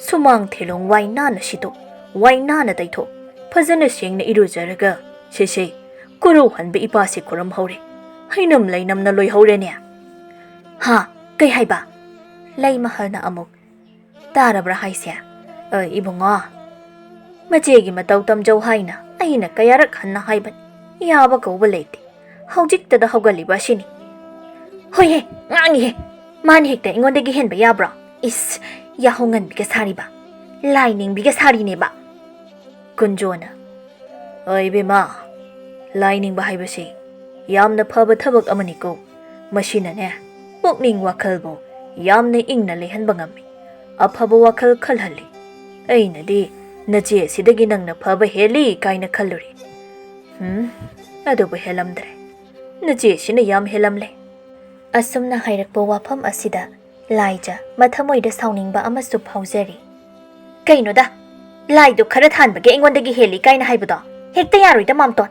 ꯁꯨꯃꯥꯡ ꯊꯦꯂꯣꯡ ꯋꯥꯏ ꯅꯥꯟꯅ ꯁꯤꯠꯇꯣꯛ, ꯋꯥꯏ ꯅꯥꯟꯅ ꯇꯩꯊꯣꯛ, ꯐꯖꯅ ꯁꯦꯡꯅ ꯏꯔꯨꯖꯔꯒ ꯁꯦꯁꯦ ꯀꯨꯔꯨ ꯍꯟꯕ ꯏꯄꯥꯁꯦ ꯈꯨꯔꯨꯝꯍꯧꯔꯦ꯫ ꯍꯩꯅꯝ ꯂꯩꯅꯝꯅ ꯂꯣꯏꯍꯧꯔꯦꯅꯦ꯫" "ꯍꯥ? ꯀꯩ ꯍꯥꯏꯕ?" ꯂꯩꯃꯍꯜꯅ ꯑꯃꯨꯛ, "ꯇꯥꯔꯕ꯭ꯔꯥ ꯍꯥꯏꯁꯦ? ꯑ, ꯏꯕꯨꯡꯉꯣ, ꯃꯆꯦꯒꯤ ꯃꯇꯧ ꯇꯝꯖꯧ ꯍꯥꯏꯅ ꯑꯩꯅ ꯀꯌꯥꯔꯛ ꯍꯟꯅ ꯍꯥꯏꯕꯅꯤ꯫ ꯌꯥꯕ ꯀꯧꯕ ꯂꯩꯇꯦ꯫ ꯍꯧꯖꯤꯛꯇꯗ ꯍꯧꯒꯠꯂꯤꯕ ꯑꯁꯤꯅꯤ꯫" "ꯍꯣꯏꯍꯦ, ꯉꯥꯡꯉꯤꯍꯦ꯫ ꯃꯥꯅ ꯍꯦꯛꯇ ꯑꯩꯉꯣꯟꯗꯒꯤ ꯍꯦꯟꯕ ꯌꯥꯕ꯭ꯔꯣ? ꯏꯁ, ꯌꯥꯍꯧ ꯉꯟꯕꯤꯒ ꯁꯥꯔꯤꯕ꯫ ꯂꯥꯏ ꯅꯤꯡꯕꯤꯒ ꯁꯥꯔꯤꯅꯦꯕ꯫" ꯀꯨꯟꯖꯣꯅ, "ꯑ, ꯏꯕꯦꯝꯃ, ꯂꯥꯏ ꯅꯤꯡꯕ ꯍꯥꯏꯕꯁꯤ ꯌꯥꯝꯅ ꯐꯕ ꯊꯕꯛ ꯑꯃꯅꯤꯀꯣ꯫ ꯃꯁꯤꯅꯅꯦ, ꯄꯨꯛꯅꯤꯡ ꯋꯥꯈꯜꯕꯨ ꯌꯥꯝꯅ ꯏꯪꯅ ꯂꯩꯍꯟꯕ ꯉꯝꯃꯤ꯫ ꯑꯐꯕ ꯋꯥꯈꯜ ꯈꯜꯍꯜꯂꯤ꯫ ꯑꯩꯅꯗꯤ ꯅꯆꯦ ꯑꯁꯤꯗꯒꯤ ꯅꯪꯅ ꯐꯕ ꯍꯦꯜꯂꯤ ꯀꯥꯏꯅ ꯈꯜꯂꯨꯔꯦ꯫ ꯍꯨꯝ, ꯑꯗꯨꯕꯨ ꯍꯦꯜꯂꯝꯗ꯭ꯔꯦ꯫ ꯅꯆꯦ ꯑꯁꯤꯅ ꯌꯥꯝ ꯍꯦꯜꯂꯝꯂꯦ꯫ ꯑꯁꯨꯝꯅ ꯍꯥꯏꯔꯛꯄ ꯋꯥꯐꯝ ꯑꯁꯤꯗ ꯂꯥꯏꯖ ꯃꯊꯃꯣꯏꯗ ꯁꯥꯎꯅꯤꯡꯕ ꯑꯃꯁꯨ ꯐꯥꯎꯖꯔꯤ꯫ ꯀꯩꯅꯣꯗ, ꯂꯥꯏꯗꯣ ꯈꯔ ꯊꯥꯟꯕꯒꯤ ꯑꯩꯉꯣꯟꯗꯒꯤ ꯍꯦꯜꯂꯤ ꯀꯥꯏꯅ ꯍꯥꯏꯕꯗꯣ ꯍꯦꯛꯇ ꯌꯥꯔꯣꯏꯗ, ꯃꯥꯝꯇꯣꯟ꯫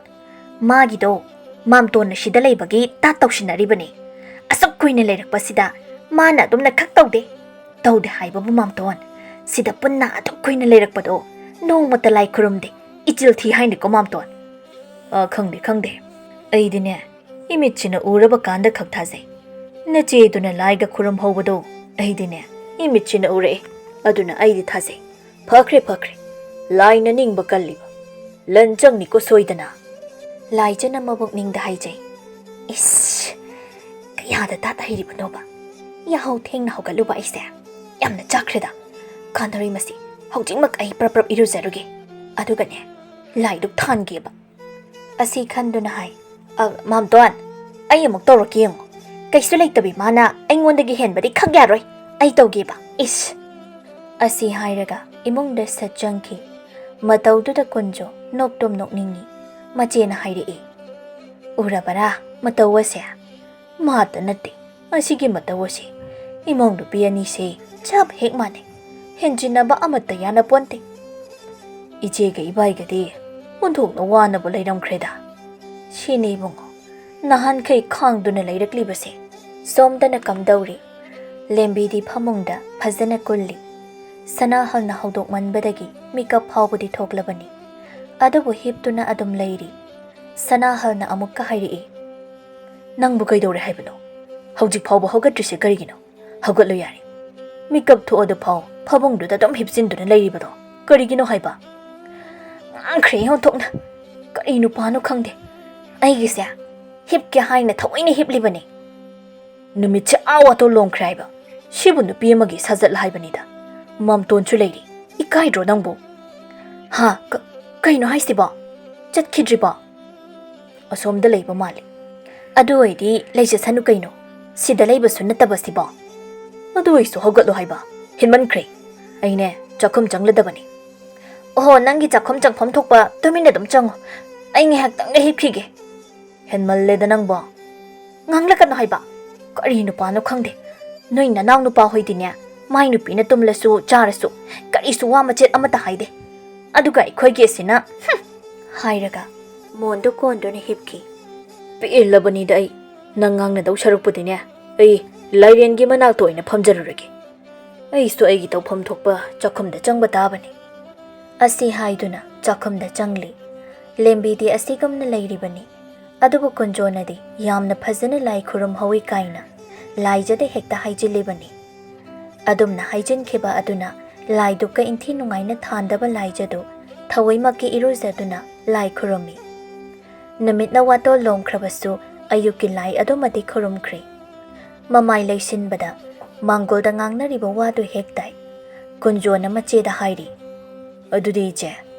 ꯃꯥꯒꯤꯗꯣ ꯃꯥꯝꯇꯣꯟꯅ ꯁꯤꯗ ꯂꯩꯕꯒꯤ ꯇꯥꯠ ꯇꯧꯁꯤꯟꯅꯔꯤꯕꯅꯤ꯫ ꯑꯁꯨꯛ ꯀꯨꯏꯅ ꯂꯩꯔꯛꯄꯁꯤꯗ ꯃꯥꯅ ꯑꯗꯨꯝꯅ ꯈꯛ ꯇꯧꯗꯦ꯫ ꯇꯧꯗꯦ ꯍꯥꯏꯕꯕꯨ, ꯃꯥꯝꯇꯣꯟ, ꯁꯤꯗ ꯄꯨꯟꯅ ꯑꯗꯨꯛ ꯀꯨꯏꯅ ꯂꯩꯔꯛꯄꯗꯣ ꯅꯣꯡꯃꯇ ꯂꯥꯏ ꯈꯨꯔꯨꯝꯗꯦ꯫ ꯏꯆꯤꯜ ꯊꯤ ꯍꯥꯏꯅꯤꯀꯣ, ꯃꯥꯝꯇꯣꯟ꯫ ꯑ, ꯈꯪꯗꯦ, ꯈꯪꯗꯦ꯫ ꯑꯩꯗꯤꯅꯦ, ꯏꯃꯤꯠꯁꯤꯅ ꯎꯔꯕ ꯀꯥꯟꯗ ꯈꯛ ꯊꯥꯖꯩ꯫ ꯅꯆꯦꯗꯨꯅ ꯂꯥꯏꯒ ꯈꯨꯔꯨꯝꯍꯧꯕꯗꯣ ꯑꯩꯗꯤꯅꯦ, ꯏꯃꯤꯠꯁꯤꯅ ꯎꯔꯛꯑꯦ꯫ ꯑꯗꯨꯅ ꯑꯩꯗꯤ ꯊꯥꯖꯩ꯫ ꯐꯈ꯭ꯔꯦ, ꯐꯈ꯭ꯔꯦ꯫ ꯂꯥꯏꯅ ꯅꯤꯡꯕ ꯀꯜꯂꯤꯕ꯫ ꯂꯟ ꯆꯪꯅꯤꯀꯣ ꯁꯣꯏꯗꯅ꯫ ꯂꯥꯏꯖꯅ ꯃꯕꯨꯛꯅꯤꯡꯗ ꯍꯥꯏꯖꯩ꯫ ꯏꯁ, ꯀꯌꯥꯗ ꯇꯥꯠ ꯍꯩꯔꯤꯕꯅꯣꯕ? ꯌꯥꯍꯧ ꯊꯦꯡꯅ ꯍꯧꯒꯠꯂꯨꯕ ꯑꯩꯁꯦ꯫ ꯌꯥꯝꯅ ꯆꯥꯛꯈ꯭ꯔꯦꯗ꯫ ꯀꯥꯟꯅꯔꯣꯏ ꯃꯁꯤ꯫ ꯍꯧꯖꯤꯛꯃꯛ ꯑꯩ ꯄ꯭ꯔꯞ ꯄ꯭ꯔꯞ ꯏꯔꯨꯖꯔꯨꯒꯦ꯫ ꯑꯗꯨꯒꯅꯦ, ꯂꯥꯏꯗꯨ ꯊꯥꯟꯒꯦꯕ꯫ ꯑꯁꯤ ꯈꯟꯗꯨꯅ ꯍꯥꯏ, "ꯑ, ꯃꯥꯝꯇꯣꯟ, ꯑꯩ ꯑꯃꯨꯛ ꯇꯧꯔꯛꯀꯦ ꯌꯦꯡꯉꯣ꯫ ꯀꯩꯁꯨ ꯂꯩꯇꯕꯤ ꯃꯥꯅ ꯑꯩꯉꯣꯟꯗꯒꯤ ꯍꯦꯟꯕꯗꯤ ꯈꯛ ꯌꯥꯔꯣꯏ꯫ ꯑꯩ ꯇꯧꯒꯦꯕ, ꯏꯁ!" ꯑꯁꯤ ꯍꯥꯏꯔꯒ ꯏꯃꯨꯡꯗ ꯁꯠ ꯆꯪꯈꯤ꯫ ꯃꯇꯧꯗꯨꯗ ꯀꯨꯟꯖꯣ ꯅꯣꯛꯇꯨꯝ ꯅꯣꯛꯅꯤꯡꯉꯤ꯫ ꯃꯆꯦꯅ ꯍꯥꯏꯔꯛꯏ, "ꯎꯔꯕꯔꯥ ꯃꯇꯧ ꯑꯁꯦ? ꯃꯥꯇ ꯅꯠꯇꯦ, ꯑꯁꯤꯒꯤ ꯃꯇꯧ ꯑꯁꯤ ꯏꯃꯧ ꯅꯨꯄꯤ ꯑꯅꯤꯁꯦ ꯆꯞ ꯍꯦꯛ ꯃꯥꯟꯅꯩ꯫ ꯍꯦꯟꯖꯤꯟꯅꯕ ꯑꯃꯠꯇ ꯌꯥꯅꯄꯣꯟꯇꯦ꯫ ꯏꯆꯦꯒ ꯏꯕꯥꯏꯒꯗꯤ ꯑꯣꯟꯊꯣꯛꯅ ꯋꯥꯅꯕꯨ ꯂꯩꯔꯝꯈ꯭ꯔꯦꯗ꯫ ꯁꯤꯅꯤ ꯏꯕꯨꯡꯉꯣ, ꯅꯍꯥꯟꯈꯩ ꯈꯥꯡꯗꯨꯅ ꯂꯩꯔꯛꯂꯤꯕꯁꯦ꯫" ꯁꯣꯝꯗꯅ ꯀꯝꯗꯧꯔꯤ? ꯂꯦꯝꯕꯤꯗꯤ ꯐꯃꯨꯡꯗ ꯐꯖꯅ ꯀꯨꯜꯂꯤ꯫ ꯁꯅꯥꯍꯜꯅ ꯍꯧꯗꯣꯛꯃꯟꯕꯗꯒꯤ ꯃꯤꯀꯞ ꯐꯥꯎꯕꯗꯤ ꯊꯣꯛꯂꯕꯅꯤ꯫ ꯑꯗꯨꯕꯨ ꯍꯤꯞꯇꯨꯅ ꯑꯗꯨꯝ ꯂꯩꯔꯤ꯫ ꯁꯅꯥꯍꯜꯅ ꯑꯃꯨꯛꯀ ꯍꯥꯏꯔꯛꯏ, "ꯅꯪꯕꯨ ꯀꯩꯗꯧꯔꯦ ꯍꯥꯏꯕꯅꯣ? ꯍꯧꯖꯤꯛ ꯐꯥꯎꯕ ꯍꯧꯒꯠꯇ꯭ꯔꯤꯁꯦ ꯀꯔꯤꯒꯤꯅꯣ? ꯍꯧꯒꯠꯂꯨ ꯌꯥꯔꯦ꯫ ꯃꯤꯀꯞ ꯊꯣꯛꯑꯗꯨ ꯐꯥꯎ ꯐꯃꯨꯡꯗꯨꯗ ꯑꯗꯨꯝ ꯍꯤꯞꯆꯤꯟꯗꯨꯅ ꯂꯩꯔꯤꯕꯗꯣ ꯀꯔꯤꯒꯤꯅꯣ ꯍꯥꯏꯕ?" ꯉꯥꯡꯈ꯭ꯔꯦ ꯑꯣꯟꯊꯣꯛꯅ꯫ ꯀꯔꯤ ꯅꯨꯄꯥꯅꯣ ꯈꯪꯗꯦ꯫ ꯑꯩꯒꯤꯁꯦ ꯍꯤꯞꯀꯦ ꯍꯥꯏꯅ ꯊꯑꯣꯏꯅ ꯍꯤꯞꯂꯤꯕꯅꯤ꯫ ꯅꯨꯃꯤꯠꯁꯦ ꯑꯥ ꯋꯥꯇꯣ ꯂꯣꯡꯈ꯭ꯔꯦ ꯍꯥꯏꯕ꯫ ꯁꯤꯕꯨ ꯅꯨꯄꯤ ꯑꯃꯒꯤ ꯁꯥꯖꯠ ꯍꯥꯏꯕꯅꯤꯗ꯫ ꯃꯥꯝꯇꯣꯟꯁꯨ ꯂꯩꯔꯤ꯫ ꯏꯀꯥꯏꯗ꯭ꯔꯣ ꯅꯪꯕꯨ? ꯍꯥ? ꯀ-, ꯀꯩꯅꯣ ꯍꯥꯏꯁꯤꯕꯣ? ꯆꯠꯈꯤꯗ꯭ꯔꯤꯕꯣ? ꯑꯁꯣꯝꯗ ꯂꯩꯕ ꯃꯥꯜꯂꯤ꯫ "ꯑꯗꯨ ꯑꯣꯏꯗꯤ ꯂꯩꯖꯁꯅꯨ ꯀꯩꯅꯣ, ꯁꯤꯗ ꯂꯩꯕꯁꯨ ꯅꯠꯇꯕ ꯁꯤꯕꯣ꯫ ꯑꯗꯨ ꯑꯣꯏꯁꯨ ꯍꯧꯒꯠꯂꯣ ꯍꯥꯏꯕ, ꯍꯦꯟꯃꯟꯈ꯭ꯔꯦ꯫ ꯑꯩꯅꯦ ꯆꯥꯛꯈꯨꯝ ꯆꯪꯂꯗꯕꯅꯤ꯫" "ꯑꯣꯍꯣ, ꯅꯪꯒꯤ ꯆꯥꯛꯈꯨꯝ ꯆꯪꯐꯝ ꯊꯣꯛꯄ ꯇꯨꯃꯤꯟꯅ ꯑꯗꯨꯝ ꯆꯪꯉꯣ, ꯑꯩ ꯉꯥꯏꯍꯥꯛꯇꯪꯒ ꯍꯤꯞꯈꯤꯒꯦ꯫" "ꯍꯦꯟꯃꯜꯂꯦꯗ ꯅꯪꯕꯣ꯫" "ꯉꯥꯡꯂꯛꯀꯅꯨ ꯍꯥꯏꯕ, ꯀꯔꯤ ꯅꯨꯄꯥꯅꯣ ꯈꯪꯗꯦ꯫ ꯅꯣꯏ ꯅꯅꯥꯎ ꯅꯨꯄꯥ ꯍꯣꯏꯗꯤꯅꯦ, ꯃꯥꯏ ꯅꯨꯄꯤꯅ ꯇꯨꯝꯂꯁꯨ ꯆꯥꯔꯁꯨ ꯀꯔꯤꯁꯨ ꯋꯥ ꯃꯆꯦꯠ ꯑꯃꯠꯇ ꯍꯥꯏꯗꯦ꯫ ꯑꯗꯨꯒ ꯑꯩꯈꯣꯏꯒꯤ ꯑꯁꯤꯅ, ꯍꯨꯝ!" ꯍꯥꯏꯔꯒ ꯃꯣꯟꯗꯣ ꯀꯣꯟꯗꯨꯅ ꯍꯤꯞꯈꯤ꯫ "ꯄꯦꯜꯂꯕꯅꯤꯗ ꯑꯩ꯫ ꯅꯪ ꯉꯥꯡꯅꯗꯧ ꯁꯔꯨꯛꯄꯨꯗꯤꯅꯦ, ꯑꯩ ꯂꯥꯏꯔꯦꯟꯒꯤ ꯃꯅꯥꯛꯇ ꯑꯣꯏꯅ ꯐꯝꯖꯔꯨꯔꯒꯦ꯫ ꯑꯩꯁꯨ ꯑꯩꯒꯤ ꯇꯧꯐꯝ ꯊꯣꯛꯄ ꯆꯥꯛꯈꯨꯝꯗ ꯆꯪꯕ ꯇꯥꯕꯅꯤ꯫" ꯑꯁꯤ ꯍꯥꯏꯗꯨꯅ ꯆꯥꯛꯈꯨꯝꯗ ꯆꯪꯂꯤ꯫ ꯂꯦꯝꯕꯤꯗꯤ ꯑꯁꯤꯒꯨꯝꯅ ꯂꯩꯔꯤꯕꯅꯤ꯫ ꯑꯗꯨꯕꯨ ꯀꯨꯟꯖꯣꯅꯗꯤ ꯌꯥꯝꯅ ꯐꯖꯅ ꯂꯥꯏ ꯈꯨꯔꯨꯝꯍꯧꯏ ꯀꯥꯏꯅ ꯂꯥꯏꯖꯗ ꯍꯦꯛꯇ ꯍꯥꯏꯖꯤꯜꯂꯤꯕꯅꯤ꯫ ꯑꯗꯨꯝꯅ ꯍꯥꯏꯖꯤꯟꯈꯤꯕ ꯑꯗꯨꯅ ꯂꯥꯏꯗꯨ ꯀ ꯏꯟꯊꯤ ꯅꯨꯡꯉꯥꯏꯅ ꯊꯥꯟꯗꯕ ꯂꯥꯏꯖꯗꯨ ꯊꯑꯣꯏꯃꯛꯀꯤ ꯏꯔꯨꯖꯗꯨꯅ ꯂꯥꯏ ꯈꯨꯔꯨꯝꯃꯤ꯫ ꯅꯨꯃꯤꯠꯅ ꯋꯥꯇꯣꯜ ꯂꯣꯝꯈ꯭ꯔꯕꯁꯨ ꯑꯌꯨꯛꯀꯤ ꯂꯥꯏ ꯑꯗꯨꯃꯗꯤ ꯈꯨꯔꯨꯝꯈ꯭ꯔꯤ꯫ ꯃꯃꯥꯏ ꯂꯩꯁꯤꯟꯕꯗ ꯃꯥꯡꯒꯣꯜꯗ ꯉꯥꯡꯅꯔꯤꯕ ꯋꯥꯗꯨ ꯍꯦꯛ ꯇꯥꯏ꯫ ꯀꯨꯟꯖꯣꯅ ꯃꯆꯦꯗ ꯍꯥꯏꯔꯤ, "ꯑꯗꯨꯗꯤ ꯏꯆꯦ,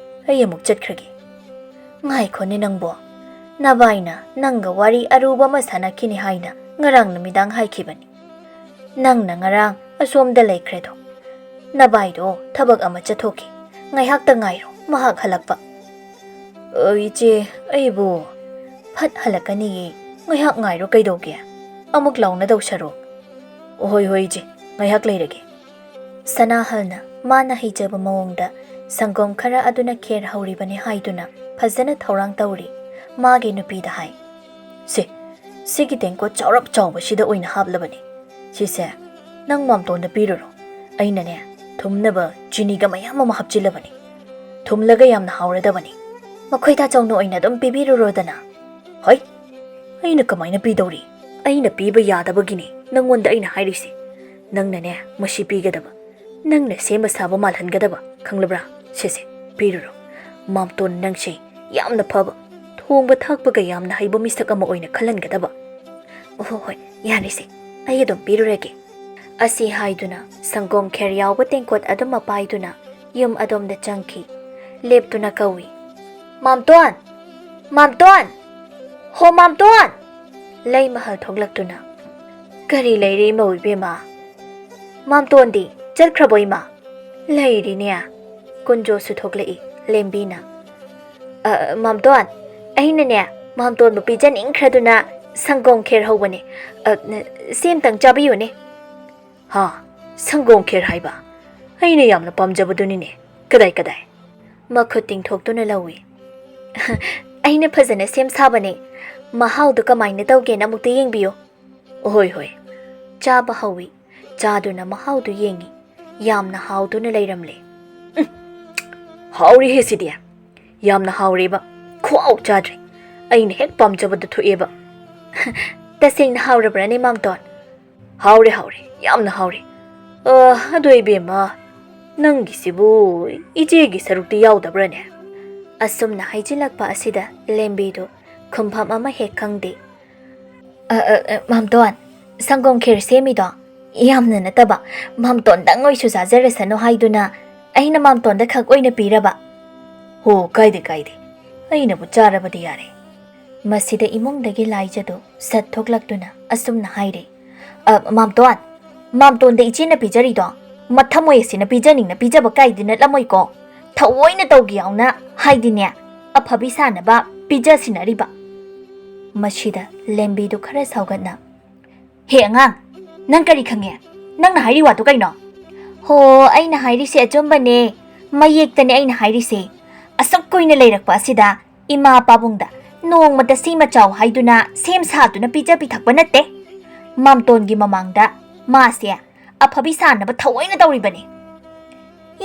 ꯑꯩ ꯑꯃꯨꯛ ꯆꯠꯈ꯭ꯔꯒꯦ꯫" "ꯉꯥꯏꯈꯣꯅꯦ ꯅꯪꯕꯣ, ꯅꯕꯥꯏꯅ ꯅꯪꯒ ꯋꯥꯔꯤ ꯑꯔꯨꯕ ꯑꯃ ꯁꯥꯟꯅꯈꯤꯅꯤ ꯍꯥꯏꯅ ꯉꯔꯥꯡ ꯅꯨꯃꯤꯗꯥꯡ ꯍꯥꯏꯈꯤꯕꯅꯤ꯫ ꯅꯪꯅ ꯉꯔꯥꯡ ꯑꯁꯣꯝꯗ ꯂꯩꯈ꯭ꯔꯦꯗꯣ꯫ ꯅꯕꯥꯏꯗꯣ ꯊꯕꯛ ꯑꯃ ꯆꯠꯊꯣꯛꯈꯤ꯫ ꯉꯥꯏꯍꯥꯛꯇ ꯉꯥꯏꯔꯣ, ꯃꯍꯥꯛ ꯍꯜꯂꯛꯄ꯫" "ꯑ, ꯏꯆꯦ, ꯑꯩꯕꯨ ꯐꯠ ꯍꯜꯂꯛꯀꯅꯤꯌꯦ, ꯉꯥꯏꯍꯥꯛ ꯉꯥꯏꯔꯣ ꯀꯩꯗꯧꯒꯦ? ꯑꯃꯨꯛ ꯂꯥꯎꯅꯗꯧ ꯁꯔꯨꯛ꯫" "ꯍꯣꯏ, ꯍꯣꯏ, ꯏꯆꯦ, ꯉꯥꯏꯍꯥꯛ ꯂꯩꯔꯒꯦ꯫" ꯁꯅꯥꯍꯜꯅ ꯃꯥꯅ ꯍꯩꯖꯕ ꯃꯑꯣꯡꯗ ꯁꯪꯒꯣꯝ ꯈꯔ ꯑꯗꯨꯅ ꯈꯦꯔ ꯍꯧꯔꯤꯕꯅꯤ ꯍꯥꯏꯗꯨꯅ ꯐꯖꯅ ꯊꯧꯔꯥꯡ ꯇꯧꯔꯤ꯫ ꯃꯥꯒꯤ ꯅꯨꯄꯤꯗ ꯍꯥꯏ, "ꯁꯦ, ꯁꯤꯒꯤ ꯇꯦꯡꯀꯣꯠ ꯆꯥꯎꯔꯞ ꯆꯥꯎꯕꯁꯤꯗ ꯑꯣꯏꯅ ꯍꯥꯞꯂꯕꯅꯤ꯫ ꯁꯤꯁꯦ ꯅꯪ ꯃꯥꯝꯇꯣꯟꯗ ꯄꯤꯔꯨꯔꯣ꯫ ꯑꯩꯅꯅꯦ, ꯊꯨꯝꯅꯕ ꯆꯤꯅꯤꯒ ꯃꯌꯥꯝ ꯑꯃ ꯍꯥꯞꯆꯤꯜꯂꯕꯅꯤ꯫ ꯊꯨꯝꯂꯒ ꯌꯥꯝꯅ ꯍꯥꯎꯔꯗꯕꯅꯤ꯫ ꯃꯈꯣꯏ ꯇꯥꯆꯧꯅ ꯑꯣꯏꯅ ꯑꯗꯨꯝ ꯄꯤꯕꯤꯔꯨꯔꯣꯗꯅ꯫" "ꯍꯣꯏ, ꯑꯩꯅ ꯀꯃꯥꯏꯅ ꯄꯤꯗꯧꯔꯤ? ꯑꯩꯅ ꯄꯤꯕ ꯌꯥꯗꯕꯒꯤꯅꯤ ꯅꯪꯉꯣꯟꯗ ꯑꯩꯅ ꯍꯥꯏꯔꯤꯁꯦ꯫ ꯅꯪꯅꯅꯦ, ꯃꯁꯤ ꯄꯤꯒꯗꯕ꯫ ꯅꯪꯅ ꯁꯦꯝꯕ ꯁꯥꯕ ꯃꯥꯜꯍꯟꯒꯗꯕ, ꯈꯪꯂꯕ꯭ꯔꯥ? ꯁꯦ, ꯁꯦ, ꯄꯤꯔꯨꯔꯣ꯫ ꯃꯥꯝꯇꯣꯟ ꯅꯪꯁꯦ ꯌꯥꯝꯅ ꯐꯕ, ꯊꯣꯡꯕ ꯊꯥꯛꯄꯒ ꯌꯥꯝꯅ ꯍꯩꯕ ꯃꯤꯁꯛ ꯑꯃ ꯑꯣꯏꯅ ꯈꯜꯍꯟꯒꯗꯕ꯫" "ꯑꯣꯍꯣ, ꯍꯣꯏ, ꯌꯥꯔꯦꯁꯦ, ꯑꯩ ꯑꯗꯨꯝ ꯄꯤꯔꯨꯔꯒꯦ꯫" ꯑꯁꯤ ꯍꯥꯏꯗꯨꯅ ꯁꯪꯒꯣꯝ ꯈꯦꯔ ꯌꯥꯎꯕ ꯇꯦꯡꯀꯣꯠ ꯑꯗꯨꯃ ꯄꯥꯏꯗꯨꯅ ꯌꯨꯝ ꯑꯗꯣꯝꯗ ꯆꯪꯈꯤ꯫ ꯂꯦꯞꯇꯨꯅ ꯀꯧꯏ, "ꯃꯥꯝꯇꯣꯟ! ꯃꯥꯝꯇꯣꯟ! ꯍꯣ ꯃꯥꯝꯇꯣꯟ!" ꯂꯩꯃꯍꯜ ꯊꯣꯛꯂꯛꯇꯨꯅ, "ꯀꯔꯤ ꯂꯩꯔꯦ ꯏꯃꯧ ꯏꯕꯦꯝꯃ?" "ꯃꯥꯝꯇꯣꯟꯗꯤ ꯆꯠꯈ꯭ꯔꯕꯣ ꯏꯃꯥ?" "ꯂꯩꯔꯤꯅꯦ꯫ ꯀꯨꯟꯖꯣꯁꯨ ꯊꯣꯛꯂꯛꯏ ꯂꯦꯝꯕꯤꯅ꯫ "ꯑ, ꯃꯥꯝꯇꯣꯟ, ꯑꯩꯅꯅꯦ ꯃꯥꯝꯇꯣꯟꯕꯨ ꯄꯤꯖꯅꯤꯡꯈ꯭ꯔꯗꯨꯅ ꯁꯪꯒꯣꯝ ꯈꯦꯔ ꯍꯧꯕꯅꯦ꯫ ꯑ, ꯅ-, ꯁꯤ ꯑꯝꯇꯪ ꯆꯥꯕꯤꯌꯨꯅꯦ꯫" "ꯍꯥ? ꯁꯪꯒꯣꯝ ꯈꯦꯔ ꯍꯥꯏꯕ? ꯑꯩꯅ ꯌꯥꯝꯅ ꯄꯥꯝꯖꯕꯗꯨꯅꯤꯅꯦ꯫ ꯀꯗꯥꯏ, ꯀꯗꯥꯏ?" ꯃꯈꯨꯠ ꯇꯤꯡꯊꯣꯛꯇꯨꯅ ꯂꯧꯏ꯫ "ꯑꯩꯅ ꯐꯖꯅ ꯁꯦꯝ ꯁꯥꯕꯅꯦ꯫ ꯃꯍꯥꯎꯗꯨ ꯀꯃꯥꯏꯅ ꯇꯧꯒꯦꯅ ꯑꯃꯨꯛꯇ ꯌꯦꯡꯕꯤꯌꯨ꯫" "ꯍꯣꯏ, ꯍꯣꯏ꯫" ꯆꯥꯕ ꯍꯧꯏ꯫ ꯆꯥꯗꯨꯅ ꯃꯍꯥꯎꯗꯨ ꯌꯦꯡꯏ꯫ ꯌꯥꯝꯅ ꯍꯥꯎꯗꯨꯅ ꯂꯩꯔꯝꯂꯦ꯫ "ꯎꯝ, ꯍꯥꯎꯔꯤꯍꯦ ꯁꯤꯗꯤ꯫ ꯌꯥꯝꯅ ꯍꯥꯎꯔꯦꯕ꯫ ꯈꯨꯍꯥꯎ ꯆꯥꯗ꯭ꯔꯤ꯫ ꯑꯩꯅ ꯍꯦꯛ ꯄꯥꯝꯖꯕꯗꯨ ꯊꯣꯛꯑꯦꯕ꯫" "ꯇꯁꯦꯡꯅ ꯍꯥꯎꯔꯕ꯭ꯔꯥꯅꯦ, ꯃꯥꯝꯇꯣꯟ?" "ꯍꯥꯎꯔꯦ, ꯍꯥꯎꯔꯦ꯫ ꯌꯥꯝꯅ ꯍꯥꯎꯔꯦ꯫ ꯑ, ꯑꯗꯣ ꯏꯕꯦꯝꯃ, ꯅꯪꯒꯤꯁꯤꯕꯨ ꯏꯆꯦꯒꯤ ꯁꯔꯨꯛꯇꯤ ꯌꯥꯎꯗꯕ꯭ꯔꯥꯅꯦ?" ꯑꯁꯨꯝꯅ ꯍꯥꯏꯖꯤꯜꯂꯛꯄ ꯑꯁꯤꯗ ꯂꯦꯝꯕꯤꯗꯨ ꯈꯨꯝꯐꯝ ꯑꯃ ꯍꯦꯛ ꯈꯪꯗꯦ꯫ "ꯑ, ꯑ, ꯑ, ꯃꯥꯝꯇꯣꯟ, ꯁꯪꯒꯣꯝ ꯈꯦꯔ ꯁꯦꯝꯃꯤꯗꯣ ꯌꯥꯝꯅ ꯅꯠꯇꯕ, ꯃꯥꯝꯇꯣꯟꯗꯪ ꯑꯣꯏꯁꯨ ꯆꯥꯖꯔꯁꯅꯨ ꯍꯥꯏꯗꯨꯅ ꯑꯩꯅ ꯃꯥꯝꯇꯣꯟꯗ ꯈꯛ ꯑꯣꯏꯅ ꯄꯤꯔꯕ꯫" "ꯍꯣ, ꯀꯥꯏꯗꯦ, ꯀꯥꯏꯗꯦ꯫ ꯑꯩꯅꯕꯨ ꯆꯥꯔꯕꯗꯤ ꯌꯥꯔꯦ꯫" ꯃꯁꯤꯗ ꯏꯃꯨꯡꯗꯒꯤ ꯂꯥꯏꯖꯗꯨ ꯁꯠ ꯊꯣꯛꯂꯛꯇꯨꯅ ꯑꯁꯨꯝꯅ ꯍꯥꯏꯔꯦ꯫ "ꯑ, ꯃꯥꯝꯇꯣꯟ, ꯃꯥꯝꯇꯣꯟꯗ ꯏꯆꯦꯅ ꯄꯤꯖꯔꯤꯗꯣ ꯃꯊꯃꯣꯏ ꯑꯁꯤꯅ ꯄꯤꯖꯅꯤꯡꯅ ꯄꯤꯖꯕ ꯀꯥꯏꯗꯤ ꯅꯠꯂꯝꯃꯣꯏꯀꯣ꯫ ꯊꯑꯣꯏꯅ ꯇꯧꯒꯦ ꯌꯥꯎꯅ ꯍꯥꯏꯗꯤꯅꯦ, ꯑꯐꯕꯤ ꯁꯥꯅꯕ ꯄꯤꯖ ꯁꯤꯟꯅꯔꯤꯕ꯫" ꯃꯁꯤꯗ ꯂꯦꯝꯕꯤꯗꯨ ꯈꯔ ꯁꯥꯎꯒꯠꯅ, "ꯍꯦ ꯑꯉꯥꯡ, ꯅꯪ ꯀꯔꯤ ꯈꯪꯉꯦ? ꯅꯪꯅ ꯍꯥꯏꯔꯤ ꯋꯥꯗꯨ ꯀꯩꯅꯣ?" "ꯍꯣ, ꯑꯩꯅ ꯍꯥꯏꯔꯤꯁꯦ ꯑꯆꯨꯝꯕꯅꯦ꯫ ꯃꯌꯦꯛꯇꯅꯦ ꯑꯩꯅ ꯍꯥꯏꯔꯤꯁꯦ꯫ ꯑꯁꯨꯛ ꯀꯨꯏꯅ ꯂꯩꯔꯛꯄ ꯑꯁꯤꯗ ꯏꯃꯥ ꯄꯥꯕꯨꯡꯗ ꯅꯣꯡꯃꯇ ꯁꯤꯃ ꯆꯥꯎ ꯍꯥꯏꯗꯨꯅ ꯁꯦꯝ ꯁꯥꯗꯨꯅ ꯄꯤꯖ ꯄꯤꯊꯛꯄ ꯅꯠꯇꯦ꯫ ꯃꯥꯝꯇꯣꯟꯒꯤ ꯃꯃꯥꯡꯗ ꯃꯥꯁꯦ ꯑꯐꯕꯤ ꯁꯥꯅꯕ ꯊꯑꯣꯏꯅ ꯇꯧꯔꯤꯕꯅꯤ꯫"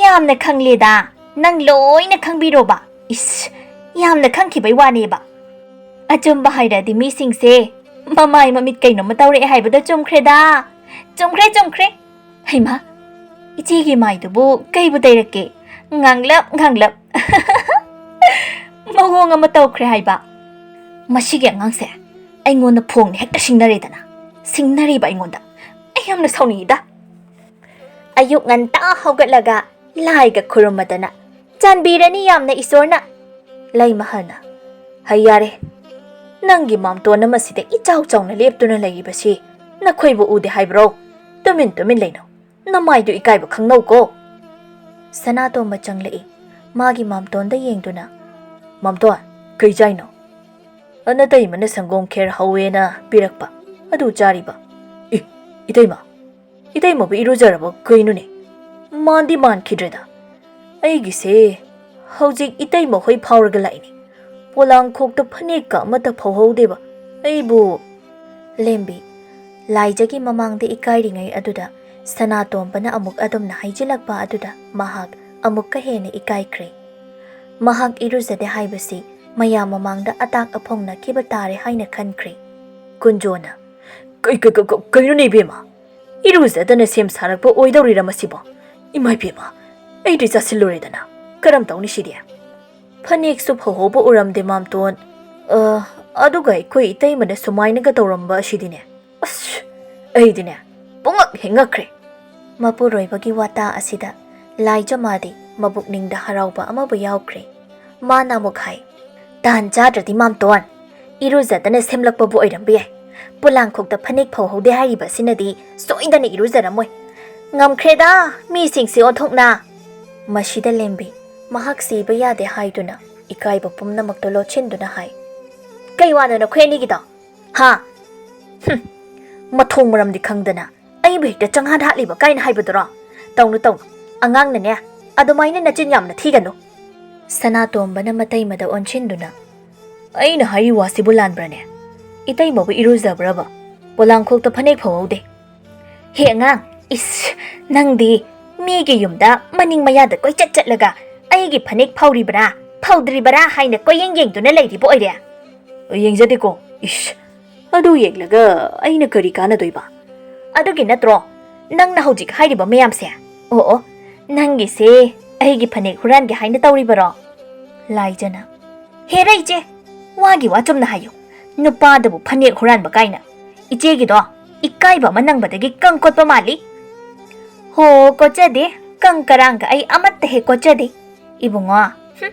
"ꯌꯥꯝꯅ ꯈꯪꯂꯦꯗ, ꯅꯪ ꯂꯣꯏꯅ ꯈꯪꯕꯤꯔꯣꯕ꯫" "ꯏꯁ, ꯌꯥꯝꯅ ꯈꯪꯈꯤꯕꯩ ꯋꯥꯅꯦꯕ꯫ ꯑꯆꯨꯝꯕ ꯍꯥꯏꯔꯗꯤ ꯃꯤꯁꯤꯡꯁꯦ ꯃꯃꯥꯏ ꯃꯃꯤꯠ ꯀꯩꯅꯣꯝꯃ ꯇꯧꯔꯛꯑꯦ ꯍꯥꯏꯕꯗꯣ ꯆꯨꯝꯈ꯭ꯔꯦꯗ꯫ ꯆꯨꯝꯈ꯭ꯔꯦ, ꯆꯨꯝꯈ꯭ꯔꯦ꯫ ꯍꯩꯃꯥ, ꯏꯆꯦꯒꯤ ꯃꯥꯏꯗꯨꯕꯨ ꯀꯩꯕꯨ ꯇꯩꯔꯛꯀꯦ? ꯉꯥꯡꯂꯞ ꯉꯥꯡꯂꯞ꯫ ꯃꯑꯣꯡ ꯑꯃ ꯇꯧꯈ꯭ꯔꯦ ꯍꯥꯏꯕ꯫ ꯃꯁꯤꯒꯤ ꯑꯉꯥꯡꯁꯦ ꯑꯩꯉꯣꯟꯗ ꯐꯣꯡꯅ ꯍꯦꯛꯇ ꯁꯤꯡꯅꯔꯦꯗꯅ꯫ ꯁꯤꯡꯅꯔꯤꯕ ꯑꯩꯉꯣꯟꯗ꯫ ꯑꯩ ꯌꯥꯝꯅ ꯁꯥꯎꯅꯤꯡꯉꯤꯗ꯫" ꯑꯌꯨꯛ ꯉꯟꯇꯥ ꯍꯧꯒꯠꯂꯒ ꯂꯥꯏꯒ ꯈꯨꯔꯨꯝꯃꯗꯅ, "ꯆꯥꯟꯕꯤꯔꯅꯤ ꯌꯥꯝꯅ ꯏꯁꯣꯔꯅ꯫" ꯂꯩꯃꯍꯜꯅ, "ꯍꯩ, ꯌꯥꯔꯦ, "ꯅꯪꯒꯤ ꯃꯥꯝꯇꯣꯟ ꯑꯃ ꯁꯤꯗ ꯏꯆꯥꯎ ꯆꯥꯎꯅ ꯂꯦꯞꯇꯨꯅ ꯂꯩꯔꯤꯕꯁꯤ ꯅꯈꯣꯏꯕꯨ ꯎꯗꯦ ꯍꯥꯏꯕ꯭ꯔꯣ? ꯇꯨꯃꯤꯟ ꯇꯨꯃꯤꯟ ꯂꯩꯅꯧ, ꯅꯃꯥꯏꯗꯨ ꯏꯀꯥꯏꯕ ꯈꯪꯅꯧꯀꯣ!" ꯁꯅꯥꯇꯣꯝꯕ ꯆꯪꯂꯛꯏ, ꯃꯥꯒꯤ ꯃꯥꯝꯇꯣꯟꯗ ꯌꯦꯡꯗꯨꯅ꯫ "ꯃꯥꯝꯇꯣꯟ, ꯀꯩ ꯆꯥꯏꯅꯣ?" "ꯅꯇꯩꯃꯅ ꯁꯪꯒꯣꯝ ꯈꯦꯔ ꯍꯧꯋꯦꯅ ꯄꯤꯔꯛꯄ, ꯑꯗꯨ ꯆꯥꯔꯤꯕ꯫" "ꯑꯦ, ꯏꯇꯩꯃ, ꯏꯇꯩꯃꯕꯨ ꯏꯔꯨꯖꯔꯕ ꯀꯩꯅꯣꯅꯦ? ꯃꯥꯟꯗꯤ ꯃꯥꯟꯈꯤꯗ꯭ꯔꯦꯗ꯫ ꯑꯩꯒꯤꯁꯦ ꯍꯧꯖꯤꯛ ꯏꯇꯩꯃ ꯍꯣꯏ ꯐꯥꯎꯔꯒ ꯂꯥꯛꯏꯅꯦ꯫ ꯄꯣꯂꯥꯡꯈꯣꯛꯇ ꯐꯅꯦꯛꯀ ꯑꯃꯠꯇ ꯐꯧꯍꯧꯗꯦꯕ꯫ ꯑꯩꯕꯨ" ꯂꯦꯝꯕꯤ, ꯂꯥꯏꯖꯒꯤ ꯃꯃꯥꯡꯗ ꯏꯀꯥꯏꯔꯤꯉꯩ ꯑꯗꯨꯗ ꯁꯅꯥꯇꯣꯝꯕꯅ ꯑꯃꯨꯛ ꯑꯗꯨꯝꯅ ꯍꯥꯏꯖꯤꯜꯂꯛꯄ ꯑꯗꯨꯗ ꯃꯍꯥꯛ ꯑꯃꯨꯛꯀ ꯍꯦꯟꯅ ꯏꯀꯥꯏꯈ꯭ꯔꯦ꯫ ꯃꯍꯥꯛ ꯏꯔꯨꯖꯗꯦ ꯍꯥꯏꯕꯁꯤ ꯃꯌꯥꯝ ꯃꯃꯥꯡꯗ ꯑꯇꯥꯛ ꯑꯐꯣꯡꯅꯈꯤꯕ ꯇꯥꯔꯦ ꯍꯥꯏꯅ ꯈꯟꯈ꯭ꯔꯦ꯫ ꯀꯨꯟꯖꯣꯅ, "ꯀꯩ, ꯀꯩ, ꯀꯩ, ꯀꯩ, ꯀꯩꯅꯣꯅꯦ ꯏꯕꯦꯝꯃ? ꯏꯔꯨꯖꯗꯅ ꯁꯦꯝ ꯁꯥꯔꯛꯄ ꯑꯣꯏꯗꯧꯔꯤꯔ ꯃꯁꯤꯕꯣ? ꯏꯃꯥ ꯏꯕꯦꯝꯃ, ꯑꯩꯗꯤ ꯆꯥꯁꯤꯜꯂꯨꯔꯦꯗꯅ꯫ ꯀꯔꯝ ꯇꯧꯅꯤ ꯁꯤꯗꯤ?" "ꯐꯅꯦꯛꯁꯨ ꯐꯧꯍꯧꯕ ꯎꯔꯝꯗꯦ, ꯃꯥꯝꯇꯣꯟ꯫ ꯑ, ꯑꯗꯨꯒ ꯑꯩꯈꯣꯏ ꯏꯇꯩꯃꯅ ꯁꯨꯃꯥꯏꯅꯒ ꯇꯧꯔꯝꯕ ꯑꯁꯤꯗꯤꯅꯦ꯫ ꯑꯁ, ꯑꯩꯗꯤꯅꯦ, ꯄꯨꯡꯉꯛ ꯍꯦꯛ ꯉꯛꯈ꯭ꯔꯦ꯫" ꯃꯄꯨꯔꯣꯏꯕꯒꯤ ꯋꯥꯇꯥ ꯑꯁꯤꯗ ꯂꯥꯏꯖꯃꯥꯗꯤ ꯃꯕꯨꯛꯅꯤꯡꯗ ꯍꯔꯥꯎꯕ ꯑꯃꯕꯨ ꯌꯥꯎꯈ꯭ꯔꯦ꯫ ꯃꯥꯅ ꯑꯃꯨꯛ ꯍꯥꯏ, "ꯇꯥꯟ ꯆꯥꯗ꯭ꯔꯗꯤ ꯃꯥꯝꯇꯣꯟ, ꯏꯔꯨꯖꯗꯅ ꯁꯦꯝꯂꯛꯄꯕꯨ ꯑꯣꯏꯔꯝꯕ ꯌꯥꯏ꯫ ꯄꯣꯂꯥꯡꯈꯣꯛꯇ ꯐꯅꯦꯛ ꯐꯧꯍꯧꯗꯦ ꯍꯥꯏꯔꯤꯕ ꯑꯁꯤꯅꯗꯤ ꯁꯣꯏꯗꯅ ꯏꯔꯨꯖꯔꯝꯃꯣꯏ꯫ ꯉꯝꯈ꯭ꯔꯦꯗ, ꯃꯤꯁꯤꯡꯁꯤ ꯑꯣꯟꯊꯣꯛꯅ!" ꯃꯁꯤꯗ ꯂꯦꯝꯕꯤ, ꯃꯍꯥꯛ ꯁꯤꯕ ꯌꯥꯗꯦ ꯍꯥꯏꯗꯨꯅ ꯏꯀꯥꯏꯕ ꯄꯨꯝꯅꯃꯛꯇꯣ ꯂꯣꯠꯁꯤꯟꯗꯨꯅ ꯍꯥꯏ, "ꯀꯩ ꯋꯥꯅꯣ ꯅꯈꯣꯏ ꯑꯅꯤꯒꯤꯗꯣ? ꯍꯥ? ꯍꯨꯝ, ꯃꯊꯣꯡ ꯃꯔꯝꯗꯤ ꯈꯪꯗꯅ ꯑꯩꯕꯨ ꯍꯦꯛꯇ ꯆꯪꯍꯥꯠ ꯍꯥꯠꯂꯤꯕ ꯀꯥꯏꯅ ꯍꯥꯏꯕꯗꯨꯔꯣ? ꯇꯧꯅꯨ, ꯇꯧꯅꯨ, ꯑꯉꯥꯡꯅꯅꯦ ꯑꯗꯨꯃꯥꯏꯅ ꯅꯆꯤꯟ ꯌꯥꯝꯅ ꯊꯤꯒꯅꯨ꯫" ꯁꯅꯥꯇꯣꯝꯕꯅ ꯃꯇꯩꯃꯗ ꯑꯣꯟꯁꯤꯟꯗꯨꯅ, "ꯑꯩꯅ ꯍꯥꯏꯔꯤ ꯋꯥꯁꯤꯕꯨ ꯂꯥꯟꯕ꯭ꯔꯅꯦ? ꯏꯇꯩꯃꯕꯨ ꯏꯔꯨꯖꯕ꯭ꯔꯕ? ꯄꯣꯂꯥꯡꯈꯣꯛꯇ ꯐꯅꯦꯛ ꯐꯧꯍꯧꯗꯦ꯫" "ꯍꯦ ꯑꯉꯥꯡ, ꯏꯁ, ꯅꯪꯗꯤ ꯃꯤꯒꯤ ꯌꯨꯝꯗ ꯃꯅꯤꯡ ꯃꯌꯥꯗ ꯀꯣꯏꯆꯠ ꯆꯠꯂꯒ ꯑꯩꯒꯤ ꯐꯅꯦꯛ ꯐꯧꯔꯤꯕ꯭ꯔꯥ, ꯐꯧꯗ꯭ꯔꯤꯕ꯭ꯔꯥ ꯍꯥꯏꯅ ꯀꯣꯏꯌꯦꯡ ꯌꯦꯡꯗꯨꯅ ꯂꯩꯔꯤꯕ ꯑꯣꯏꯔꯦ?" "ꯌꯦꯡꯖꯗꯦꯀꯣ꯫ ꯏꯁ, ꯑꯗꯨ ꯌꯦꯡꯂꯒ ꯑꯩꯅ ꯀꯔꯤ ꯀꯥꯟꯅꯗꯣꯏꯕ?" "ꯑꯗꯨꯒꯤ ꯅꯠꯇ꯭ꯔꯣ ꯅꯪꯅ ꯍꯧꯖꯤꯛ ꯍꯥꯏꯔꯤꯕ ꯃꯌꯥꯝꯁꯦ?" "ꯑꯣ, ꯑꯣ, ꯅꯪꯒꯤꯁꯦ ꯑꯩꯒꯤ ꯐꯅꯦꯛ ꯍꯨꯔꯥꯟꯒꯦ ꯍꯥꯏꯅ ꯇꯧꯔꯤꯕꯔꯣ?" ꯂꯥꯏꯖꯅ, "ꯍꯦꯔꯥ ꯏꯆꯦ, ꯋꯥꯒꯤ ꯋꯥ ꯆꯨꯝꯅ ꯍꯥꯏꯌꯨ꯫ ꯅꯨꯄꯥꯗꯕꯨ ꯐꯅꯦꯛ ꯍꯨꯔꯥꯟꯕ ꯀꯥꯏꯅ꯫ ꯏꯆꯦꯒꯤꯗꯣ ꯏꯀꯥꯏꯕ ꯑꯃ ꯅꯪꯕꯗꯒꯤ ꯀꯪ ꯀꯣꯠꯄ ꯃꯥꯜꯂꯤ꯫" "ꯍꯣ, ꯀꯣꯠꯆꯗꯦ꯫ ꯀꯪ ꯀꯔꯥꯡꯒ ꯑꯩ ꯑꯃꯠꯇ ꯍꯦꯛ ꯀꯣꯠꯆꯗꯦ꯫ ꯏꯕꯨꯡꯉꯣ, ꯍꯨꯝ,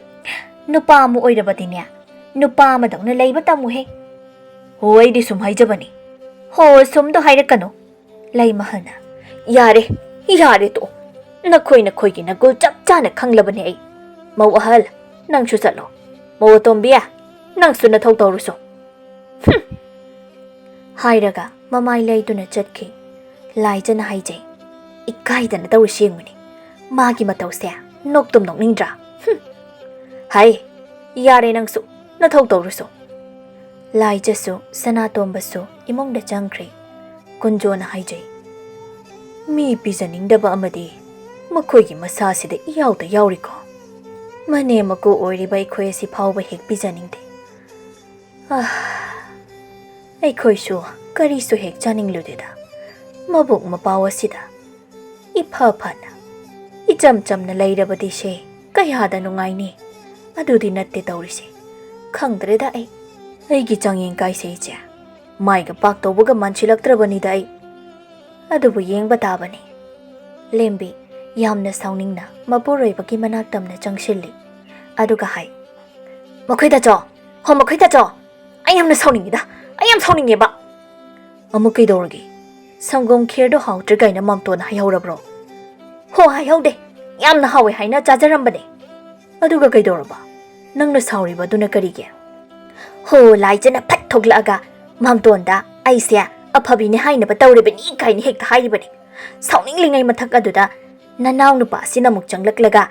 ꯅꯨꯄꯥ ꯑꯃ ꯑꯣꯏꯔꯕꯗꯤꯅꯦ, ꯅꯨꯄꯥ ꯑꯃꯗꯧꯅ ꯂꯩꯕ ꯇꯝꯃꯨꯍꯦ꯫ ꯑꯣ, ꯑꯩꯗꯤ ꯁꯨꯝ ꯍꯥꯏꯖꯕꯅꯤ꯫ ꯍꯣ, ꯁꯨꯝꯗꯣ ꯍꯥꯏꯔꯛꯀꯅꯨ꯫ ꯂꯩꯃꯍꯜꯅ, "ꯌꯥꯔꯦ, ꯌꯥꯔꯦ, ꯇꯣꯛꯑꯣ꯫ ꯅꯈꯣꯏ ꯅꯈꯣꯏꯒꯤ ꯅꯒꯨꯜ ꯆꯞ ꯆꯥꯅ ꯈꯪꯂꯕꯅꯦ ꯑꯩ꯫ ꯃꯧ ꯑꯍꯜ, ꯅꯪꯁꯨ ꯆꯠꯂꯣ꯫ ꯃꯧ ꯑꯇꯣꯝꯕꯤ, ꯅꯪꯁꯨ ꯅꯊꯧ ꯇꯧꯔꯨꯁꯣ꯫" ꯍꯨꯝ! ꯍꯥꯏꯔꯒ ꯃꯃꯥꯏ ꯂꯩꯗꯨꯅ ꯆꯠꯈꯤ꯫ ꯂꯥꯏꯖꯅ ꯍꯥꯏꯖꯩ, "ꯏꯀꯥꯏꯗꯅ ꯇꯧꯔꯤꯁꯤ ꯌꯦꯡꯉꯨꯅꯦ꯫ ꯃꯥꯒꯤ ꯃꯇꯧꯁꯦ ꯅꯣꯛꯇꯨꯝ ꯅꯣꯛꯅꯤꯡꯗ꯭ꯔꯥ? ꯍꯨꯝ!" ꯍꯥꯏ, "ꯌꯥꯔꯦ ꯅꯪꯁꯨ, ꯅꯊꯧ ꯇꯧꯔꯨꯁꯣ꯫" ꯂꯥꯏꯖꯁꯨ ꯁꯅꯥꯇꯣꯝꯕꯁꯨ ꯏꯃꯨꯡꯗ ꯆꯪꯈ꯭ꯔꯦ꯫ ꯀꯨꯟꯖꯣꯅ ꯍꯥꯏꯖꯩ, "ꯃꯤ ꯄꯤꯖꯅꯤꯡꯗꯕ ꯑꯃꯗꯤ ꯃꯈꯣꯏꯒꯤ ꯃꯁꯥꯁꯤꯗ ꯏꯌꯥꯎꯗ ꯌꯥꯎꯔꯤꯀꯣ꯫ ꯃꯅꯦꯝ ꯃꯀꯨ ꯑꯣꯏꯔꯤꯕ ꯑꯩꯈꯣꯏ ꯑꯁꯤ ꯐꯥꯎꯕ ꯍꯦꯛ ꯄꯤꯖꯅꯤꯡꯗꯦ꯫ ꯑꯥ, ꯑꯩꯈꯣꯏꯁꯨ ꯀꯔꯤꯁꯨ ꯍꯦꯛ ꯆꯥꯅꯤꯡꯂꯨꯗꯦꯗ꯫ ꯃꯕꯨꯛ ꯃꯄꯥꯎ ꯑꯁꯤꯗ ꯏꯐ ꯐꯅ, ꯏꯆꯝ ꯆꯝꯅ ꯂꯩꯔꯕꯗꯤ ꯁꯦ ꯀꯌꯥꯗ ꯅꯨꯡꯉꯥꯏꯅꯤ? ꯑꯗꯨꯗꯤ ꯅꯠꯇꯦ ꯇꯧꯔꯤꯁꯦ꯫ ꯈꯪꯗ꯭ꯔꯦꯗ ꯑꯩ꯫ ꯑꯩꯒꯤ ꯆꯥꯡꯌꯦꯡ ꯀꯥꯏꯁꯦ ꯏꯆꯦ꯫ ꯃꯥꯏꯒ ꯄꯥꯛꯇꯧꯕꯒ ꯃꯥꯟꯁꯤꯜꯂꯛꯇ꯭ꯔꯕꯅꯤꯗ ꯑꯩ꯫ ꯑꯗꯨꯕꯨ ꯌꯦꯡꯕ ꯇꯥꯕꯅꯤ꯫" ꯂꯦꯝꯕꯤ ꯌꯥꯝꯅ ꯁꯥꯎꯅꯤꯡꯅ ꯃꯄꯨꯔꯣꯏꯕꯒꯤ ꯃꯅꯥꯛ ꯇꯝꯅ ꯆꯪꯁꯤꯜꯂꯤ꯫ ꯑꯗꯨꯒ ꯍꯥꯏ, "ꯃꯈꯣꯏꯗ ꯆꯣ, ꯍꯣ, ꯃꯈꯣꯏꯗ ꯆꯣ꯫ ꯑꯩ ꯌꯥꯝꯅ ꯁꯥꯎꯅꯤꯡꯉꯤꯗ, ꯑꯩ ꯌꯥꯝ ꯁꯥꯎꯅꯤꯡꯉꯦꯕ꯫" "ꯑꯃꯨꯛ ꯀꯩꯗꯧꯔꯒꯦ?" "ꯁꯪꯒꯣꯝ ꯈꯦꯔꯗꯣ ꯍꯥꯎꯇ꯭ꯔꯦ ꯀꯥꯏꯅ ꯃꯥꯝꯇꯣꯟꯅ ꯍꯥꯏꯍꯧꯔꯕ꯭ꯔꯣ?" "ꯍꯣ, ꯍꯥꯏꯍꯧꯗꯦ꯫ ꯌꯥꯝꯅ ꯍꯥꯎꯋꯦ ꯍꯥꯏꯅ ꯆꯥꯖꯔꯝꯕꯅꯦ꯫" "ꯑꯗꯨꯒ ꯀꯩꯗꯧꯔꯕ? ꯅꯪꯅ ꯁꯥꯎꯔꯤꯕꯗꯨꯅ ꯀꯔꯤꯒꯤ?" "ꯍꯣ, ꯂꯥꯏꯖꯅ ꯐꯠ ꯊꯣꯛꯂꯛꯑꯒ ꯃꯥꯝꯇꯣꯟꯗ ꯑꯩꯁꯦ ꯑꯐꯕꯤꯅꯦ ꯍꯥꯏꯅꯕ ꯇꯧꯔꯤꯕꯅꯤ ꯀꯥꯏꯅ ꯍꯦꯛꯇ ꯍꯥꯏꯔꯤꯕꯅꯤ꯫ ꯁꯥꯎꯅꯤꯡꯂꯤꯉꯩ ꯃꯊꯛ ꯑꯗꯨꯗ ꯅꯅꯥꯎ ꯅꯨꯄꯥꯁꯤꯅ ꯑꯃꯨꯛ ꯆꯪꯂꯛꯂꯒ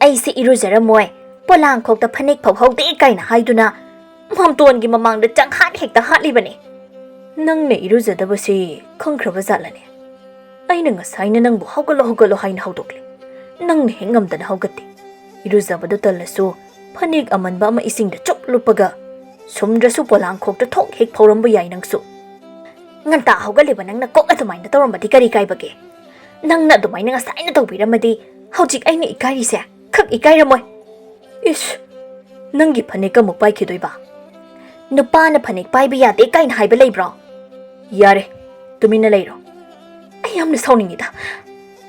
ꯑꯩꯁꯦ ꯏꯔꯨꯖꯔꯝꯃꯣꯏ, ꯄꯣꯂꯥꯡꯈꯣꯛꯇ ꯐꯅꯦꯛ ꯐꯧꯍꯧꯗꯦ ꯀꯥꯏꯅ ꯍꯥꯏꯗꯨꯅ ꯃꯥꯝꯇꯣꯟꯒꯤ ꯃꯃꯥꯡꯗ ꯆꯪꯍꯥꯠ ꯍꯦꯛꯇ ꯍꯥꯠꯂꯤꯕꯅꯤ꯫" "ꯅꯪꯅ ꯏꯔꯨꯖꯗꯕꯁꯤ ꯈꯪꯈ꯭ꯔꯕ ꯖꯥꯠꯂꯅꯦ? ꯑꯩꯅ ꯉꯁꯥꯏꯅ ꯅꯪꯕꯨ ꯍꯧꯒꯠꯂꯣ, ꯍꯧꯒꯠꯂꯣ ꯍꯥꯏꯅ ꯍꯧꯗꯣꯛꯂꯦ꯫ ꯅꯪꯅ ꯍꯦꯛ ꯉꯝꯗꯅ ꯍꯧꯒꯠꯇꯦ꯫ ꯏꯔꯨꯖꯕꯗꯨ ꯇꯜꯂꯁꯨ ꯐꯅꯦꯛ ꯑꯃꯟꯕ ꯑꯃ ꯏꯁꯤꯡꯗ ꯆꯨꯞ ꯂꯨꯞꯄꯒ ꯁꯨꯝꯗ꯭ꯔꯁꯨ ꯄꯣꯂꯥꯡꯈꯣꯛꯇ ꯊꯣꯛ ꯍꯦꯛ ꯐꯧꯔꯝꯕ ꯌꯥꯏ ꯅꯪꯁꯨ꯫ ꯉꯟꯇꯥ ꯍꯧꯒꯠꯂꯤꯕ ꯅꯪꯅ ꯀꯣꯛ ꯑꯗꯨꯃꯥꯏꯅ ꯇꯧꯔꯝꯕꯗꯤ ꯀꯔꯤ ꯀꯥꯏꯕꯒꯦ? ꯅꯪꯅ ꯑꯗꯨꯃꯥꯏꯅ ꯉꯁꯥꯏꯅ ꯇꯧꯕꯤꯔꯝꯃꯗꯤ ꯍꯧꯖꯤꯛ ꯑꯩꯅ ꯏꯀꯥꯏꯔꯤꯁꯦ ꯈꯛ ꯏꯀꯥꯏꯔꯝꯃꯣꯏ꯫ ꯏꯁ, ꯅꯪꯒꯤ ꯐꯅꯦꯛ ꯑꯃꯨꯛ ꯄꯥꯏꯈꯤꯗꯣꯏꯕ? ꯅꯨꯄꯥꯅ ꯐꯅꯦꯛ ꯄꯥꯏꯕ ꯌꯥꯗꯦ ꯀꯥꯏꯅ ꯍꯥꯏꯕ ꯂꯩꯕ꯭ꯔꯣ? ꯌꯥꯔꯦ, ꯇꯨꯃꯤꯟꯅ ꯂꯩꯔꯣ꯫ ꯑꯩ ꯌꯥꯝꯅ ꯁꯥꯎꯅꯤꯡꯉꯤꯗ꯫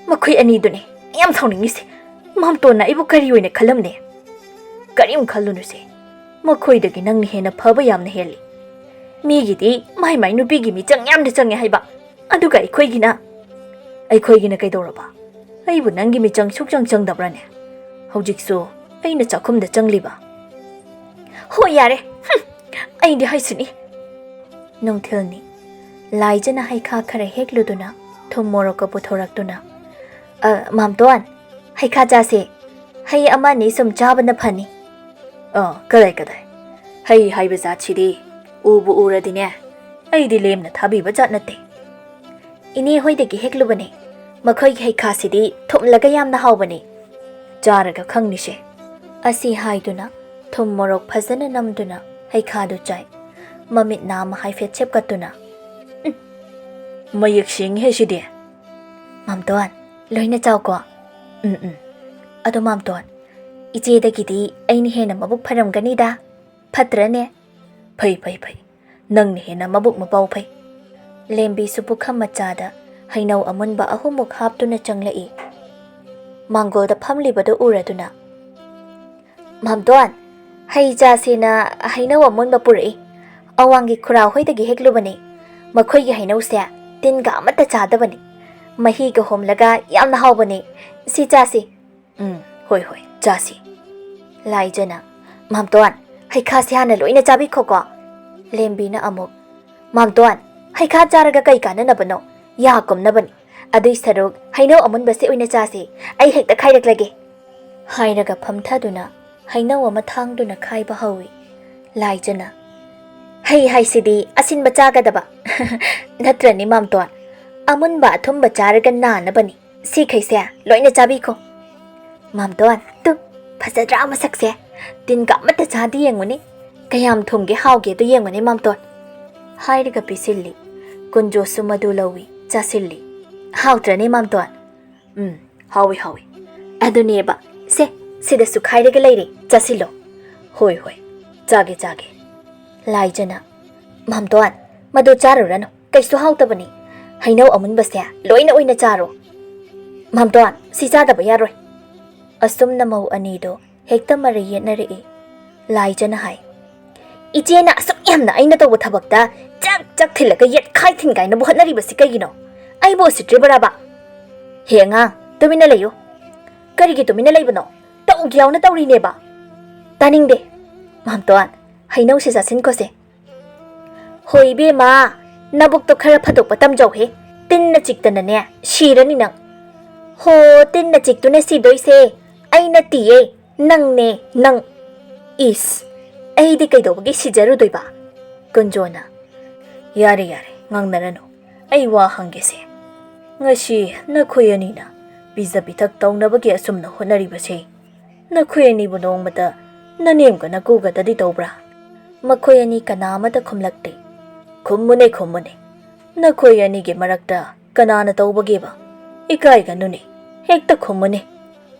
ꯃꯈꯣꯏ ꯑꯅꯤꯗꯨꯅꯦ ꯑꯩ ꯌꯥꯝ ꯁꯥꯎꯅꯤꯡꯉꯤꯁꯦ꯫ ꯃꯥꯝꯇꯣꯟꯅ ꯑꯩꯕꯨ ꯀꯔꯤ ꯑꯣꯏꯅ ꯈꯜꯂꯝꯅꯦ? ꯀꯔꯤꯝ ꯈꯜꯂꯨꯅꯨꯁꯦ꯫ ꯃꯈꯣꯏꯗꯒꯤ ꯅꯪꯅ ꯍꯦꯟꯅ ꯐꯕ ꯌꯥꯝꯅ ꯍꯦꯜꯂꯤ꯫ ꯃꯤꯒꯤꯗꯤ ꯃꯥꯏ ꯃꯥꯏ ꯅꯨꯄꯤꯒꯤ ꯃꯤꯆꯪ ꯌꯥꯝꯅ ꯆꯪꯉꯦ ꯍꯥꯏꯕ, ꯑꯗꯨꯒ ꯑꯩꯈꯣꯏꯒꯤꯅ, ꯑꯩꯈꯣꯏꯒꯤꯅ ꯀꯩꯗꯧꯔꯕ? ꯑꯩꯕꯨ ꯅꯪꯒꯤ ꯃꯤꯆꯪ ꯁꯨꯛꯆꯪ ꯆꯪꯗꯕ꯭ꯔꯥꯅꯦ? ꯍꯧꯖꯤꯛꯁꯨ ꯑꯩꯅ ꯆꯥꯛꯈꯨꯝꯗ ꯆꯪꯂꯤꯕ? ꯍꯣꯏ, ꯌꯥꯔꯦ꯫ ꯍꯨꯝ, ꯑꯩꯗꯤ ꯍꯥꯏꯁꯤꯅꯤ꯫ ꯅꯨꯡꯊꯤꯜꯅꯤ꯫ ꯂꯥꯏꯖꯅ ꯍꯩꯈꯥ ꯈꯔ ꯍꯦꯛꯂꯨꯗꯨꯅ ꯊꯨꯝ ꯃꯣꯔꯣꯛꯀ ꯄꯨꯊꯣꯔꯛꯇꯨꯅ, "ꯑ, ꯃꯥꯝꯇꯣꯟ, ꯍꯩꯈꯥ ꯆꯥꯁꯦ꯫ ꯍꯩ ꯑꯃ ꯑꯅꯤ ꯁꯨꯝ ꯆꯥꯕꯅ ꯐꯅꯤ꯫" "ꯑ, ꯀꯗꯥꯏ, ꯀꯗꯥꯏ? ꯍꯩ ꯍꯥꯏꯕ ꯖꯥꯠꯁꯤꯗꯤ ꯎꯕꯨ ꯎꯔꯗꯤꯅꯦ, ꯑꯩꯗꯤ ꯂꯦꯝꯅ ꯊꯥꯕꯤꯕ ꯖꯥꯠ ꯅꯠꯇꯦ꯫" "ꯏꯅꯦ ꯍꯣꯏꯗꯒꯤ ꯍꯦꯛꯂꯨꯕꯅꯦ꯫ ꯃꯈꯣꯏꯒꯤ ꯍꯩꯈꯥꯁꯤꯗꯤ ꯊꯨꯝꯂꯒ ꯌꯥꯝꯅ ꯍꯥꯎꯕꯅꯦ꯫ ꯆꯥꯔꯒ ꯈꯪꯅꯤꯁꯦ꯫" ꯑꯁꯤ ꯍꯥꯏꯗꯨꯅ ꯊꯨꯝ ꯃꯣꯔꯣꯛ ꯐꯖꯅ ꯅꯝꯗꯨꯅ ꯍꯩꯈꯥꯗꯨ ꯆꯥꯏ꯫ ꯃꯃꯤꯠ ꯅꯥꯝꯃ ꯍꯥꯏꯐꯦꯠ ꯁꯦꯞꯀꯠꯇꯨꯅ, "ꯎꯝ, ꯃꯌꯦꯛ ꯁꯦꯡꯉꯤꯍꯦ ꯁꯤꯗꯤ꯫" "ꯃꯥꯝꯇꯣꯟ, ꯂꯣꯏꯅ ꯆꯥꯎꯀꯣ꯫" "ꯎꯝ, ꯎꯝ꯫ ꯑꯗꯣ ꯃꯥꯝꯇꯣꯟ, ꯏꯆꯦꯗꯒꯤꯗꯤ ꯑꯩꯅ ꯍꯦꯟꯅ ꯃꯕꯨꯛ ꯐꯔꯝꯒꯅꯤꯗ, ꯐꯠꯇ꯭ꯔꯅꯦ?" "ꯐꯩ, ꯐꯩ, ꯐꯩ꯫ ꯅꯪꯅ ꯍꯦꯟꯅ ꯃꯕꯨꯛ ꯃꯄꯥꯎ ꯐꯩ꯫" ꯂꯦꯝꯕꯤꯁꯨ ꯄꯨꯈꯝ ꯃꯆꯥꯗ ꯍꯩꯅꯧ ꯑꯃꯨꯟꯕ ꯑꯍꯨꯝꯃꯨꯛ ꯍꯥꯞꯇꯨꯅ ꯆꯪꯂꯛꯏ꯫ ꯃꯥꯡꯒꯣꯜꯗ ꯐꯝꯂꯤꯕꯗꯨ ꯎꯔꯗꯨꯅ, "ꯃꯥꯝꯇꯣꯟ, ꯍꯩ ꯆꯥꯁꯦꯅ ꯍꯩꯅꯧ ꯑꯃꯨꯟꯕ ꯄꯨꯔꯛꯏ꯫ ꯑꯋꯥꯡꯒꯤ ꯈꯨꯔꯥ ꯍꯣꯏꯗꯒꯤ ꯍꯦꯛꯂꯨꯕꯅꯤ꯫ ꯃꯈꯣꯏꯒꯤ ꯍꯩꯅꯧꯁꯦ ꯇꯤꯟꯒ ꯑꯃꯠꯇ ꯆꯥꯗꯕꯅꯤ꯫ ꯃꯍꯤꯒ ꯍꯣꯝꯂꯒ ꯌꯥꯝꯅ ꯍꯥꯎꯕꯅꯤ꯫ ꯁꯤ ꯆꯥꯁꯤ꯫" "ꯎꯝ, ꯍꯣꯏ, ꯍꯣꯏ, ꯆꯥꯁꯤ꯫" ꯂꯥꯏꯖꯅ, "ꯃꯥꯝꯇꯣꯟ, ꯍꯩꯈꯥꯁꯦ ꯍꯥꯟꯅ ꯂꯣꯏꯅ ꯆꯥꯕꯤꯈꯣꯀꯣ꯫" ꯂꯦꯝꯕꯤꯅ ꯑꯃꯨꯛ, "ꯃꯥꯝꯇꯣꯟ, ꯍꯩꯈꯥ ꯆꯥꯔꯒ ꯀꯩ ꯀꯥꯟꯅꯅꯕꯅꯣ? ꯌꯥ ꯀꯨꯝꯅꯕꯅꯤ꯫ ꯑꯗꯨꯏ ꯁꯔꯨꯛ ꯍꯩꯅꯧ ꯑꯃꯨꯟꯕꯁꯦ ꯑꯣꯏꯅ ꯆꯥꯁꯤ꯫ ꯑꯩ ꯍꯦꯛꯇ ꯈꯥꯏꯔꯛꯂꯒꯦ꯫" ꯍꯥꯏꯔꯒ ꯐꯝꯊꯗꯨꯅ ꯍꯩꯅꯧ ꯑꯃ ꯊꯥꯡꯗꯨꯅ ꯈꯥꯏꯕ ꯍꯧꯏ꯫ ꯂꯥꯏꯖꯅ, "ꯍꯩ ꯍꯥꯏꯁꯤꯗꯤ ꯑꯁꯤꯟꯕ ꯆꯥꯒꯗꯕ ꯅꯠꯇ꯭ꯔꯅꯦ ꯃꯥꯝꯇꯣꯟ? ꯑꯃꯨꯟꯕ ꯑꯊꯨꯝꯕ ꯆꯥꯔꯒ ꯅꯥꯅꯕꯅꯤ꯫ ꯁꯤꯈꯩꯁꯦ ꯂꯣꯏꯅ ꯆꯥꯕꯤꯈꯣ꯫" "ꯃꯥꯝꯇꯣꯟ, ꯇꯨ, ꯐꯖꯗ꯭ꯔꯥ ꯃꯁꯛꯁꯦ? ꯇꯤꯟꯒ ꯑꯃꯠꯇ ꯆꯥꯗꯦ, ꯌꯦꯡꯉꯨꯅꯦ꯫ ꯀꯌꯥꯝ ꯊꯨꯝꯒꯦ, ꯍꯥꯎꯒꯦ ꯑꯗꯨ ꯌꯦꯡꯉꯨꯅꯦ ꯃꯥꯝꯇꯣꯟ꯫" ꯍꯥꯏꯔꯒ ꯄꯤꯁꯤꯜꯂꯤ꯫ ꯀꯨꯟꯖꯣꯁꯨ ꯃꯗꯨ ꯂꯧꯏ, ꯆꯥꯁꯤꯜꯂꯤ꯫ "ꯍꯥꯎꯇ꯭ꯔꯅꯦ ꯃꯥꯝꯇꯣꯟ?" "ꯎꯝ, ꯍꯥꯎꯏ, ꯍꯥꯎꯏ꯫ ꯑꯗꯨꯅꯦꯕ꯫ ꯁꯦ, ꯁꯤꯗꯁꯨ ꯈꯥꯏꯔꯒ ꯂꯩꯔꯦ, ꯆꯥꯁꯤꯜꯂꯣ꯫" "ꯍꯣꯏ, ꯍꯣꯏ, ꯆꯥꯒꯦ, ꯆꯥꯒꯦ꯫" ꯂꯥꯏꯖꯅ, "ꯃꯥꯝꯇꯣꯟ, ꯃꯗꯨ ꯆꯥꯔꯨꯔꯅꯨ, ꯀꯩꯁꯨ ꯍꯥꯎꯇꯕꯅꯤ꯫ ꯍꯩꯅꯧ ꯑꯃꯨꯟꯕꯁꯦ ꯂꯣꯏꯅ ꯑꯣꯏꯅ ꯆꯥꯔꯣ꯫" "ꯃꯥꯝꯇꯣꯟ, ꯁꯤ ꯆꯥꯗꯕ ꯌꯥꯔꯣꯏ꯫" ꯑꯁꯨꯝꯅ ꯃꯧ ꯑꯅꯤꯗꯣ ꯍꯦꯛꯇ ꯃꯔꯩ ꯌꯦꯠꯅꯔꯛꯏ꯫ ꯂꯥꯏꯖꯅ ꯍꯥꯏ, ꯏꯆꯦꯅ ꯑꯁꯨꯛ ꯌꯥꯝꯅ ꯑꯩꯅ ꯇꯧꯕ ꯊꯕꯛꯇ ꯆꯥꯛ ꯆꯥꯛ ꯊꯤꯜꯂꯒ ꯌꯦꯠꯈꯥꯏ ꯊꯤꯟꯒꯥꯏꯅꯕ ꯍꯣꯠꯅꯔꯤꯕꯁꯤ ꯀꯩꯒꯤꯅꯣ? ꯑꯩꯕꯨ ꯎꯁꯤꯠꯇ꯭ꯔꯤꯕꯔꯕ? ꯍꯦ ꯑꯉꯥꯡ, ꯇꯨꯃꯤꯟꯅ ꯂꯩꯌꯨ꯫ ꯀꯔꯤꯒꯤ ꯇꯨꯃꯤꯟꯅ ꯂꯩꯕꯅꯣ? ꯇꯧꯒꯦ ꯌꯥꯎꯅ ꯇꯧꯔꯤꯅꯦꯕ꯫ ꯇꯥꯅꯤꯡꯗꯦ꯫ ꯃꯥꯝꯇꯣꯟ, ꯍꯩꯅꯧꯁꯦ ꯆꯥꯁꯤꯟꯈꯣꯁꯦ꯫ ꯍꯣꯏ ꯏꯕꯦꯝꯃ, ꯅꯕꯨꯛꯇꯣ ꯈꯔ ꯐꯗꯣꯛꯄ ꯇꯝꯖꯧꯍꯦ꯫ ꯇꯤꯟꯅ ꯆꯤꯛꯇꯅꯅꯦ ꯁꯤꯔꯅꯤ ꯅꯪ꯫ ꯍꯣ, ꯇꯤꯟꯅ ꯆꯤꯛꯇꯨꯅ ꯁꯤꯗꯣꯏꯁꯦ ꯑꯩ ꯅꯠꯇꯤꯌꯦ, ꯅꯪꯅꯦ, ꯅꯪ꯫ ꯏꯁ, ꯑꯩꯗꯤ ꯀꯩꯗꯧꯕꯒꯤ ꯁꯤꯖꯔꯨꯗꯣꯏꯕ? ꯀꯨꯟꯖꯣꯅ, ꯌꯥꯔꯦ, ꯌꯥꯔꯦ, ꯉꯥꯡꯅꯔꯅꯨ꯫ ꯑꯩ ꯋꯥ ꯍꯪꯒꯦꯁꯦ꯫ ꯉꯁꯤ ꯅꯈꯣꯏ ꯑꯅꯤꯅ ꯄꯤꯖ ꯄꯤꯊꯛ ꯇꯧꯅꯕꯒꯤ ꯑꯁꯨꯝꯅ ꯍꯣꯠꯅꯔꯤꯕꯁꯦ, ꯅꯈꯣꯏ ꯑꯅꯤꯕꯨ ꯅꯣꯡꯃꯇ ꯅꯅꯦꯝꯒ ꯅꯀꯨꯒꯗꯗꯤ ꯇꯧꯕ꯭ꯔꯥ? ꯃꯈꯣꯏ ꯑꯅꯤ ꯀꯅꯥ ꯑꯃꯠꯇ ꯈꯨꯝꯂꯛꯇꯦ꯫ ꯈꯨꯝꯃꯨꯅꯦ, ꯈꯨꯝꯃꯨꯅꯦ꯫ ꯅꯈꯣꯏ ꯑꯅꯤꯒꯤ ꯃꯔꯛꯇ ꯀꯅꯥꯅ ꯇꯧꯕꯒꯦꯕ? ꯏꯀꯥꯏꯒꯅꯨꯅꯦ꯫ ꯍꯦꯛꯇ ꯈꯨꯝꯃꯨꯅꯦ꯫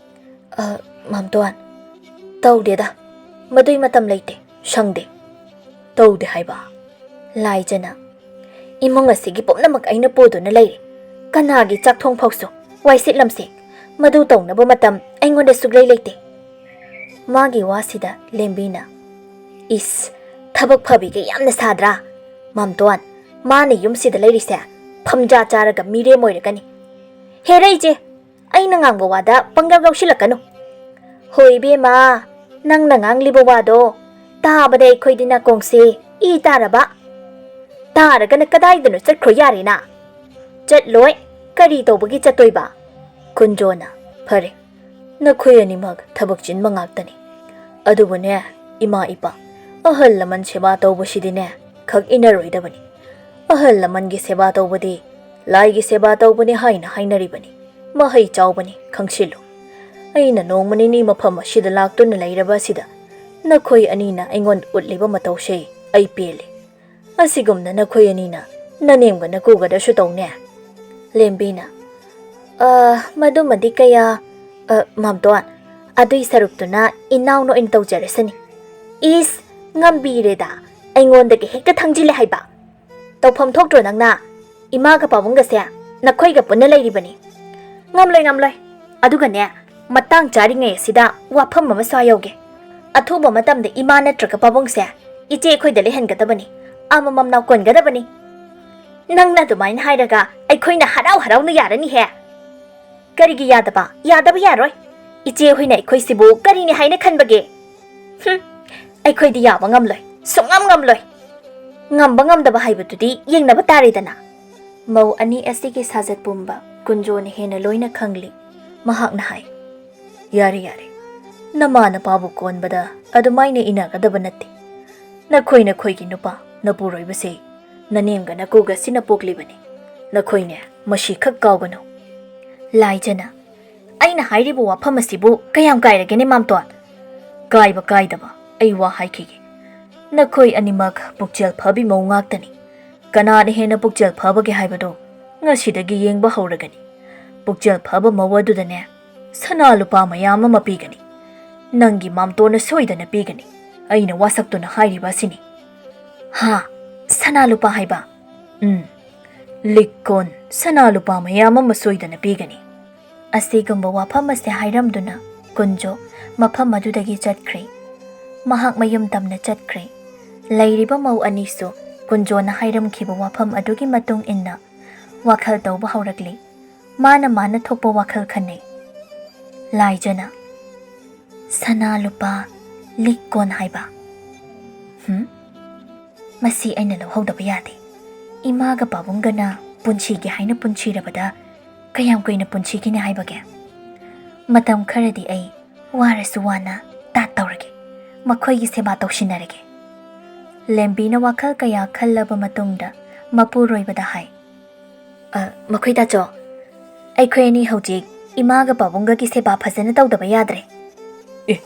ꯑ, ꯃꯥꯝꯇꯣꯟ, ꯇꯧꯗꯦꯗ꯫ ꯃꯗꯨꯏ ꯃꯇꯝ ꯂꯩꯇꯦ, ꯁꯪꯗꯦ꯫ ꯇꯧꯗꯦ ꯍꯥꯏꯕ? ꯂꯥꯏꯖꯅ, ꯏꯃꯨꯡ ꯑꯁꯤꯒꯤ ꯄꯨꯝꯅꯃꯛ ꯑꯩꯅ ꯄꯨꯗꯨꯅ ꯂꯩꯔꯦ꯫ ꯀꯅꯥꯒꯤ ꯆꯥꯛ ꯊꯣꯡ ꯐꯥꯎꯁꯨ ꯋꯥꯏꯁꯤꯠ ꯂꯝꯁꯦ꯫ ꯃꯗꯨ ꯇꯧꯅꯕ ꯃꯇꯝ ꯑꯩꯉꯣꯟꯗ ꯁꯨꯛꯂꯩ ꯂꯩꯇꯦ꯫ ꯃꯥꯒꯤ ꯋꯥꯁꯤꯗ ꯂꯦꯝꯕꯤꯅ, ꯏꯁ, ꯊꯕꯛ ꯐꯕꯤꯒ ꯌꯥꯝꯅ ꯁꯥꯗ꯭ꯔꯥ? ꯃꯥꯝꯇꯣꯟ, ꯃꯥꯅ ꯌꯨꯝꯁꯤꯗ ꯂꯩꯔꯤꯁꯦ ꯐꯝꯖꯥ ꯆꯥꯔꯒ ꯃꯤꯔꯦꯝ ꯑꯣꯏꯔꯒꯅꯤ꯫ ꯍꯦꯔꯩ ꯏꯆꯦ, ꯑꯩꯅ ꯉꯥꯡꯕ ꯋꯥꯗ ꯄꯪꯌꯥꯎ ꯌꯥꯎꯁꯤꯜꯂꯛꯀꯅꯨ꯫ ꯍꯣꯏ ꯏꯕꯦꯝꯃ, ꯅꯪꯅ ꯉꯥꯡꯂꯤꯕ ꯋꯥꯗꯣ ꯇꯥꯕꯗ ꯑꯩꯈꯣꯏꯗꯤ ꯅꯥꯀꯣꯡꯁꯦ ꯏ ꯇꯥꯔꯕ꯫ ꯇꯥꯔꯒꯅ ꯀꯗꯥꯏꯗꯅꯣ ꯆꯠꯈ꯭ꯔꯣ ꯌꯥꯔꯦꯅ꯫ ꯆꯠꯂꯣꯏ, ꯀꯔꯤ ꯇꯧꯕꯒꯤ ꯆꯠꯇꯣꯏꯕ? ꯀꯨꯟꯖꯣꯅ, ꯐꯔꯦ, ꯅꯈꯣꯏ ꯑꯅꯤꯃꯛ ꯊꯕꯛ ꯆꯤꯟꯕ ꯉꯥꯛꯇꯅꯤ꯫ ꯑꯗꯨꯕꯨꯅꯦ, ꯏꯃꯥ ꯏꯄꯥ, ꯑꯍꯜ ꯂꯃꯟ ꯁꯦꯕꯥ ꯇꯧꯕꯁꯤꯗꯤꯅꯦ, ꯈꯛ ꯏꯟꯅꯔꯣꯏꯗꯕꯅꯤ꯫ ꯑꯍꯜ ꯂꯃꯟꯒꯤ ꯁꯦꯕꯥ ꯇꯧꯕꯗꯤ ꯂꯥꯏꯒꯤ ꯁꯦꯕꯥ ꯇꯧꯕꯅꯤ ꯍꯥꯏꯅ ꯍꯥꯏꯅꯔꯤꯕꯅꯤ꯫ ꯃꯍꯩ ꯆꯥꯎꯕꯅꯤ, ꯈꯪꯁꯤꯜꯂꯨ꯫ ꯑꯩꯅ ꯅꯣꯡꯃ ꯅꯤꯅꯤ ꯃꯐꯝ ꯑꯁꯤꯗ ꯂꯥꯛꯇꯨꯅ ꯂꯩꯔꯕ ꯑꯁꯤꯗ ꯅꯈꯣꯏ ꯑꯅꯤꯅ ꯑꯩꯉꯣꯟꯗ ꯎꯠꯂꯤꯕ ꯃꯇꯧꯁꯦ ꯑꯩ ꯄꯦꯜꯂꯦ꯫ ꯑꯁꯤꯒꯨꯝꯅ ꯅꯈꯣꯏ ꯑꯅꯤꯅ ꯅꯅꯦꯝꯒ ꯅꯀꯨꯒꯗꯁꯨ ꯇꯧꯅꯦ꯫ ꯂꯦꯝꯕꯤꯅ, ꯑ, ꯃꯗꯨꯃꯗꯤ ꯀꯌꯥ, ꯑ, ꯃꯥꯝꯇꯣꯟ, ꯑꯗꯨꯏ ꯁꯔꯨꯛꯇꯨꯅ ꯏꯅꯥꯎꯅ ꯑꯣꯏꯅ ꯇꯧꯖꯔꯁꯅꯤ꯫ ꯏꯁ, ꯉꯝꯕꯤꯔꯦꯗ, ꯑꯩꯉꯣꯟꯗꯒꯤ ꯍꯦꯛꯇ ꯊꯪꯖꯤꯜꯂꯦ ꯍꯥꯏꯕ꯫ ꯇꯧꯐꯝ ꯊꯣꯛꯇ꯭ꯔꯣ ꯅꯪꯅ? ꯏꯃꯥꯒ ꯄꯥꯕꯨꯡꯒꯁꯦ ꯅꯈꯣꯏꯒ ꯄꯨꯟꯅ ꯂꯩꯔꯤꯕꯅꯤ꯫ ꯉꯝꯂꯣꯏ, ꯉꯝꯂꯣꯏ꯫ ꯑꯗꯨꯒꯅꯦ, ꯃꯇꯥꯡ ꯆꯥꯔꯤꯉꯩ ꯑꯁꯤꯗ ꯋꯥꯐꯝ ꯑꯃꯁꯨ ꯍꯥꯏꯍꯧꯒꯦ꯫ ꯑꯊꯨꯕ ꯃꯇꯝꯗ ꯏꯃꯥ ꯅꯠꯇ꯭ꯔꯒ ꯄꯥꯕꯨꯡꯁꯦ ꯏꯆꯦ ꯑꯩꯈꯣꯏꯗ ꯂꯩꯍꯟꯒꯗꯕꯅꯤ, ꯑꯃꯃꯝ ꯅꯥꯎ ꯀꯣꯟꯒꯗꯕꯅꯤ꯫ ꯅꯪꯅ ꯑꯗꯨꯃꯥꯏꯅ ꯍꯥꯏꯔꯒ ꯑꯩꯈꯣꯏꯅ ꯍꯔꯥꯎ ꯍꯔꯥꯎꯅ ꯌꯥꯔꯅꯤꯍꯦ꯫ ꯀꯔꯤꯒꯤ ꯌꯥꯗꯕ? ꯌꯥꯗꯕ ꯌꯥꯔꯣꯏ꯫ ꯏꯆꯦ ꯍꯣꯏꯅ ꯑꯩꯈꯣꯏꯁꯤꯕꯨ ꯀꯔꯤꯅꯤ ꯍꯥꯏꯅ ꯈꯟꯕꯒꯦ? ꯍꯨꯝ, ꯑꯩꯈꯣꯏꯗꯤ ꯌꯥꯕ ꯉꯝꯂꯣꯏ, ꯁꯨꯡꯉꯝ ꯉꯝꯂꯣꯏ꯫ ꯉꯝꯕ ꯉꯝꯗꯕ ꯍꯥꯏꯕꯗꯨꯗꯤ ꯌꯦꯡꯅꯕ ꯇꯥꯔꯦꯗꯅ꯫ ꯃꯧ ꯑꯅꯤ ꯑꯁꯤꯒꯤ ꯁꯥꯖꯠ ꯄꯨꯝꯕ ꯀꯨꯟꯖꯣꯅ ꯍꯦꯟꯅ ꯂꯣꯏꯅ ꯈꯪꯂꯤ꯫ ꯃꯍꯥꯛꯅ ꯍꯥꯏ, "ꯌꯥꯔꯦ, ꯌꯥꯔꯦ, ꯅꯃꯥ ꯅꯄꯥꯕꯨ ꯀꯣꯟꯕꯗ ꯑꯗꯨꯃꯥꯏꯅ ꯏꯟꯅꯒꯗꯕ ꯅꯠꯇꯦ꯫ ꯅꯈꯣꯏ ꯅꯈꯣꯏꯒꯤ ꯅꯨꯄꯥ ꯅꯄꯨꯔꯣꯏꯕꯁꯦ ꯅꯅꯦꯝꯒ ꯅꯀꯨꯒ ꯁꯤꯅ ꯄꯣꯛꯂꯤꯕꯅꯤ꯫ ꯅꯈꯣꯏꯅꯦ ꯃꯁꯤꯈꯛ ꯀꯥꯎꯒꯅꯨ꯫" ꯂꯥꯏꯖꯅ, "ꯑꯩꯅ ꯍꯥꯏꯔꯤꯕ ꯋꯥꯐꯝ ꯑꯁꯤꯕꯨ ꯀꯌꯥꯝ ꯀꯥꯏꯔꯒꯦꯅꯦ, ꯃꯥꯝꯇꯣꯟ?" "ꯀꯥꯏꯕ ꯀꯥꯏꯗꯕ ꯑꯩ ꯋꯥ ꯍꯥꯏꯈꯤꯒꯦ꯫ ꯅꯈꯣꯏ ꯑꯅꯤꯃꯛ ꯄꯨꯛꯆꯦꯜ ꯐꯕꯤ ꯃꯧ ꯉꯥꯛꯇꯅꯤ꯫ ꯀꯅꯥꯅ ꯍꯦꯟꯅ ꯄꯨꯛꯆꯦꯜ ꯐꯕꯒꯦ ꯍꯥꯏꯕꯗꯨ ꯉꯁꯤꯗꯒꯤ ꯌꯦꯡꯕ ꯍꯧꯔꯒꯅꯤ꯫ ꯄꯨꯛꯆꯦꯜ ꯐꯕ ꯃꯧ ꯑꯗꯨꯗꯅꯦ ꯁꯅꯥ ꯂꯨꯄꯥ ꯃꯌꯥꯝ ꯑꯃ ꯄꯤꯒꯅꯤ꯫ ꯅꯪꯒꯤ ꯃꯥꯝꯇꯣꯟꯅ ꯁꯣꯏꯗꯅ ꯄꯤꯒꯅꯤ꯫ ꯑꯩꯅ ꯋꯥꯁꯛꯇꯨꯅ ꯍꯥꯏꯔꯤꯕ ꯑꯁꯤꯅꯤ꯫" "ꯍꯥ? ꯁꯅꯥ ꯂꯨꯄꯥ ꯍꯥꯏꯕ?" "ꯎꯝ, ꯂꯤꯛ ꯀꯣꯟ, ꯁꯅꯥ ꯂꯨꯄꯥ ꯃꯌꯥꯝ ꯑꯃ ꯁꯣꯏꯗꯅ ꯄꯤꯒꯅꯤ꯫" ꯑꯁꯤꯒꯨꯝꯕ ꯋꯥꯐꯝ ꯑꯁꯦ ꯍꯥꯏꯔꯝꯗꯨꯅ ꯀꯨꯟꯖꯣ ꯃꯐꯝ ꯑꯗꯨꯗꯒꯤ ꯆꯠꯈ꯭ꯔꯦ꯫ ꯃꯍꯥꯛ ꯃꯌꯨꯝ ꯇꯝꯅ ꯆꯠꯈ꯭ꯔꯦ꯫ ꯂꯩꯔꯤꯕ ꯃꯧ ꯑꯅꯤꯁꯨ ꯀꯨꯟꯖꯣꯅ ꯍꯥꯏꯔꯝꯈꯤꯕ ꯋꯥꯐꯝ ꯑꯗꯨꯒꯤ ꯃꯇꯨꯡ ꯏꯟꯅ ꯋꯥꯈꯜ ꯇꯧꯕ ꯍꯧꯔꯛꯂꯤ꯫ ꯃꯥꯅ ꯃꯥꯅ ꯊꯣꯛꯄ ꯋꯥꯈꯜ ꯈꯟꯅꯩ꯫ ꯂꯥꯏꯖꯅ, "ꯁꯅꯥ ꯂꯨꯄꯥ, ꯂꯤꯛ ꯀꯣꯟ ꯍꯥꯏꯕ꯫ ꯍꯨꯝ? ꯃꯁꯤ ꯑꯩꯅ ꯂꯧꯍꯧꯗꯕ ꯌꯥꯗꯦ꯫ ꯏꯃꯥꯒ ꯄꯥꯕꯨꯡꯒꯅ ꯄꯨꯟꯁꯤꯒꯦ ꯍꯥꯏꯅ ꯄꯨꯟꯁꯤꯔꯕꯗ ꯀꯌꯥꯝ ꯀꯨꯏꯅ ꯄꯨꯟꯁꯤꯒꯅꯤ ꯍꯥꯏꯕꯒꯦ? ꯃꯇꯝ ꯈꯔꯗꯤ ꯑꯩ ꯋꯥꯔꯁꯨ ꯋꯥꯅ ꯇꯥꯠ ꯇꯧꯔꯒꯦ꯫ ꯃꯈꯣꯏꯒꯤ ꯁꯦꯕꯥ ꯇꯧꯁꯤꯟꯅꯔꯒꯦ꯫" ꯂꯦꯝꯕꯤꯅ ꯋꯥꯈꯜ ꯀꯌꯥ ꯈꯜꯂꯕ ꯃꯇꯨꯡꯗ ꯃꯄꯨꯔꯣꯏꯕꯗ ꯍꯥꯏ, "ꯑ, ꯃꯈꯣꯏ ꯇꯥꯆꯧ, ꯑꯩꯈꯣꯏ ꯑꯅꯤ ꯍꯧꯖꯤꯛ ꯏꯃꯥꯒ ꯄꯥꯕꯨꯡꯒꯒꯤ ꯁꯦꯕꯥ ꯐꯖꯅ ꯇꯧꯗꯕ ꯌꯥꯗ꯭ꯔꯦ꯫" "ꯑꯦ,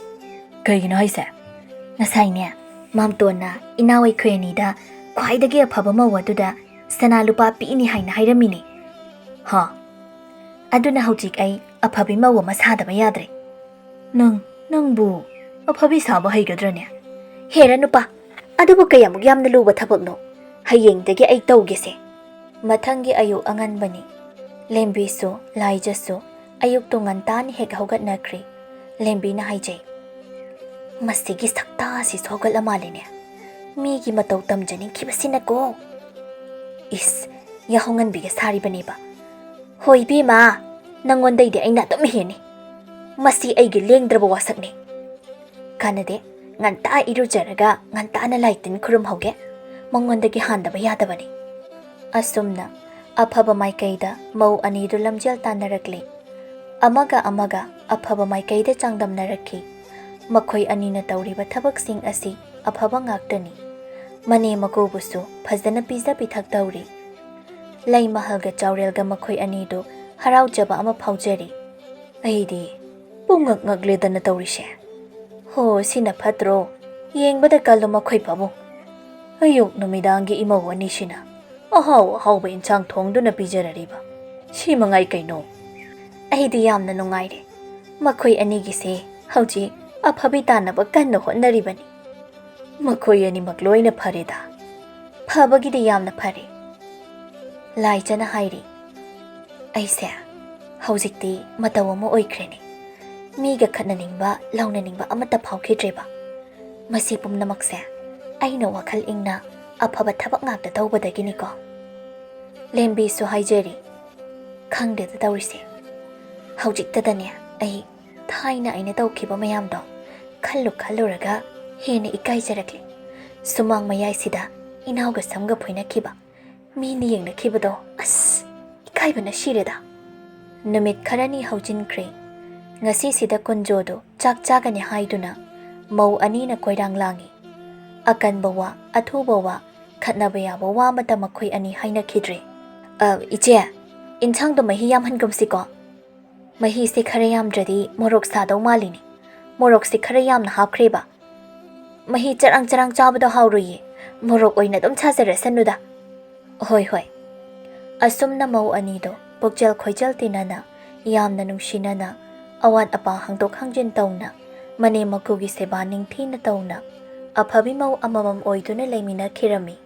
ꯀꯩꯒꯤꯅꯣ ꯍꯥꯏꯁꯦ?" "ꯉꯁꯥꯏꯅꯦ, ꯃꯥꯝꯇꯣꯟꯅ ꯏꯅꯥꯎ ꯑꯩꯈꯣꯏ ꯑꯅꯤꯗ ꯈ꯭ꯋꯥꯏꯗꯒꯤ ꯑꯐꯕ ꯃꯧ ꯑꯗꯨꯗ ꯁꯅꯥ ꯂꯨꯄꯥ ꯄꯤꯅꯤ ꯍꯥꯏꯅ ꯍꯥꯏꯔꯝꯃꯤꯅꯦ꯫" "ꯍꯥ?" "ꯑꯗꯨꯅ ꯍꯧꯖꯤꯛ ꯑꯩ ꯑꯐꯕꯤ ꯃꯧ ꯑꯃ ꯁꯥꯗꯕ ꯌꯥꯗ꯭ꯔꯦ꯫" "ꯅꯪ, ꯅꯪꯕꯨ ꯑꯐꯕꯤ ꯁꯥꯕ ꯍꯩꯒꯗ꯭ꯔꯅꯦ?" "ꯍꯦꯔꯥ ꯅꯨꯄꯥ, ꯑꯗꯨꯕꯨ ꯀꯌꯥꯃꯨꯛ ꯌꯥꯝꯅ ꯂꯨꯕ ꯊꯕꯛꯅꯣ? ꯍꯌꯦꯡꯗꯒꯤ ꯑꯩ ꯇꯧꯒꯦꯁꯦ꯫" ꯃꯊꯪꯒꯤ ꯑꯌꯨꯛ ꯑꯉꯟꯕꯅꯤ꯫ ꯂꯦꯝꯕꯤꯁꯨ, ꯂꯥꯏꯖꯁꯨ ꯑꯌꯨꯛꯇꯨ ꯉꯟꯇꯥꯅ ꯍꯦꯛ ꯍꯧꯒꯠꯅꯈ꯭ꯔꯦ꯫ ꯂꯦꯝꯕꯤꯅ ꯍꯥꯏꯖꯩ, "ꯃꯁꯤꯒꯤ ꯁꯛꯇꯥ ꯑꯁꯤꯁꯨ ꯍꯧꯒꯠꯂ ꯃꯥꯜꯂꯤꯅꯦ꯫ ꯃꯤꯒꯤ ꯃꯇꯧ ꯇꯝꯖꯅꯤꯡꯈꯤꯕꯁꯤꯅꯀꯣ꯫ ꯏꯁ, ꯌꯥꯍꯧꯉꯟꯕꯤꯒ ꯁꯥꯔꯤꯕꯅꯦꯕ꯫ ꯍꯣꯏ ꯏꯕꯦꯝꯃ, ꯅꯪꯉꯣꯟꯗꯩꯗꯤ ꯑꯩꯅ ꯑꯗꯨꯝ ꯍꯦꯟꯅꯤ꯫ ꯃꯁꯤ ꯑꯩꯒꯤ ꯂꯦꯡꯗ꯭ꯔꯕ ꯋꯥꯁꯛꯅꯤ꯫ ꯀꯥꯟꯅꯗꯦ, ꯉꯟꯇꯥ ꯏꯔꯨꯖꯔꯒ ꯉꯟꯇꯥꯅ ꯂꯥꯏ ꯇꯤꯟ ꯈꯨꯔꯨꯝꯍꯧꯒꯦ꯫ ꯃꯉꯣꯟꯗꯒꯤ ꯍꯥꯟꯗꯕ ꯌꯥꯗꯕꯅꯤ꯫ ꯑꯁꯨꯝꯅ ꯑꯐꯕ ꯃꯥꯏꯀꯩꯗ ꯃꯧ ꯑꯅꯤꯗꯨ ꯂꯝꯖꯦꯜ ꯇꯥꯟꯅꯔꯛꯂꯤ꯫ ꯑꯃꯒ ꯑꯃꯒ ꯑꯐꯕ ꯃꯥꯏꯀꯩꯗ ꯆꯥꯡꯗꯝꯅꯔꯛꯈꯤ꯫ ꯃꯈꯣꯏ ꯑꯅꯤꯅ ꯇꯧꯔꯤꯕ ꯊꯕꯛꯁꯤꯡ ꯑꯁꯤ ꯑꯐꯕ ꯉꯥꯛꯇꯅꯤ꯫ ꯃꯅꯦ ꯃꯀꯨꯕꯨꯁꯨ ꯐꯖꯅ ꯄꯤꯖ ꯄꯤꯊꯛ ꯇꯧꯔꯤ꯫ ꯂꯩ ꯃꯍꯜꯒ ꯆꯥꯎꯔꯦꯜꯒ ꯃꯈꯣꯏ ꯑꯅꯤꯗꯨ ꯍꯔꯥꯎꯖꯕ ꯑꯃ ꯐꯥꯎꯖꯔꯤ꯫ ꯑꯩꯗꯤ ꯄꯨꯡꯉꯛ ꯉꯛꯂꯦꯗꯅ ꯇꯧꯔꯤꯁꯦ꯫ ꯍꯣ, ꯁꯤꯅ ꯐꯠꯇ꯭ꯔꯣ? ꯌꯦꯡꯕꯗ ꯀꯜꯂꯣ ꯃꯈꯣꯏ ꯄꯥꯕꯨꯡ꯫ ꯑꯌꯨꯛ ꯅꯨꯃꯤꯗꯥꯡꯒꯤ ꯏꯃꯧ ꯑꯅꯤꯁꯤꯅ ꯑꯍꯥꯎ ꯑꯍꯥꯎꯕ ꯏꯟꯁꯥꯡ ꯊꯣꯡꯗꯨꯅ ꯄꯤꯖꯔꯔꯤꯕ꯫ ꯁꯤ ꯃꯉꯥꯏ ꯀꯩꯅꯣ꯫ ꯑꯩꯗꯤ ꯌꯥꯝꯅ ꯅꯨꯡꯉꯥꯏꯔꯦ꯫ ꯃꯈꯣꯏ ꯑꯅꯤꯒꯤꯁꯦ ꯍꯧꯖꯤꯛ ꯑꯐꯕꯤ ꯇꯥꯅꯕ ꯀꯟꯅ ꯍꯣꯠꯅꯔꯤꯕꯅꯤ꯫ ꯃꯈꯣꯏ ꯑꯅꯤꯃꯛ ꯂꯣꯏꯅ ꯐꯔꯦꯗ꯫ ꯐꯕꯒꯤꯗꯤ ꯌꯥꯝꯅ ꯐꯔꯦ꯫ ꯂꯥꯏꯖꯅ ꯍꯥꯏꯔꯤ, ꯑꯩꯁꯦ ꯍꯧꯖꯤꯛꯇꯤ ꯃꯇꯧ ꯑꯃ ꯑꯣꯏꯈ꯭ꯔꯦꯅꯦ꯫ ꯃꯤꯒ ꯈꯠꯅꯅꯤꯡꯕ, ꯂꯥꯎꯅꯅꯤꯡꯕ ꯑꯃꯠꯇ ꯐꯥꯎꯈꯤꯗ꯭ꯔꯦꯕ꯫ ꯃꯁꯤ ꯄꯨꯝꯅꯃꯛꯁꯦ ꯑꯩꯅ ꯋꯥꯈꯜ ꯏꯪꯅ ꯑꯐꯕ ꯊꯕꯛ ꯉꯥꯛꯇ ꯇꯧꯕꯗꯒꯤꯅꯤꯀꯣ꯫ ꯂꯦꯝꯕꯤꯁꯨ ꯍꯥꯏꯖꯔꯤ, ꯈꯪꯗꯦꯗ ꯇꯧꯔꯤꯁꯦ꯫ ꯍꯧꯖꯤꯛꯇꯗꯅꯦ ꯑꯩ ꯊꯥꯏꯅ ꯑꯩꯅ ꯇꯧꯈꯤꯕ ꯃꯌꯥꯝꯗꯣ ꯈꯜꯂꯨ ꯈꯜꯂꯨꯔꯒ ꯍꯦꯟꯅ ꯏꯀꯥꯏꯖꯔꯛꯂꯦ꯫ ꯁꯨꯃꯥꯡ ꯃꯌꯥꯏꯁꯤꯗ ꯏꯅꯥꯎꯒ ꯁꯝꯒ ꯐꯣꯏꯅꯈꯤꯕ, ꯃꯤꯅ ꯌꯦꯡꯅꯈꯤꯕꯗꯣ, ꯑꯁ, ꯏꯀꯥꯏꯕꯅ ꯁꯤꯔꯦꯗ꯫ ꯅꯨꯃꯤꯠ ꯈꯔꯅꯤ ꯍꯧꯖꯤꯟꯈ꯭ꯔꯦ꯫ ꯉꯁꯤꯁꯤꯗ ꯀꯨꯟꯖꯣꯗꯣ ꯆꯥꯛ ꯆꯥꯒꯅꯤ ꯍꯥꯏꯗꯨꯅ ꯃꯧ ꯑꯅꯤꯅ ꯀꯣꯏꯔꯥꯡ ꯂꯥꯡꯉꯤ꯫ ꯑꯀꯟꯕ ꯋꯥ, ꯑꯊꯨꯕ ꯋꯥ, ꯈꯠꯅꯕ ꯌꯥꯕ ꯋꯥ ꯑꯃꯠꯇ ꯃꯈꯣꯏ ꯑꯅꯤ ꯍꯥꯏꯅꯈꯤꯗ꯭ꯔꯦ꯫ "ꯑ, ꯏꯆꯦ, ꯏꯟꯁꯥꯡꯗꯣ ꯃꯍꯤ ꯌꯥꯝꯍꯟꯒꯨꯝꯁꯤꯀꯣ꯫ ꯃꯍꯤꯁꯦ ꯈꯔ ꯌꯥꯝꯗ꯭ꯔꯗꯤ ꯃꯣꯔꯣꯛ ꯁꯥꯗꯧ ꯃꯥꯜꯂꯤꯅꯦ꯫ ꯃꯣꯔꯣꯛꯁꯦ ꯈꯔ ꯌꯥꯝꯅ ꯍꯥꯞꯈ꯭ꯔꯦꯕ꯫ ꯃꯍꯤ ꯆꯔꯥꯡ ꯆꯔꯥꯡ ꯆꯥꯕꯗꯣ ꯍꯥꯎꯔꯣꯏꯌꯦ꯫ ꯃꯣꯔꯣꯛ ꯑꯣꯏꯅ ꯑꯗꯨꯝ ꯁꯥꯖꯔꯁꯅꯨꯗ꯫" "ꯍꯣꯏ, ꯍꯣꯏ꯫" ꯑꯁꯨꯝꯅ ꯃꯧ ꯑꯅꯤꯗꯣ ꯄꯨꯛꯆꯦꯜ ꯈꯣꯏꯖꯦꯜ ꯇꯤꯟꯅꯅ, ꯌꯥꯝꯅ ꯅꯨꯡꯁꯤꯅꯅ, ꯑꯋꯥꯠ ꯑꯄꯥ ꯍꯪꯗꯣꯛ ꯍꯪꯖꯤꯟ ꯇꯧꯅ, ꯃꯅꯦꯝ ꯃꯀꯨꯒꯤ ꯁꯦꯕꯥ ꯅꯤꯡꯊꯤꯅ ꯇꯧꯅ, ꯑꯐꯕꯤ ꯃꯧ ꯑꯃꯃꯝ ꯑꯣꯏꯗꯨꯅ ꯂꯩꯃꯤꯟꯅꯈꯤꯔꯝꯃꯤ꯫